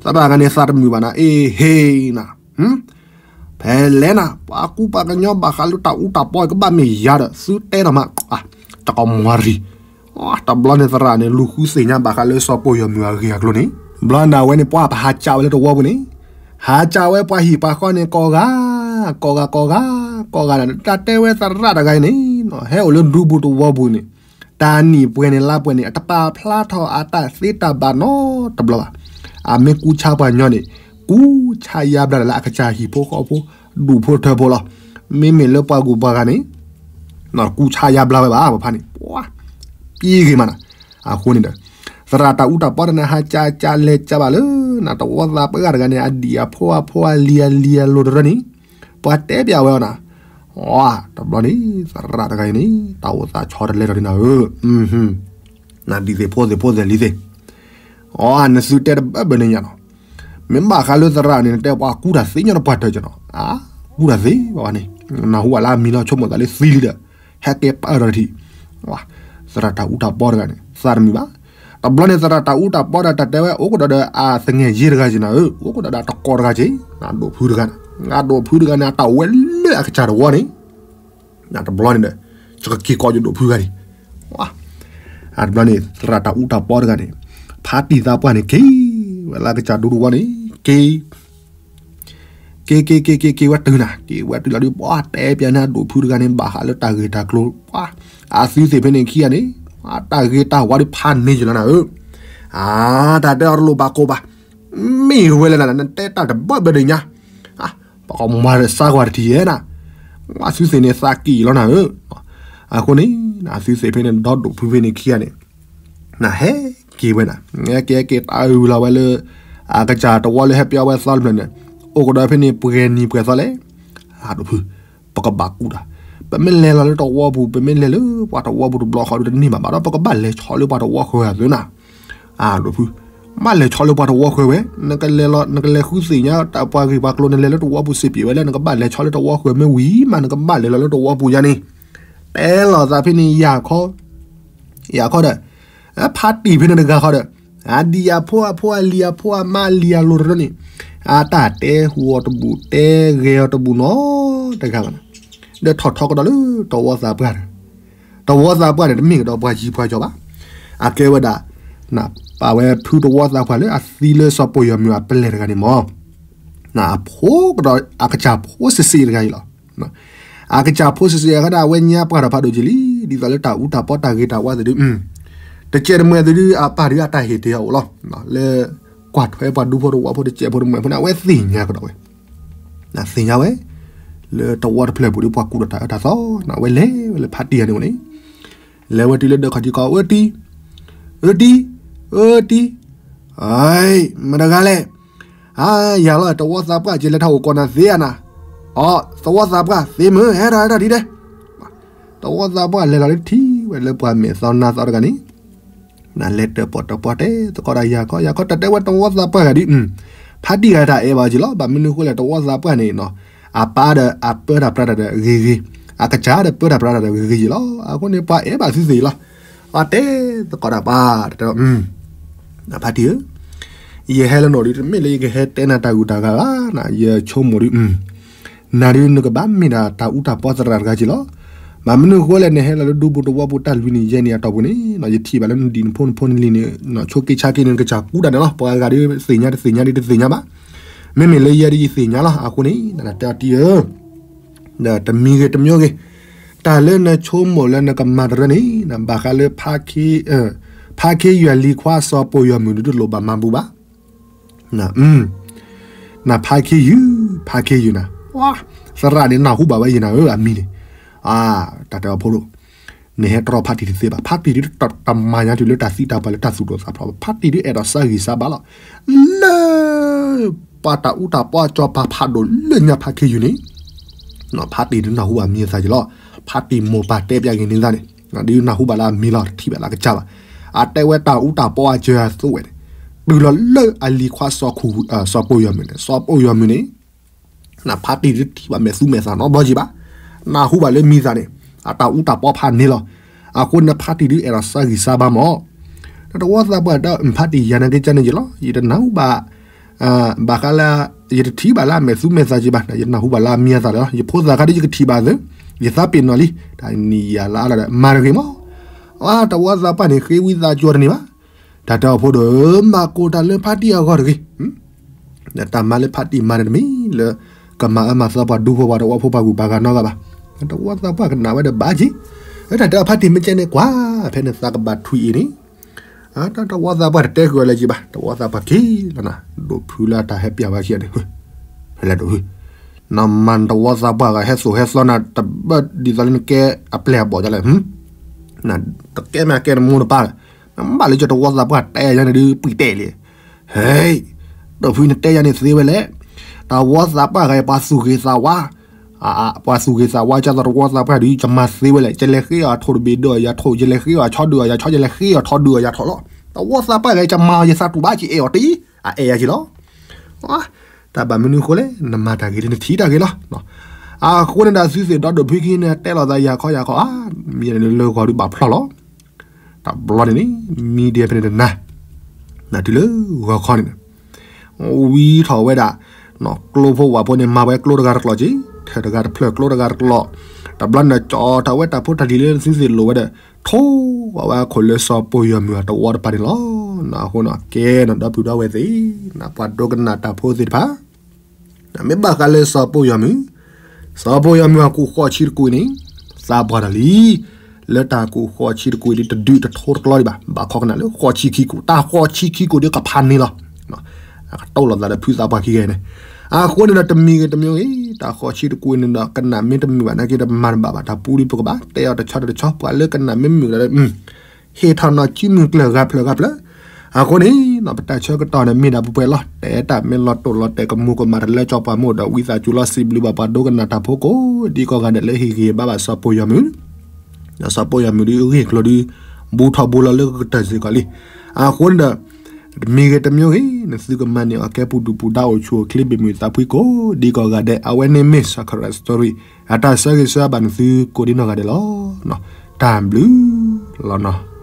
သရၣ်ဂၤန့ၣ်သးတမုာ်ဘၣ်နၤ, အ့ဟ့နၤ ဖဲလဲၣ်နၤ, ပှၤကူပှၤကညီဘၣ်ဃးလၢတၢ်အူတၢ်ပီကဘၣ်မ့ၢ်ယၤဒီး သုတဲဒီးမး, တကမၤရံၤ. တဘျီန့ၣ်သရၣ်န့ၣ် လူၤဃုသ့ၣ်ညါဘၣ်ဃးလၢစီၤပိာ်ယီၤမုၢ်အဂ့ၢ်အကျိၤန့ၣ်, ဘျီနၤဝဲန့ၣ် ပှၤပဟးကၢ်ဝဲလၢတဝီပူၤန့ၣ်, ဟးကၢ်ဝဲပှၤဟံၣ်ပှၤဃီန့ၣ် ကိးဂၤ, ကိးဂၤ ကိးဂၤ, ကိးဂၤနၤ, တၢ်တဲဝဲသရၣ်တဂၤအံၤန့ၣ်, ဟဲအိၣ်လၢဒူပူၤတဝီပူၤန့ၣ်, တၢ်နံၣ်ပှဲၤန့ၣ်လါပှဲၤန့ၣ် အတပာ်ဖျါထီၣ်အတၢ်သ့တၢ်ဘၣ်နီတဘျီဘၣ်. အမ့ၢ်ကူဆါပှၤညီန့ၣ်, ကူဆါယါဘျါလၢအကစၢ်ဟံၣ်ဖိဃီဖိ, ဒူၣ်ဖိထၢဖိလီၤ. မ့မ့ၢ်လၢပှၤဂုၤပှၤဂၤန့ၣ်, ကူဆါယါဘျါဝဲဘၣ် ပဖါန့ၣ်, ပှၤ, ပံဂ့ၤမးနၤ. အဃိန့ၣ်ဒီး, သရၣ်တၢ်အူတၢ်ပီတဂၤန့ၣ် ဟးကၢ်ကၢ်လဲၤကၢ်ဘၣ်လၢ, နတဝီသးပှၢ်တဂၤန့ၣ် အဒံၣ်အဖိအဖိအလံၤအလံၤအလိၤတရၢန့ၣ်, ပှၤတဲပျးဝဲအီၤနၤ, တဘျီန့ၣ် သရၣ်တဂၤအံၤန့ၣ် တၢ်အိၣ်သးဆီတလဲဒီးန့ၣ်နၤဧၢ, နဒံၣ်သ့ၣ်ဖိသ့ၣ်ဖိသ့ၣ်လံၤသ့ၣ်, နသုတဲတဘၢဘၢန့ၣ်ညါနီၤ, မ့ၢ်ဘၣ်ဃးလၢသရၣ်န့ၣ် နတဲပှၤကူတၢ်သ့ညီနပှၤတၢၢ်ကနီၤ, ကူတၢ်သ့ဘၣ်ဘၣ်န့ၣ်, နၢ်ဟူဘၣ်လၢအမံၤလီၤ ဆိကမိၣ်သးလၢသံလံဒီး, ဟဲက့ၤပာ်အၢၣ်ဒီးတထံၣ်, သရၣ်တၢ်အူတၢ်ပီတဂၤန့ၣ် သးတမုာ်ဘၣ်. တဘျီန့ၣ်သရၣ်တၢ်အူတၢ်ပီဒီးတၢ်တဲဝဲ အိၣ်ကဒီးဒီးအသငဲၢ်ယ့တဂၤက့ၤနၤဧၢ, အိၣ်ကဒီးဒီးတကိးတဂၤက့ၤ, နဒိၣ်ဖုတဂၤ, နဒိၣ်ဖုတဂၤန့ၣ် အတၢ်အိၣ်ဝဲလၢအကစၢ်တဝီန့ၣ် တဘျီန့ၣ်ဒီး, ယကက့ၤကိးယဒိၣ်ဖုတဂၤန့ၣ်, တဘျီန့ၣ် သရၣ်တၢ်အူတၢ်ပီတဂၤန့ၣ်, ဖါတံၢ်သးပှၢ်န့ၣ် က့ၤဝဲလၢအကစၢ်ဒူတဝီန့ၣ်, က့ၤ က့ၤက့ၤက့ၤက့ၤက့ၤဝဲတုၤနၤ, က့ၤဝဲတုၤလီၤဒုး ပှၤတဲပျးန့ၣ် အဒိၣ်ဖုတဂၤန့ၣ် ဘၣ်ဃးလၢတၢ်ဂ့ၢ်တၢ်ကျိၤ, အသုသ့ၣ်ဖဲန့ၣ်ခံဂၤန့ၣ်, တၢ်ဂ့ၤတၢ်ဝါဒုးဖးန့ၢ်ယလီၤနၤဧၢ, တၢ်တဲအီၤတလိၣ်ဘၣ်ကိးဘၣ်, မ့ၢ်ဝဲလဲၣ်နၤ နတဲတၢ်တဘၢဘၢဒၣ်ညါ, ပကမၤစၢ်ကွၢ်တထံၣ်ယဲနၤ, အသုသ့ၣ်န့ၣ်သးက့ၤလီၤနၤဧၢ, အဃိန့ၣ် အသုသ့ၣ်ဖဲန့ၣ် ဒီဒိၣ်ဖုဖဲန့ၣ်ခံဂၤန့ၣ် နဟဲက့ၤဝဲနၤ, ဟဲက့ၤဟဲက့ၤတၢ်အုၣ်လီၤဝဲလၢ အကစၢ်တဝီလၢဟဲပျီဝဲသီတဖျၢၣ်န့ၣ်, အိၣ်ကဒီးဖဲန့ၣ် ပှဲၤနံၤပှဲၤသီလဲၣ်, အဒိၣ်ဖု, ပကဘၣ်ကူတၢ်, ပမ့ၢ်လဲၤလီၤလၢတဝီပူၤ ပမ့ၢ်လဲၤလၢပှၤတဝီပူၤတဘျီဃီဒုးတန့ၢ်ဘၣ်ဘၣ်ဒီး ပကဘၣ်လဲၤဆီလၢပှၤတဝီဃၢၤအသိးနၤ, အဒိၣ်ဖု, ဘၣ်လဲၤဆီလၢပှၤတဝီဃၢၤဝဲ, နကလဲၤလီၤ နကလဲၤဃုသ့ၣ်ညါတၢ်ပှၤဂ့ၢ်ပှၤကျိၤ နလဲၤလၢတဝီပူၤစ့ၢ်ပှဲၤဝဲလၢ နကဘၣ်လဲၤဆီလၢတဝီဃၢၤမ့ၢ်ဝံၤမး နကဘၣ်လဲၤလီၤလၢတဝီပူၤယါန့ၣ်, တဲလီၤသးဖဲန့ၣ်ယၤခီ ယၤခီဒီး, ဖါတံၢ်ဖဲန့ၣ်တဂၤခီဒီး, အဒံၣ်အဖိအဖိအလံၤအဖိအမါအလံၤအလိၤတရၢန့ၣ်, အတၢ်တဲဟူအီၤတဘူၣ် တဲဂဲၤအီၤတဘူၣ်နီတဂၤဘၣ်နၤ, ဒီးထီၣ်ထီကဒီးလၢတဝီသးပှၢ်န့ၣ်, တဝီသးပှၢ်န့ၣ် တမ့ၢ်ကဒီးပှၤယံၤပှၤယီၤဘၣ်, အကဲဝဲဒၣ် ပာ်ဝဲဖုတဝီသးပှၢ်လၢအသံလၢစီၤပိာ်ယီၤမုၢ်အပလဲၢ်တဂၤန့ၣ်မး, အဖိကဒီးအကစၢ်ဖိစ့ၢ်စ့ၢ်တဂၤအံၤလီၤ. အကစၢ်ဖိစ့ၢ်စ့ၢ်အခါဒၣ် အဝဲညါပှၢ်ထီၣ်ဖးဒိၣ်က့ၤလံ, ဒ်သိးလၢတၢ်အူတၢ်ပီတၢ်ဂ့ၤတၢ်ဝါသ့ၣ်ဒုး, တကဲတမှဲၤသ့ၣ်ဒုး အပၢ်ဒုးအတၢ်ဟ့ၣ်တ့ၢ်အအိၣ်လီၤ. လၢကွၢ်ထွဲပှၤဒူဖိတဝီဖိတကဲဖိတမှဲၤဖိန့ၣ် အဝဲသ့ၣ်ညါကဒီးဝဲ, သ့ၣ်ညါဝဲ လၢတဝီတဖျၢၣ်ပူၤဒုး ပှၤကူဒီးတၢ်အၢတၢ်သီ, အဝဲလဲၤဝဲလၢဖါတံၢ်ဂၤန့ၣ်ဝဲန့ၣ်, လဲၤဝဲတုၤလၢဒၢးခီၣ်ထံးကီး အၢတံၢ်, အၢတံၢ်, အၢတံၢ်, မတၤတဂၤလဲၣ်, အါ ယၤလီၤ တဝီသးပှၢ်က့ၤ လဲၤထီၣ်အိၣ်ကိးနၤသ့ဧါနၤ, အိ သဝီသးပှၢ် သ့မုၢ် ဟဲထီၣ်ဟဲထီၣ်ထံၣ်ဒဲး, တဝီသးပှၢ်လဲၤလီၤလၢထံၣ်ဝဲလၢပှၤမဲာ်သီနါသီတဂၤန့ၣ်, နလဲၤတၢၣ်ပီၣ်တၢၣ်ပီၣ်တဲသကိးဒီးယၤခီ, ယၤခီတၢ်တဲဝဲတဝီသးပှၢ်ဂၤဒုး, ဖါတံၢ်ဂၤတၢ်အဲၣ်ဘၣ်က့ၤလီၤ. ဘၣ်မနုၤဃိလဲၣ် တဝီသးပှၢ်န့ၣ်နီၤ, အပၢ်ဒီးအပၢတၢ်ပြးတၢ်ဒီးဂ့ၤဂ့ၤ, အကစၢ်ဒီးပၢတၢ်ပြးတၢ်ဒီးဂ့ၤဂ့ၤက့ၤလီၤ. အဃိန့ၣ် ပှၤအဲၣ်ဘၣ်သုသ့ၣ်လီၤ. ပှၤတဲသကိးတၢ်ပၢ်တၢ်တဲ, ဖါတံၢ်ဧၢ, ယဟဲလၢနအိၣ်ဒုး တမ့ၢ်လၢယကဟဲတဲနၤတၢ်ဂုၤတၢ်ဂၤဘၣ်နၤ, ယဆိကမိၣ်ဒုး နၤဒုးနကဘၣ်မ့ၢ်ဒၣ်တၢ်အူတၢ်ပီသရၣ်တဂၤက့ၤလီၤ. ဘၣ်မနုၤဃိလဲၣ် နဟဲလီၤလၢဒူပူၤတဝီပူၤတၢ်လွံၢ်နံၣ်ယဲၢ်နံၣ်အတီၢ်ပူၤန့ၣ်, ယထံၣ်ဘၣ်လၢနဒံၣ်နဖိနဖိနလံၤန့ၣ်, ဆိးက့ဆါက့န့ၣ် နကစၢ်ကူတၢ်န့ၣ်လီၤ. ပှၤဂၤဒုးသ့ၣ်ညါတသ့ၣ်ညါဒုးတသ့ၣ်ညါဘၣ်. မ့မ့ၢ်လၢယဲဒုးယသ့ၣ်ညါလီၤ. အဃိန့ၣ် နတၢ်တဲအီၤတံၢ်ဧၢ, ဒီးတမံၤဂ့ၤတမံၤဂ့ၤ, တၢ်လၢနဆိကမိၣ်လၢနကမၤတရၢန့ၣ် နဘၣ်ဃးလၢ ဖါခ့ယုၢ်အလံၤခွါစီၤပိာ်ယီၤမုၢ်ဒုးတလိၣ်ဘၣ်မၤဘူးဘၣ်. နဖါခ့ယုၢ်, ဖါခ့ယုၢ်နၤ, သရၣ်န့ၣ်နၢ်ဟူဘၣ်ဝဲယနၤဧၢ အမံၤန့ၣ်, တၢ်တဲအီၤဖိဒိၣ်, နဟဲတြီဖါတံၢ်တသ့ဘၣ်. ဖါတံၢ်ဒုးတမၤညါတုၤလၢတၢ်သံတၢ်ပှၢ်လၢတၢ်သူၣ်ဒိၣ်သးဖျိးဘၣ်. ဖါတံၢ်ဒုးအဲၣ်ဒိးစါဂံၢ်စါဘါလီၤ. လၢ ပှၤတၢ်အူတၢ်ပီအကၠီၤပၤဖးဒိၣ်လၢညါဖါခ့ယုၢ်န့ၣ်, ဖါတံၢ်ဒုးနၢ်ဟူဘၣ်မံၤအသးက့ၤလီၤ. ဖါတံၢ်မိၢ်ပၢ်တဲပၠးက့ၤန့ၢ်သးန့ၣ် ဒ်နၢ်ဟူဘၣ်လၢအမံၤလီၤ တထံၣ်ဘၣ်လၢအကစၢ်ဘၣ်. အတဲဝဲတၢ်အူတၢ်ပီအစၢၤအသိးဝဲန့ၣ် တုၤလီၤလၢအလံၤခွါ စီၤပိၢ်ယီၤမုၢ်န့ၣ် စီၤပိၢ်ယီၤမုၢ်န့ၣ် နဖါတံၢ်တထံၣ်ဘၣ်မဲာ်သူမဲာ်သးနီတဘျီက့ၤဘၣ်. နၢ်ဟူဘၣ်လၢမံၤသးန့ၣ် အတၢ်အူတၢ်ပီဖးန့ၢ်လီၤ. အဃိန့ၣ်ဖါတံၢ်ဒုးအဲၣ်ဒိးစၢ်ဂံၢ်စၢ်ဘါမး တဝီသးပှၢ်ဒီး ဖါတံၢ်ယၤနာ်က့ကန့ၣ်ယလီၤ ယတနၢ်ဟူဘၣ် ဘၣ်ဃးလၢ ယတထံၣ်ဘၣ်လၢအမဲာ်သူမဲာ်သးက့ဘၣ် ယနၢ်ဟူဘၣ်လၢအမံၤအသးလီၤ. ယဖိသၣ်ခါဒ်ယကထံၣ်ဘၣ်သ့ ယသးပ့ၤနီၣ်လံ တၢ်နံၤယၤလၢအလီၤဒီး မၤတဂ့ၤမး. တဝီသးပှၢ်န့ၣ် ဃ့ဝံသးစူၤတန့ၢ်ဘၣ်. တၢ်တဲအီၤဖိဒီး မၤကိၢ်တၢ်လၢဖါတံၢ်အဂီၢ်တဂ့ၤ တၢ်မၤလၢဖါတံၢ်မၤန့ၣ်တမံၤလၢ ကမၤအၢမၤသီပှၤဒူဖိပှၤသဝီဖိပှၤဂုၤပှၤဂၤနီတဂၤဘၣ်. တဝီသးပှၢ်ကနၣ်ဝဲဒီးဘၣ်က့ၤ တၢ်တဲအီၤဖါတံၢ်မ့ၢ်ကဲန့ၣ်ကွၢ် ဖဲန့ၣ်သးကဘၣ်ထွံၣ်အံၤန့ၣ် တၢ်တဝီသးပှၢ်တတဲဃုာ်အီၤလၢၤက့ဘၣ် တဝီသးပှၢ်က့ၤလီၤနၤ ဒိၣ်ဖုလၢအတၢ်ဟဲပျးဝဲခံဂၤန့ၣ် ဖဲလဲၣ်ဒိၣ်ဖု နမၤတဝီသးပှၢ်ဂၤဟဲသိၣ်ဟဲသီနၤ တဘၣ်ဒ်သိးလၢနကဲအပျဲၢ်အဘီၣ်ဒ်လဲၣ် တကဲမ့ၢ်ကဲနမိၢ်နပၢ်လၢ နဘၣ်လၢကၠီတဝီသးပှၢ်တဲယၤန့ၣ်ဒုးပှံၢ်တဲာ်လံ ဟဲ ဒိၣ်ဖုနတဲယၤန့ၣ်သ့ဝဲလဲၣ် တဝီသးပှၢ်ဂၤအံၤပှၤသူၣ်ဂ့ၤသးဝါ ပှၤသူၣ်ဂ့ၤသးဝါကၢ်သိးတဝီသးပှၢ်ဒုး ယမၤသ့ဝဲလဲၣ် ယလဲၤဃ့အီၤထိၣ်တဘ့ၣ်ဒုးအီၤယၤထိၣ် ယလဲၤဃ့အီၤဆီဒုးအီၤယၤဆီ ယလဲၤဃ့အီၤဆီဒုးအီၤယၤထိၣ်လီၤ. တဝီသးပှၢ်ဂၤအံၤယမၤအီၤယသးတူၢ်ဘၣ်က့ၤအဲၣ်အီၤတအံၤ အအဲၣ်ယၤက့ၤလီၤ. တၢ်ဘၣ်မနုၤအဃိလဲၣ် နမၤတၢ်ဂ့ၤဒ်နထံၣ်တၢ်ဂ့ၤလီၤ. အဃိန့ၣ်ဒီးသုသ့ၣ်ဒီဒိၣ်ဖုခံန့ၣ် တဲလိာ်သးယၤခီယၤခီ မံၤန့ၣ်လၢဂီၤဒုးဘၣ်ဖျီလီၤ. တဘျီန့ၣ်န့ၣ် မံၤဒဲးဖဲန့ၣ်တနၤ နတုၤလၢဂီၤခီန့ၣ် ဝံထီၣ်ဝဲဒၣ် ကျိဖိဝၣ်ဖိန့ၣ် မၤဝဲကျိတဂၤတကျိာ်က့ၤ ထၢၣ်တဂၤတဖျၢၣ်ကျိတဂၤတကျိာ် တဘျီန့ၣ် ကၠီထီၣ်ဝဲတၢ်ဖိတၢ်လံၤလၢသုသ့ၣ်လိၣ်ဝဲဒီး ထိဝဲဝဲခိၣ်လၢစီၤပိၢ်ယီၤမုၢ်အတဝီတပၤန့ၣ်လီၤ. အဃိန့ၣ် ကဲနဒီပုၢ်ဒီဝဲၢ်သ့ၣ် ပှၤဒိကနၣ်တၢ်ဖိသ့ၣ်တဖၣ် မ့ၢ်ဘၣ်ဃးလၢစီၤပိၢ်ယီၤမုၢ် စီၤပိၢ်ယီၤမုၢ်အကူၣ်ဃီၣ်ဆံတကွံာ်န့ၣ် သးပှၢ်တၢ်လံ လၢတၢ်ကူၣ်ဃီၣ်ဆံတကွံာ်ဒ်တဒုးတထိတကျီဒံးဘၣ် ဘၣ်ခီကနၣ်လၢဃီၣ်ဆံခံကူၣ် တၢ်ဃီၣ်ဆံခံကူၣ်ဒ်ကဖးန့ၣ်လီၤ. ကတိၢ်လိာ်သးဒီးဖုသးပှၢ်ခံဂၤန့ၣ် အဃိန့ၣ်ဒီးတမံၤဂ့ၤတမံၤဂ့ၤ တၢ်ဃီၣ်ဆံတကွံာ်န့ၣ်ဒီး ကနၣ်မ့ၢ်တမုာ်ဘၣ်နာ်က့ဒီးမၤတဘၣ်ဘၣ် တၢ်ပူဒံးပကဘၣ် တဲအီၤတဆီဒီးတဆီ ပှၤလၢကနၣ်မ့ၢ်မုာ်ဒီး ဟ့ၣ်ထီၣ်နီၢ်စုမုၢ်ကျၢၢ်ဂၤဖျၢၣ်ဂၤဖျၢၣ် အဃိန့ၣ် ပတၢ်ဆၢကတီၢ်န့ၣ် မ့ၢ်ဒၣ်ပှဲၤပှဲၤလီၤ. တဲတၢ်မ့ၢ်လီၤတိၢ်လီၤတဲာ်ကမူၤကမၣ်တလၢကၠီပှၤမိၢ်ဒီး ဝံသးစူၤလီၤစံးဘျုးဘၣ်ပှၤဒိကနၣ်တၢ်ဖိကိးဒံကိးဂၤဒဲး လၢဟ့ၣ်ဂံၢ်ဘါဘၣ်စီၤပိၢ်ယီၤမုၢ် စီၤပိၢ်ယီၤမုၢ်ဒ်အဂ့ၢ်ကျိၤဒ် ဘူးထီၣ်ဘူးလီၤလၢကတၢၢ်စ့ၢ်ကီးလံ. အဃိန့ၣ်ဒီး တမံၤဂ့ၤတမံၤဂ့ၤ နသုကမၤန့ၢ်အီၤကဲပူၤဒူၣ်ပူၤဒါအိၣ်ဆူၣ်အိၣ်ချ့ဘ့ၣ်မုၢ်သးဖှံကိးဒံကိးဂၤဒဲး အဝဲန့ၣ်မ့ၢ် စီၤခရၣ်စတရံး အတၢ်ဆၢဂ့ၤဆၢဝါဘၣ်နသုကိးဒံနီၢ်ဂၤဒဲးလီၤ. တၢ်ဘျုးလီၤနီၤ.